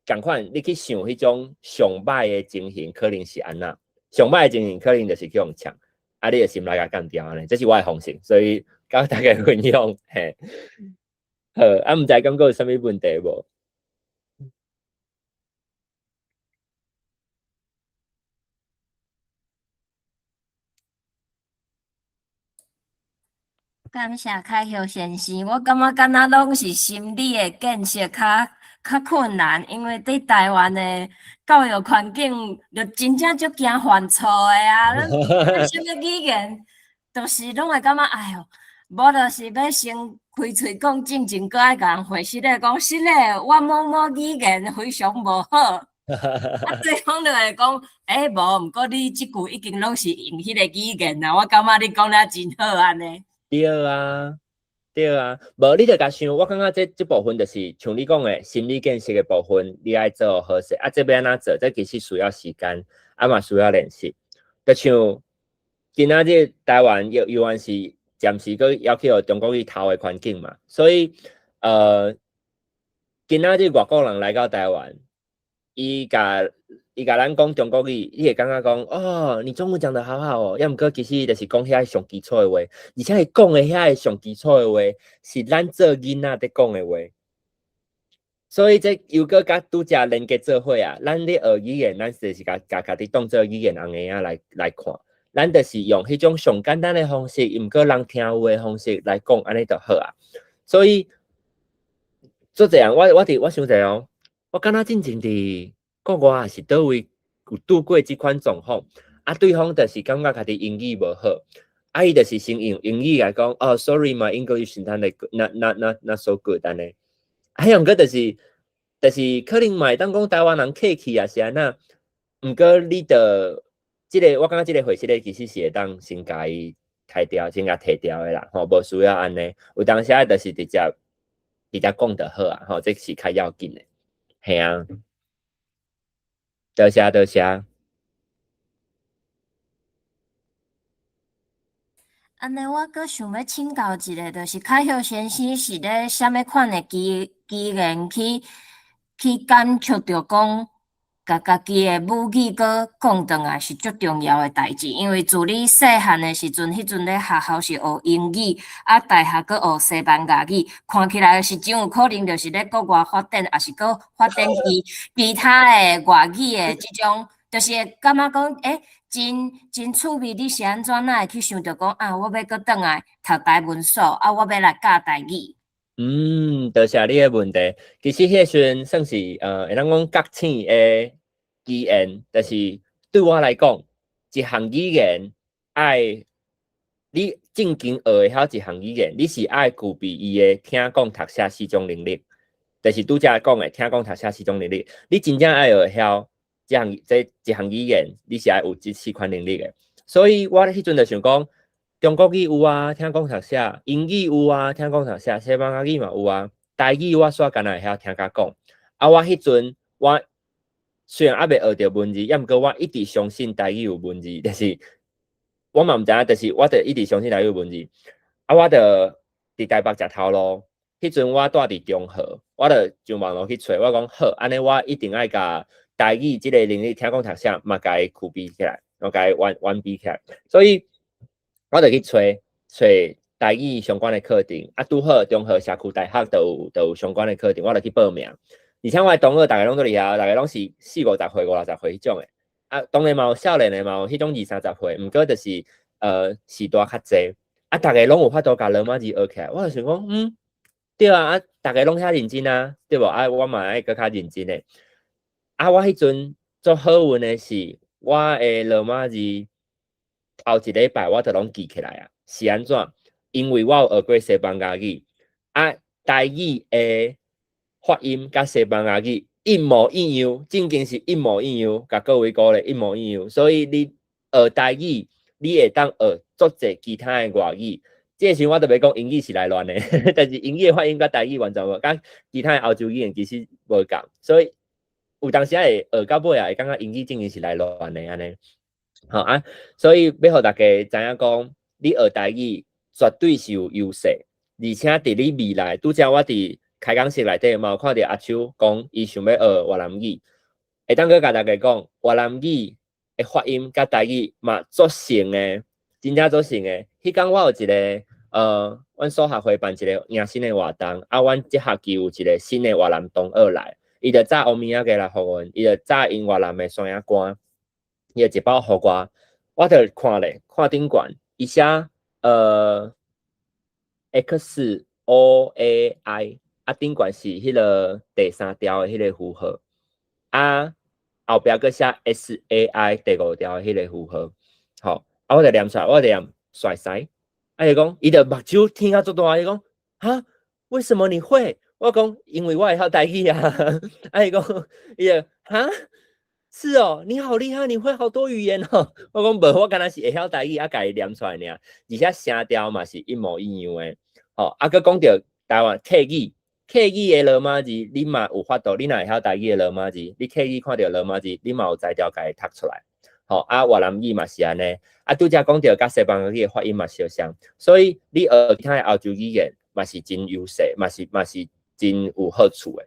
仝款你去想彼種上歹的情形，可能是按怎？上歹的情形可能就是去予嗆，啊，你的心內共降掉按呢，這是我的方式，所以佮大家分享嘿。好，啊，毋知敢閣有啥物問題無？感謝凱玉先生，我感覺敢若攏是心理的建設較較困難，因為佇台灣的教育環境，就真正足驚犯錯的啊！咱啥物語言，就是攏會感覺哎喲，無就是欲先開喙講進前，閣愛共人回失禮講失禮，我某某語言非常無好。啊，對方就會講，欸，無，毋過你這句已經攏是用彼個語言啊，我感覺你講得真好按呢。對啊，對啊，無你著共想，我感覺這這部分就是像你講的心理建設的部分，你愛做好勢。啊，這欲按怎做？這其實需要時間，啊嘛需要練習。就像今仔日台灣猶猶原是暫時閣猶去予中國語頭的環境嘛，所以今仔日外國人來到台灣，伊共咱講中國語，你會感覺講哦，你中文講得好好哦，抑毋過其實就是講遐上基礎的話，而且伊講的遐個上基礎的話，是咱做囡仔佇講的話。所以這又閣佮拄才連結做伙啊，咱咧學語言，咱就是共共家己當做語言紅嬰仔來來看，咱就是用彼種上簡單的方式，毋過人聽有的方式來講，按呢就好啊。所以，足濟人，我我佇我想者哦，我敢若進前佇國外抑是佗位有拄過這款狀況，啊，對方就是感覺家己英語無好，啊，伊就是先用英語來講，哦，sorry，my English not not not not so good 按呢。啊，毋過就是就是可能嘛會當講台灣人客氣抑是按怎，毋過你著這個，我感覺這個回事咧，其實是會當先共伊刣掉，先共提掉的啦，吼，無需要按呢。有當時仔就是直接直接講就好啊，吼，這是較要緊的，嘿啊。多謝多謝。按呢，我閣想欲請教一下，就是凱玉先生是咧啥物款的機機緣去去感觸著講，共家己的母語閣講轉來是足重要的代誌。因為自你細漢的時陣，彼陣咧學校是學英語，啊，大學閣學西班牙語，看起來是真有可能就是咧國外發展，抑是閣發展其其他的外語的這種，就是會感覺講，欸，真真趣味。你是按怎哪會去想著講啊？我欲閣轉來讀台文所，啊，我欲來教台語。嗯，多謝你的問題。其實彼個時陣算是會當講覺醒的機緣，就是對我來講，一項語言愛你正經學會曉一項語言，你是愛具備伊的聽講讀寫四種能力，就是拄才講的聽講讀寫四種能力。你真正愛學會曉這項這一項語言，你是愛有這四款能力的。所以我彼陣就想講，中國語有啊，聽講讀寫；英語有啊，聽講讀寫；西班牙語嘛有啊。台語我煞敢若會曉聽佮講。啊，我彼陣我雖然猶未學著文字，抑毋過我一直相信台語有文字，就是我嘛毋知影，就是我就一直相信台語有文字。啊，我就佇台北食頭路，彼陣我蹛佇中和，我就上網路去揣，我講好，按呢我一定愛共台語這個能力聽講讀寫嘛，共伊具備起來，我共伊完完備起來。所以我就去揣揣台語相關的課程，啊，拄好中和社區大學就有就有相關的課程，我就去報名。而且我的同學逐个攏足厲害，逐个攏是四五十歲、五六十歲彼種的。啊，當然嘛有少年的嘛有彼種二三十歲，毋過就是時代較濟。啊，逐个攏有法度共羅馬字學起來。我就想講，嗯，對啊，啊，逐个攏遐認真啊，對無？啊，我嘛愛閣較認真的。啊，我彼陣足好運的是，我的羅馬字頭一禮拜我就攏記起來啊。是按怎？因為我有學過西班牙語，啊，台語的發音佮西班牙語一一模一樣，正經是一模一樣，共各位講咧一模一樣。所以你學台語，你會當學足濟其他的外語。這個時我特別講英語是來亂的，但是英語的發音佮台語完全無，佮其他的歐洲語言其實無仝，所以有當時仔會學到尾啊，會感覺英語正經是來亂的按呢。吼啊，所以欲予大家知影講，你學台語絕對是有優勢，而且佇你未來，拄才我佇開講室內底嘛有看著阿秋講，伊想欲學越南語，會當閣共大家講，越南語的發音佮台語嘛足像的，真正足像的。彼工我有一个，阮數學會辦一個迎新的活動，啊，阮這學期有一個新的越南同學來，伊就炸烏物仔過來予阮，伊就炸𪜶越南的酸仔乾，伊就一包予我，我就看咧，看頂懸，伊寫XOAI，啊頂懸是彼个第三調的彼个符號，啊後壁閣寫 SAI 第五調的彼个符號，吼，啊我就念出來，我就念帥師。啊！伊講，伊就目睭瞪甲足大，伊講：哈，為什麼你會？我講，因為我會曉台語啊。啊！伊講，伊就哈，是哦，你好厲害，你會好多語言哦。我講無，我敢若是會曉台語，啊，共伊念出來爾，而且聲調嘛是一模一樣的。吼，啊，閣講著台灣客語，客語的羅馬字，你嘛有法度，你若會曉台語的羅馬字，你客語看著羅馬字，你嘛有才調共伊讀出來。吼，啊，越南語嘛是按呢，啊，拄才講著佮西班牙語的發音嘛相像，所以你學其他的歐洲語言嘛是真優勢，嘛是真有好處的。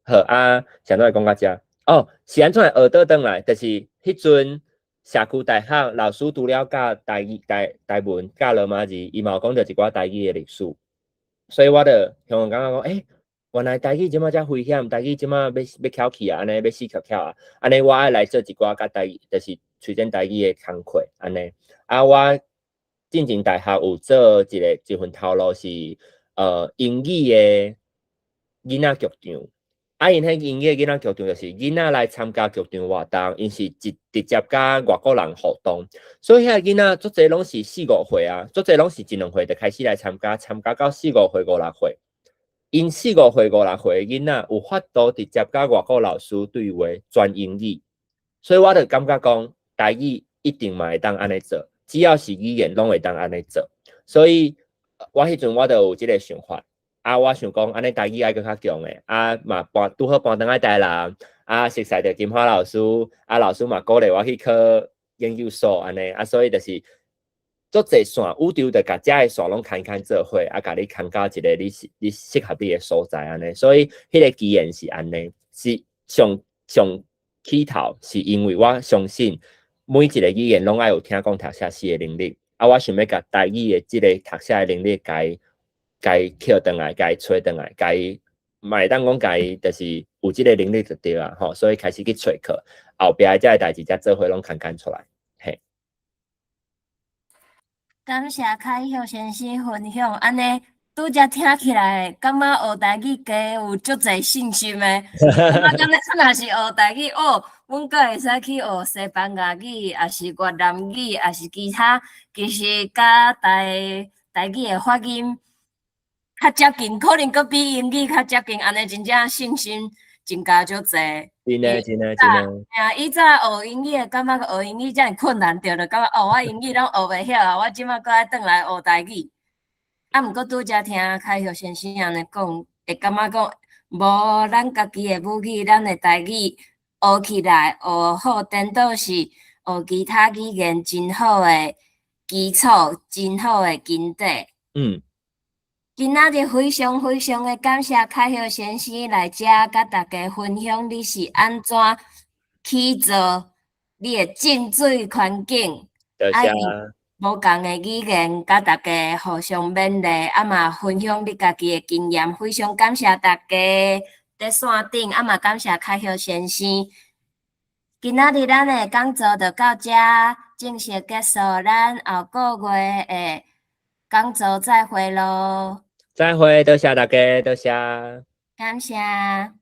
好啊，啥來講到遮？哦，是按怎會學倒轉來？就是彼陣社區大學老師除了教台語、台文、教羅馬字，伊嘛有講著一寡台語的歷史，所以我就向感覺講，欸，原來台語這馬遮危險，台語這馬欲翹起啊，按呢欲死翹翹啊，按呢我愛來做一寡佮台語，就是推展台語的工課，按呢。啊，我進前大學有做一份頭路是英語的囡仔劇場，啊，𪜶彼英語的囡仔劇場就是囡仔來參加劇場活動，𪜶是直接佮外國人互動，所以遐囡仔足濟攏是四五歲啊，足濟攏是一兩歲就開始來參加，參加到四五歲五六歲。𪜶四五歲五六歲的囡仔有法度直接佮外國老師對話全英語，所以我就感覺講台語一定嘛會當按呢做，只要是語言攏會當按呢做。所以我彼陣我就有這個想法，啊，我想講按呢台語愛閣較強的，啊嘛搬拄好搬轉來台南，啊熟似著金花老師，啊老師嘛鼓勵我去考研究所按呢，啊所以就是足濟線，宇宙就共遮的線攏牽牽做伙，啊，共你牽到一個你適合你的所在按呢。所以彼個機緣是按呢，是上上起頭是因為我相信每一個語言攏愛有聽講讀寫四个能力，啊，我想欲共台語的這个讀寫的能力，共伊共伊抾轉來，共伊揣轉來，共伊嘛會當講共伊就是有這个能力就對啊，吼，所以開始去揣課，後壁的遮个代誌才做伙攏牽牽出來，嘿。感謝凱玉先生分享，按呢拄才聽起來，感覺學台語加有足濟信心的。感覺敢若是學台語，哦，阮閣會使去學西班牙語，抑是越南語，抑是其他，其實佮台語的發音較接近，可能閣比英語較接近，按呢真正信心增加足濟。真的，真的，真的。嘿啊，以前學英語的感覺學英語遮爾困難，著就感覺哦，我英語攏學袂曉啊，我這馬閣愛轉來學台語。啊，毋過拄才聽凱玉先生按呢講，會感覺講無咱家己的母語，咱的台語學起來學好，顛倒是學其他語言真好的基礎，真好的根底。今仔日非常非常的感謝凱玉先生來遮佮大家分享你是按怎去做你的浸水環境，多謝。無仝的語言，佮大家互相勉勵，啊嘛分享你家己的經驗，非常感謝大家佇線頂，啊嘛感謝凱玉先生。今仔日咱的講座就到遮正式結束，咱後個月的講座再會囉。再會，多謝大家，多謝。感謝。